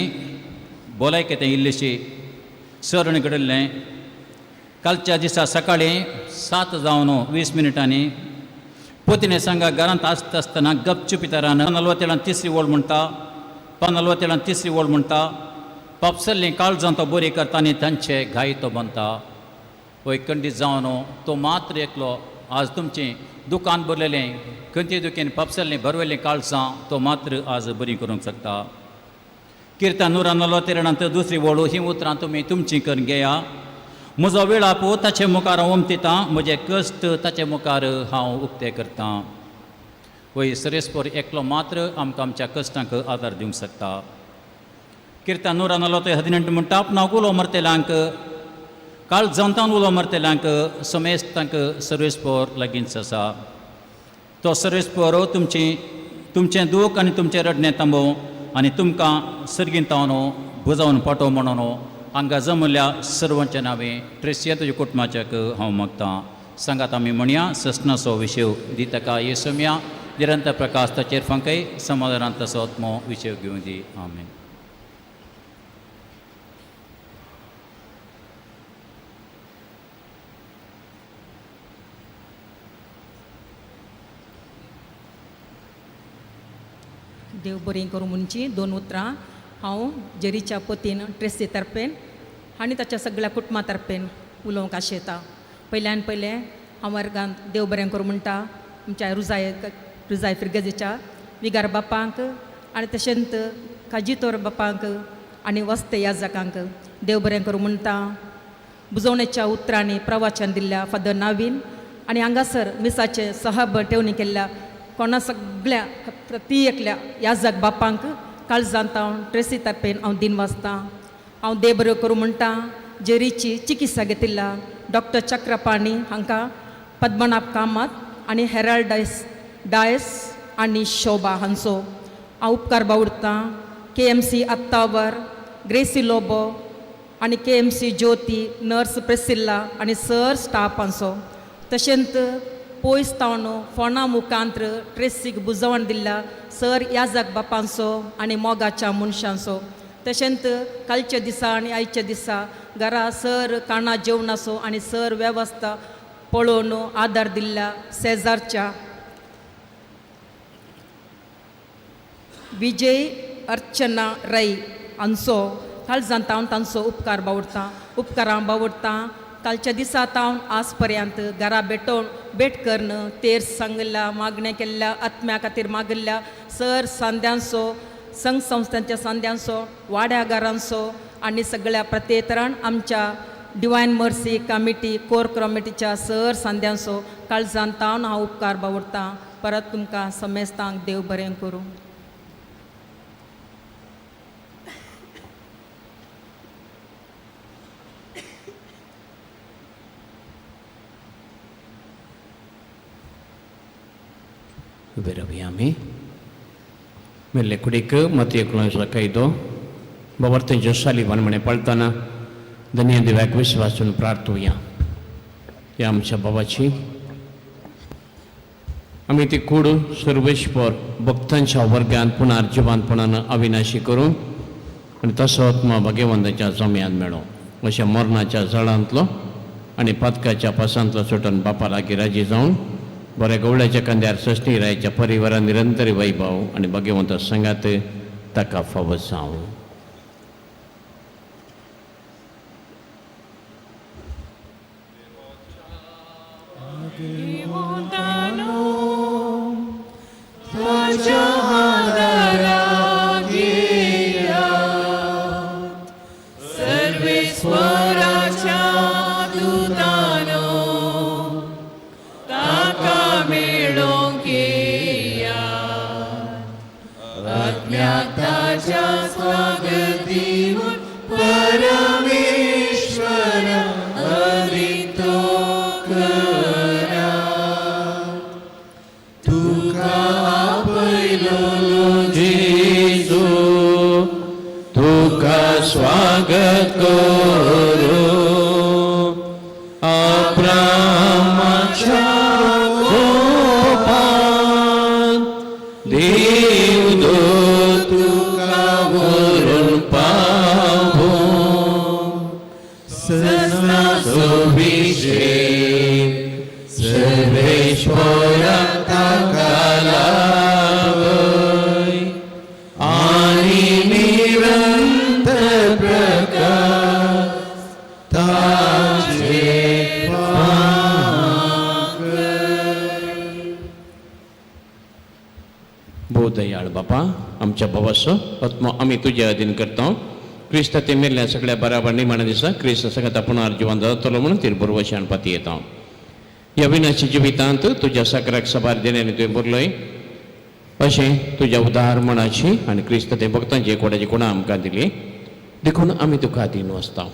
भलायकें तें इल्लीशी सरण घडिल्लें. कालच्या दिसा सकाळीं 7:20 पोतिने सांगा घरांत आसता आसतना गपचुपितरान 43 ओळ म्हणटा, 43 ओळ म्हणटा, पापसल्लीं काळजां तो बरी करता आनी तांचे घाय तो बांदता. वय खंडीत जावन तो मात्र एकलो आज तुमचें दुकान भरलेलें खंयचे दुकेन पापसल्लीं भरवेलीं काळजां तो मात्र आज बरी करूंक शकता. किर्तन 143 दुसरी वळू हीं उतरां तुमी तुमचीं करून घेया. म्हजो वेळापो ताचे मुखार हांव उमतितां, म्हजें कश्ट ताचे मुखार हांव उक्तें करतां. वय सरेस्पर एकलो मात्र आमकां आमच्या कश्टांक आदार दिवंक शकता. किर्तन 148 म्हणटा, आपणाक उलो मरतेल्यांक काळजांतान उलो मरतेल्यांक समेस्तांक सर्वेस्पर लागींच आसा. तो सर्वेस्पर तुमची तुमचें दूख आनी तुमचें रडणें थांबोवं आनी तुमकां सर्गींतावन बुजावन पाटोवं म्हणून हांगा जमल्या सर्वांच्या नांवे ट्रेसिया तुज्या कुटुंबाच्याक हांव मागतां. सांगात आमी म्हणया ससनाचो विशय दी ताका येसोम्या निरंतर प्रकाश ताचेर फांकय समाधानांत तसो आत्मो विशय घेवं दी. आमेन. देव बरें करूं म्हणची दोन उतरां हांव जेरीच्या पतीन ट्रेसी तर्फेन आनी ताच्या सगळ्या कुटुंबा तर्फेन उलोवंक आशेता. पयल्यान पयलें हांव वर्गांत देव बरें करूं म्हणटा आमच्या रुजाय रुजाय फिर्गजेच्या विगार बापांक आनी तशेंच काजितोर बापांक आनी वस्ते याजकांक देव बरें करूं म्हणटा. बुजवणेच्या उतरांनी प्रवचन दिल्ल्या फादर नावीन आनी हांगासर मिसाचे सहब ठेवणी केल्ल्या कोणा सगळ्या प्रती एकल्या याजक बापांक काळजांत हांव ट्रेसी तर्फेन हांव दिन वाचतां. हांव देव बरो करूं म्हणटा जेरीची चिकित्सा घेतिल्ल्या डॉक्टर चक्रपाणी हांकां, पद्मनाभ कामत आनी हेराल्ड डायस आनी शोभा हांचो हांव उपकार बावडतां. KMC Attavar, Gracy Lobo आनी KMC Jyoti, nurse Priscilla आनी सर स्टाफ हांचो. तशेंच पयस तावन फोना मुखांत्र ट्रेसीक बुजवण दिल्ल्या सर याजक बापांचो आनी मोगाच्या मनशांचो. तशेंच कालच्या दिसा आनी आयच्या दिसा घरा सर काणा जेवणाचो आनी सर वेवस्था पळोवन आदार दिल्ल्या शेजारच्या विजय अर्चना रै हांचो काळजांत हांव तांचो उपकार बावडतां. उपकारां बावडतां. कालच्या दिसा तावन आज पर्यंत घरा भेटोवन भेट करून तेर सांगिल्ल्या मागण्या केल्ल्या आत्म्या खातीर मागिल्ल्या सर सांद्यांचो संघ संस्थांच्या सांद्यांचो वाड्यागारांचो आनी सगळ्या प्रत्येतरान आमच्या डिवायन मर्सी कमिटी कोर कमिटीच्या सर सांद्यांचो काळजांत तावन हांव उपकार बावडतां. परत तुमकां समेस्तांक देव बरें करूं. उबे रावया आमी. मेल्ले कुडीक मती एकलोंचो कायदो बाबर्तेंच्यो सालिबान म्हणे पळतना धन्य देवाक विश्वासून प्रार्थुया. ह्या आमच्या बाबाची आमी ती कूड सर्वेश्वर भक्तांच्या वर्गान पुनर्जिवानपणान अविनाशी करून आनी तसो आत्मा भगवंताच्या जम्यान मेळो अशें मरणाच्या जळांतलो आनी पातकाच्या पासांतलो सुटून बापा लागीं राजी जावन बऱ्या गवळ्याच्या खांद्यार सस्ती रायच्या परिवारान निरंतर वैभव आनी भगवंता संगात ताका फावो जावं. स्वागत करो। देवदूत तुका व्हरून पावो सजनाचो विशेक सर्वेश्वरा ताका लाभय आनी निरंतर प्रकाश ताचेर फांकय. भोव दयाळ बापा आमच्या भावाचो आत्मो आमी तुज्या अधीन करता. क्रिस्त ते मेल्ल्या सगळ्या बराबर निमाण्या दिसा क्रिस्त सगळ्यात पुनर्जिवन जातलो म्हणून तिर बरोवशान पाती येता. ह्या विनाशी जिवितांत तुज्या साकराक सबार दिण्याने तुवें बरलय अशें तुज्या उदार मनाची आनी क्रिस्त ते भक्तांची एकवटाची गुणां आमकां दिली देखून आमी तुका अधीन वसता.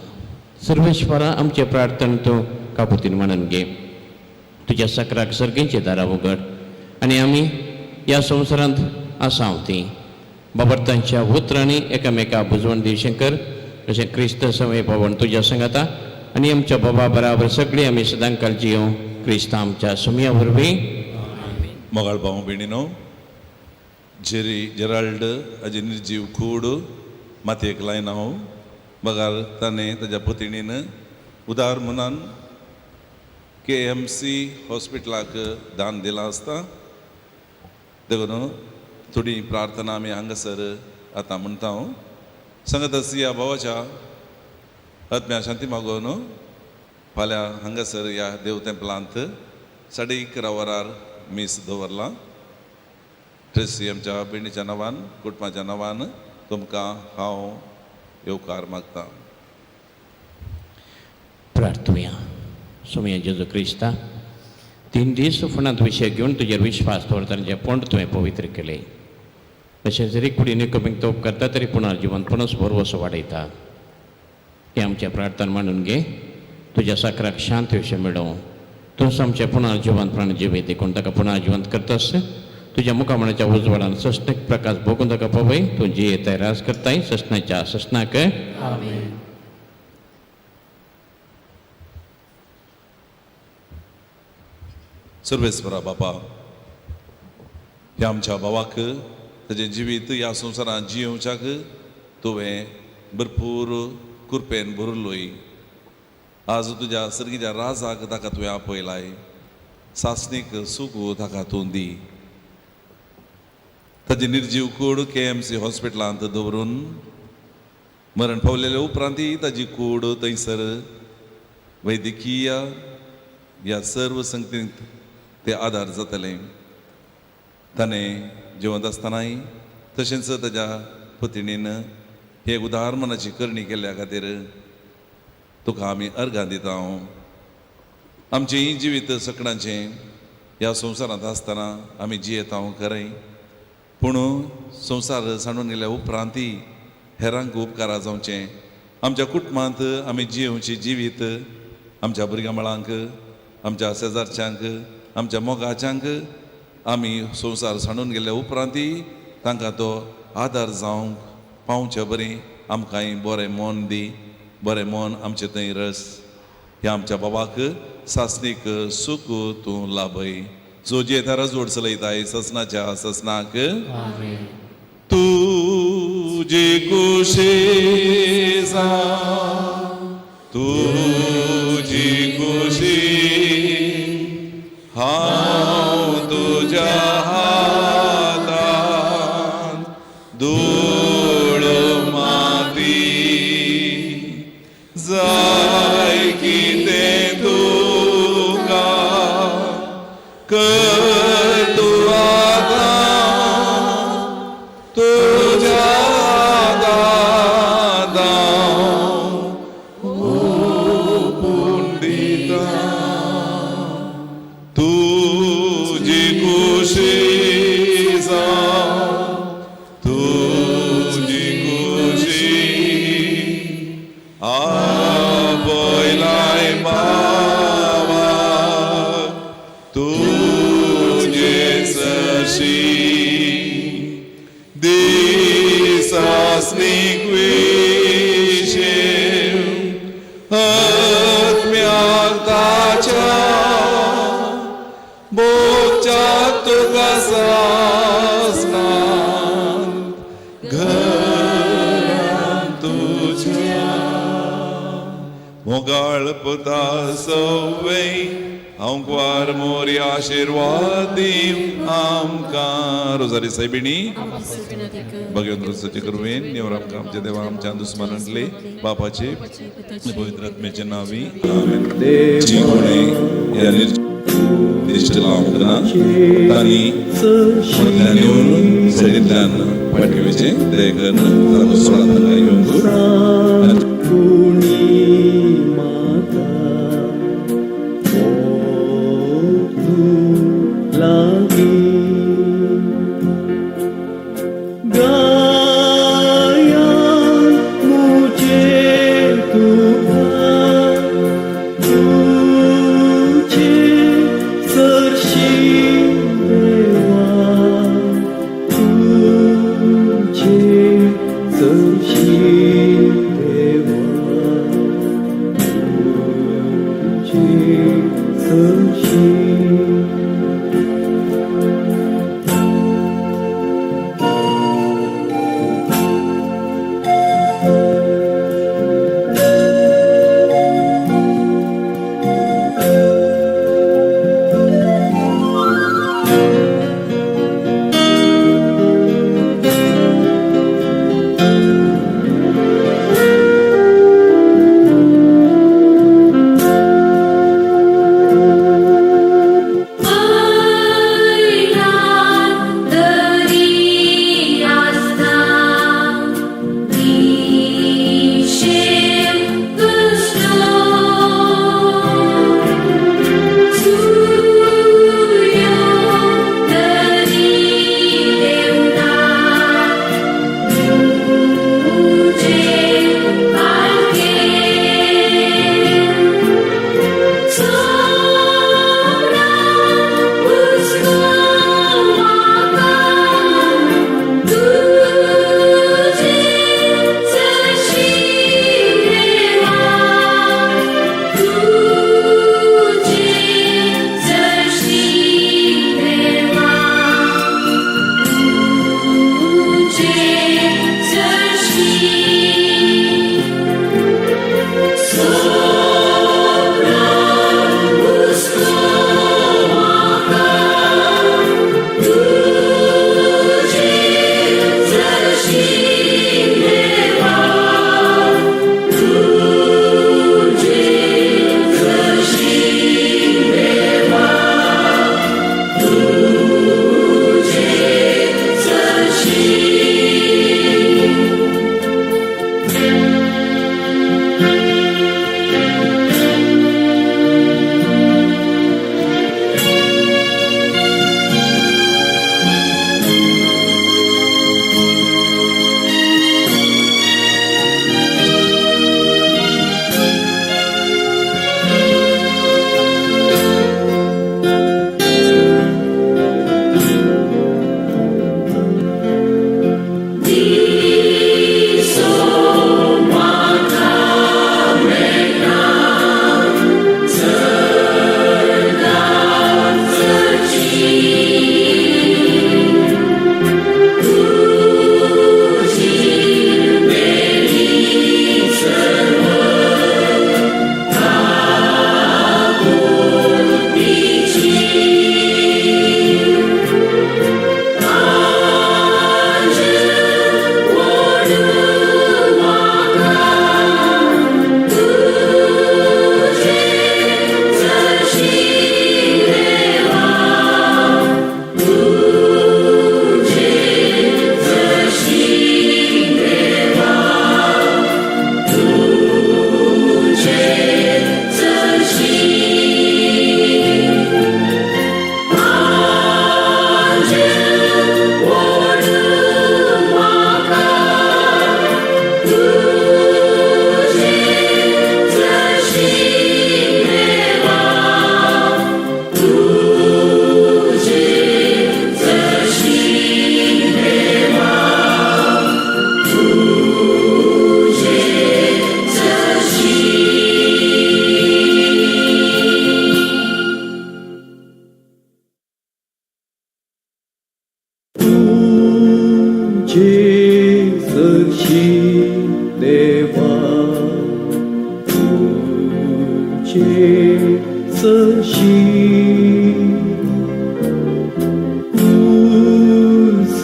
सर्वेश्वरा आमचे प्रार्थना तूं कापुतीन म्हणून घे. तुज्या साकराक सर्गेचे दारां उगड आनी आमी ह्या संवसारांत आसा ती बाबर्तांच्या उतरांनी एकामेका बुजवण दिवशंकर अशें क्रिस्त समय पावण तुज्या सांगाता आनी आमच्या बाबा बराबर सगळीं आमी सदांकाल जियों क्रिस्त आमच्या सुमया वरवीं. मोगाळ भाव भयणीनो, जेरी जेराल्ड हाजी निर्जीव कूड मातयेक लायना हांव बगार ताणें ताज्या पतिणीन उदार मनान के एम सी हॉस्पिटलाक दान दिलां आसता. देखून थोडी प्रार्थना आमी हांगासर आतां म्हणटा हांव. सांगत आसा ह्या भावाच्या आत्म्या शांती मागोवन फाल्यां हांगासर ह्या देव तेंपलांत 11:30 वरार मीस दवरलां. ट्रेसी आमच्या भयणीच्या नांवान कुटुंबाच्या नांवान तुमकां हांव येवकार मागता. प्रार्थुया. सोमया जेजू क्रिस्ता 3 दीस फुणांत विशय घेवन तुजेर विश्वास दवरता जें पोंड तुवें पवित्र केलें तशें जरी कुडीन कमीक तो उपकारता तरी पुनर्जिवनपणच भरवसो वाडयता. तें आमचें प्रार्थना मांडून घे. तुज्या साकराक शांत विशय मेळोवं. तूंच आमचें पुनर्जिवनपण जिवीत देखून ताका पुनर्जिवंत करतास. तुज्या मुखामळाच्या उजवाडान सस्नीक प्रकाश भोगून ताका पळय. तूं जियेताय राज करताय सस्नाच्या सस्नाक. आमेन. सर्वेस्परा बापा, ह्या आमच्या भावाक ताजें जिवीत ह्या संवसारांत जियोवच्याक तुवें भरपूर कृपेन भरलोय. आज तुज्या सर्गीच्या राजाक ताका तुवें आपयलाय. सासणीक सूख ताका तूं दी. ताजी निर्जीव कूड के एम सी हॉस्पिटलांत दवरून मरण पावलेले उपरांतय ताजी कूड थंयसर वैद्यकीय ह्या सर्व संगतींत ते आदार जातले. ताणें जिवंत आसतनाय तशेंच ताज्या पतिणीन हे उदार मनाची करणी केल्ल्या खातीर तुका आमी अर्गां दिता. आमचेंय जिवीत सकणाचें ह्या संवसारांत आसतना आमी जियेता खरें, पूण संवसार सांडून गेल्या उपरांतय हेरांक उपकारा जावचें. आमच्या कुटुंबांत आमी जियेवचें जिवीत आमच्या भुरग्यां बाळांक, आमच्या शेजारच्यांक, आमच्या मोगाच्यांक आमी संवसार सांडून गेल्या उपरांतय तांकां तो आदार जावंक पावचे बरी आमकांय बरें मन दी, बरें मन आमचें थंय रस. ह्या आमच्या बाबाक सासणीक सूख तूं लाभय. जो जियेता राजवट चलयताय ससनाच्या ससनाक. तुजे कुशी जावं, तुजी कुशी हांव तुज्या हातांत धूळ माती जाय कितें तुका कर तूं आतां तुज्या दादा ओपून दिता. तुजी कुशी जावं, तुजी कुशी आपयलाय बाबा तुजे सशी दिसासनीक विशेव आत्म्याक ताच्या बोगच्या तुका सासना. सवे आंकवार मोरी आशिर्वाद दिव आमकां. रोजारी सायबिणी भगवंत रोसाचे कृपेन निवर आमकां आमच्या देवा आमच्या दुस्मानांतले बापाचे पवित्र आत्म्याचे नावी आमेन. जी कोणे ह्या निर्दिश्ट लावंक ना तांणी मदल्यान येवन सायडींतल्यान फाटीं वयचें दया करून तांकां सोळा तांकां येवंक. तुझे सरशी देवा.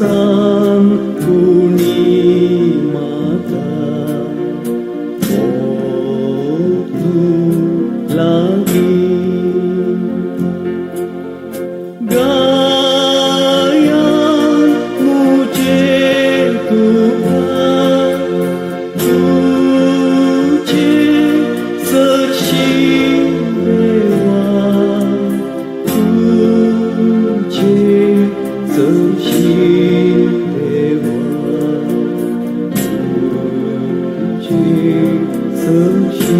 सांग कुणी म्हाका हो तूं लागीं गाया मुझे तुका तुझे सरशी देवा तुझे सरशी देवा तुझे सरशी.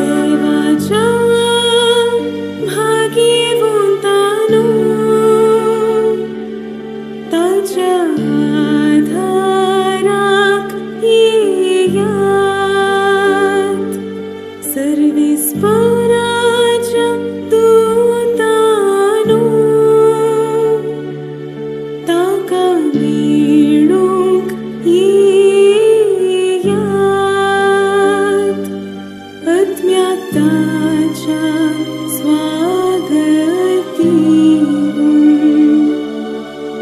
देवाच्या भाग्यवंतानो ताच्या आधाराक येयात सर्वेस्पराच्या दूतानो ताका मेळूंक येयात आत्म्याताच्या स्वागत दिवन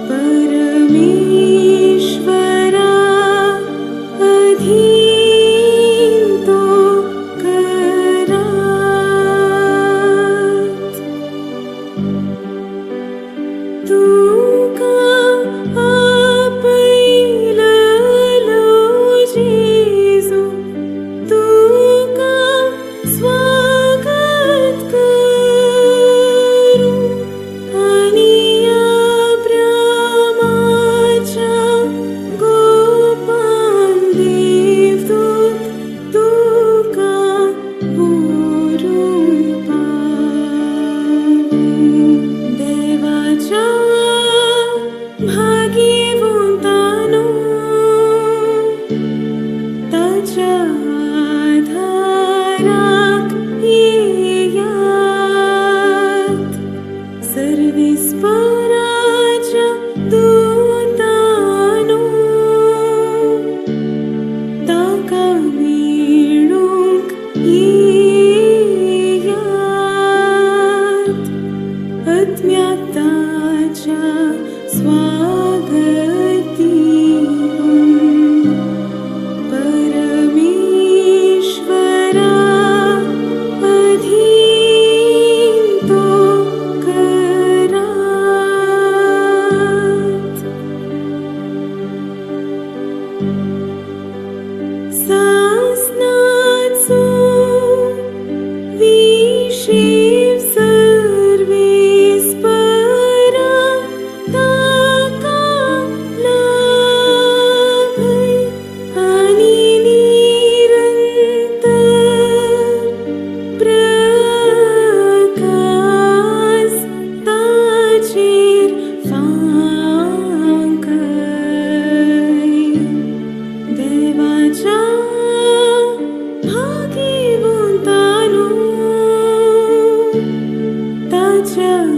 परमेश्वरा अधीन तो करात. तुका आपयललो जेजू तुका स्वागत कर. तुज्या